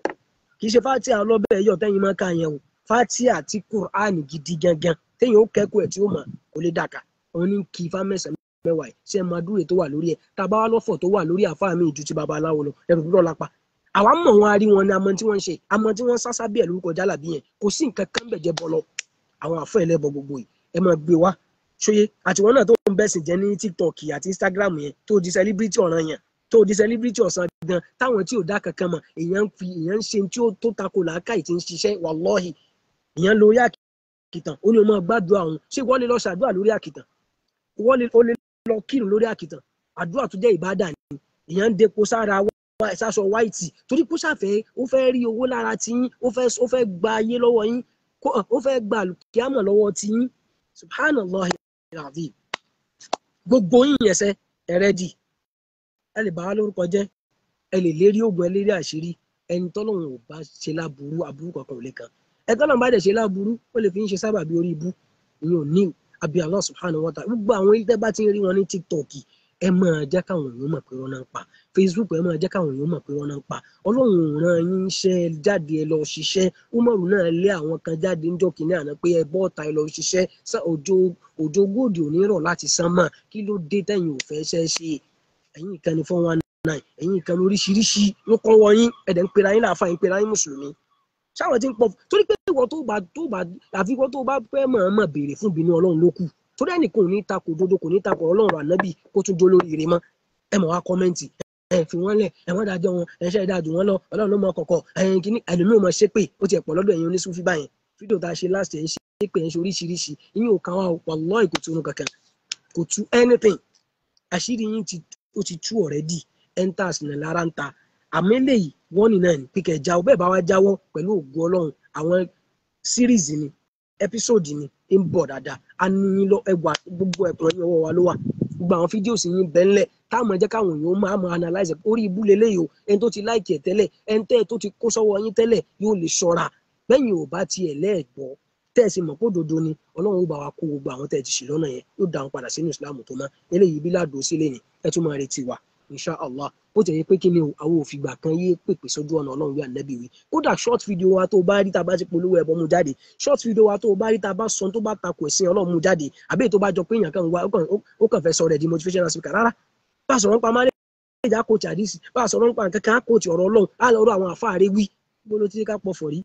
Kì í ṣe Fátíà ọlọ́bẹ̀ yọ̀ tẹ́yìn máa ká yẹn o, Fátíà àti Kùránì gidi gangan tẹ́yìn ó kẹ́kọ̀ọ́ ẹ̀ tí ó mọ̀ kó lè dàkà. Òun ní kí ifá 9 mẹ́wàá ẹ̀ ṣe máa dúró tó wà lórí ẹ̀. Tá a bá wá lọ́fọ̀ tó wà lórí àfáà mi ju ti babaláwo lọ, ẹrù dúró lápá. Àwa mọ̀ wọn, a rí wọn ní amọ̀ tí wọ́n ń ṣe, amọ̀ tí wọ́n sásá bí ẹ̀ lórúkọ jálàbí yẹn, kò sí nǹkan kan bẹ̀ jẹ́ bọ́ lọ. Àwọn àfọ́ ẹlẹ́bọ gbogbo yìí ẹ máa gbé wá ṣóyé. Àti wọn náà tó ń bẹ̀sìn jẹ́ ní TikTok àti Instagram yẹn, tó di celebrity ọ̀ràn yẹn, tó di celebrity ọ̀sán gan, táwọn tí ò dá kankan mọ̀, èèyàn ń fi èèyàn ń ṣe tí ó tó tako làákàyè tí ń ṣiṣẹ́. Wàlọ́ọ̀hì, èèyàn lórí àkìtàn, ó ní o máa gbàdúrà òun. Ṣé wọ́n lè lọ ṣàdúrà lórí àkìtàn? Wọ́n lè lọ kírun lórí àkìtàn? Àdúrà tó jẹ́ ìbádà ni. Èèyàn ń depo sára sáṣọ wáìtì torí kó ṣàfẹ́, ó fẹ́ rí owó lára tiyín, ó fẹ́ gba ayé lọ́wọ́ yín, ó fẹ́ gba àlùkìyámọ̀ lọ́wọ́ tiyín. Subhanallah alazim. Gbogbo yín yẹn sẹ́ ẹ rẹ́dì, ẹ lè bá wa lórúkọ jẹ́, ẹ lè lérí oògùn, ẹ lérí àṣírí. Ẹni tọ́lọ́run ò bá ṣe láburú, aburú kankan ò lè kàn. Ẹ tọ́lọ́run bá dẹ̀ ṣe láburú, ó lè fi ń ṣe sábàbí orí ibú. Ìyẹn ò ní. Àbí Allah subhanahu wa ta'ala. Gbogbo àwọn ilé tẹ́ bá ti ń rí wọn ní TikTok, ẹ máa jẹ́ káwọn èèyàn mọ̀ pé wọ́n náà ń pa. Facebook, ẹ máa jẹ́ káwọn èèyàn mọ̀ pé wọ́n náà ń pa. Ọlọ́run rán yín iṣẹ́ jáde, ẹ lọ ṣiṣẹ́. Umaru náà lé àwọn kan jáde ńjọ́ kìíní àná pé ẹ bọ́ ọ̀tá ẹ lọ ṣiṣẹ́. Òjò góòdì ò ní rọ̀ láti sánmà. Kí ló dé tẹ̀yin ò fẹ́ ṣẹ́ ṣe? Ẹ̀yin kan ní 419, ẹ̀yin kan lóríṣiríṣi ló kọ́ wọ yín. Ẹ̀dẹ̀ ń pera yín láàfáà, ń pera yín mùsùlùmí. Ṣáwọn tí ń pọ̀ torí pé ìwọ tó bá àfi ìwọ tó bá fẹ́ mọ̀ọ́mọ̀ béèrè fún ìbínú Ọlọ́run ló kù. Torí ẹnìkan ò ní takò òdodo, kò ní takò Ọlọ́run ànábì kó tún jó lórí ire mọ́. Ẹ mọ̀ wá kọ́mẹ́ǹtì, ẹ fi wọ́n lẹ̀, ẹ wọ́n dájọ́ wọn, ẹ ṣe dájú wọn lọ, Ọlọ́run ló mọ kọ̀kọ̀. Ẹ̀yin kìíní ẹlòmíì ò mọ̀ ṣépè, ó ti ẹ̀ pọ̀ lọ́dọ̀ ẹ̀yin oníṣúfì báyẹn. Fídíò tá a ṣe last ẹ̀ ń ṣépè, ẹ̀ ń ṣe oríṣiríṣi, ìyẹn ò kan wá o, wallahi kò tú orun kankan, kò tú anything. Àṣírí yín ó ti tú already, enters ní lára ń ta. Àmọ́ eléyìí wọ́n ní náà ní pé kẹ́ jáwọ́, bẹ́ẹ̀ bá wá jáwọ́ pẹ̀lú ògo Ọlọ́run, àwọn series ni, episode ni ń bọ̀ dáadáa. A ní yín lọ ẹwà gbogbo ẹ̀kọ́ yín ọwọ́ wa ló wà. Gbogbo àwọn fídíò sì yín bẹ́ńlẹ̀ táwọn jẹ́ káwọn èèyàn máa mọ analyze orí ibú leléyìí o. Ẹni tó ti like ẹ̀ tẹ́lẹ̀, ẹni tẹ́ tó ti kó sọ́wọ́ yín tẹ́lẹ̀ yóò lè ṣọ́ra. Bẹ́yìn ò bá tiẹ̀ lẹ́ẹ̀gbọ́ tẹ́ ẹ sì mọ̀ pé òdodo ni, Ọlọ́run ó bá wa kó gbogbo àwọn tẹ́ ẹ ti ṣì lọ́nà yẹn, yóò dá wọn padà sínú Islam tó mọ́. Eléyìí bí ládùú sílé ni ẹ tún máa retí wa. Insha Allah. Bó ti yẹ pé kí ni o, àwọn òfìgbà kan yé pèpè sójú ọ̀nà Ọlọ́run wí ànábì wí. Kódà short video wa tó bá rí tá a bá ti polówó ẹbọ mú jáde, short video wa tó bá rí tá a bá sọ tó bá takò ẹ̀sìn Ọlọ́run mú jáde, àbí èyí tó bá jọ pé èèyàn kan wá ó kàn fẹ́ sọ rẹ̀ di motivational speaker rárá. Bá a sọ̀rọ̀ nípa marriage, á kóòtù àdìsí. Bá a sọ̀rọ̀ nípa nǹkan kan, á kóòtù ọ̀rọ̀ Ọlọ́run, á lọ rọ àwọn àfáàrẹ́ wí. Bó ló ti ká pọ̀ fọ̀ rí?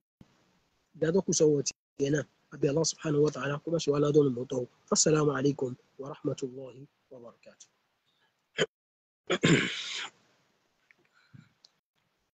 Ìdájọ́ kù sọ̀wọ́ tiẹ̀ náà. Àbí Allah subhanahu wa ta'ala kó má ṣe wá ládọ́nù mọ́tọ́. Assalamu alaikum wa rahmatullahi wa barakatuh.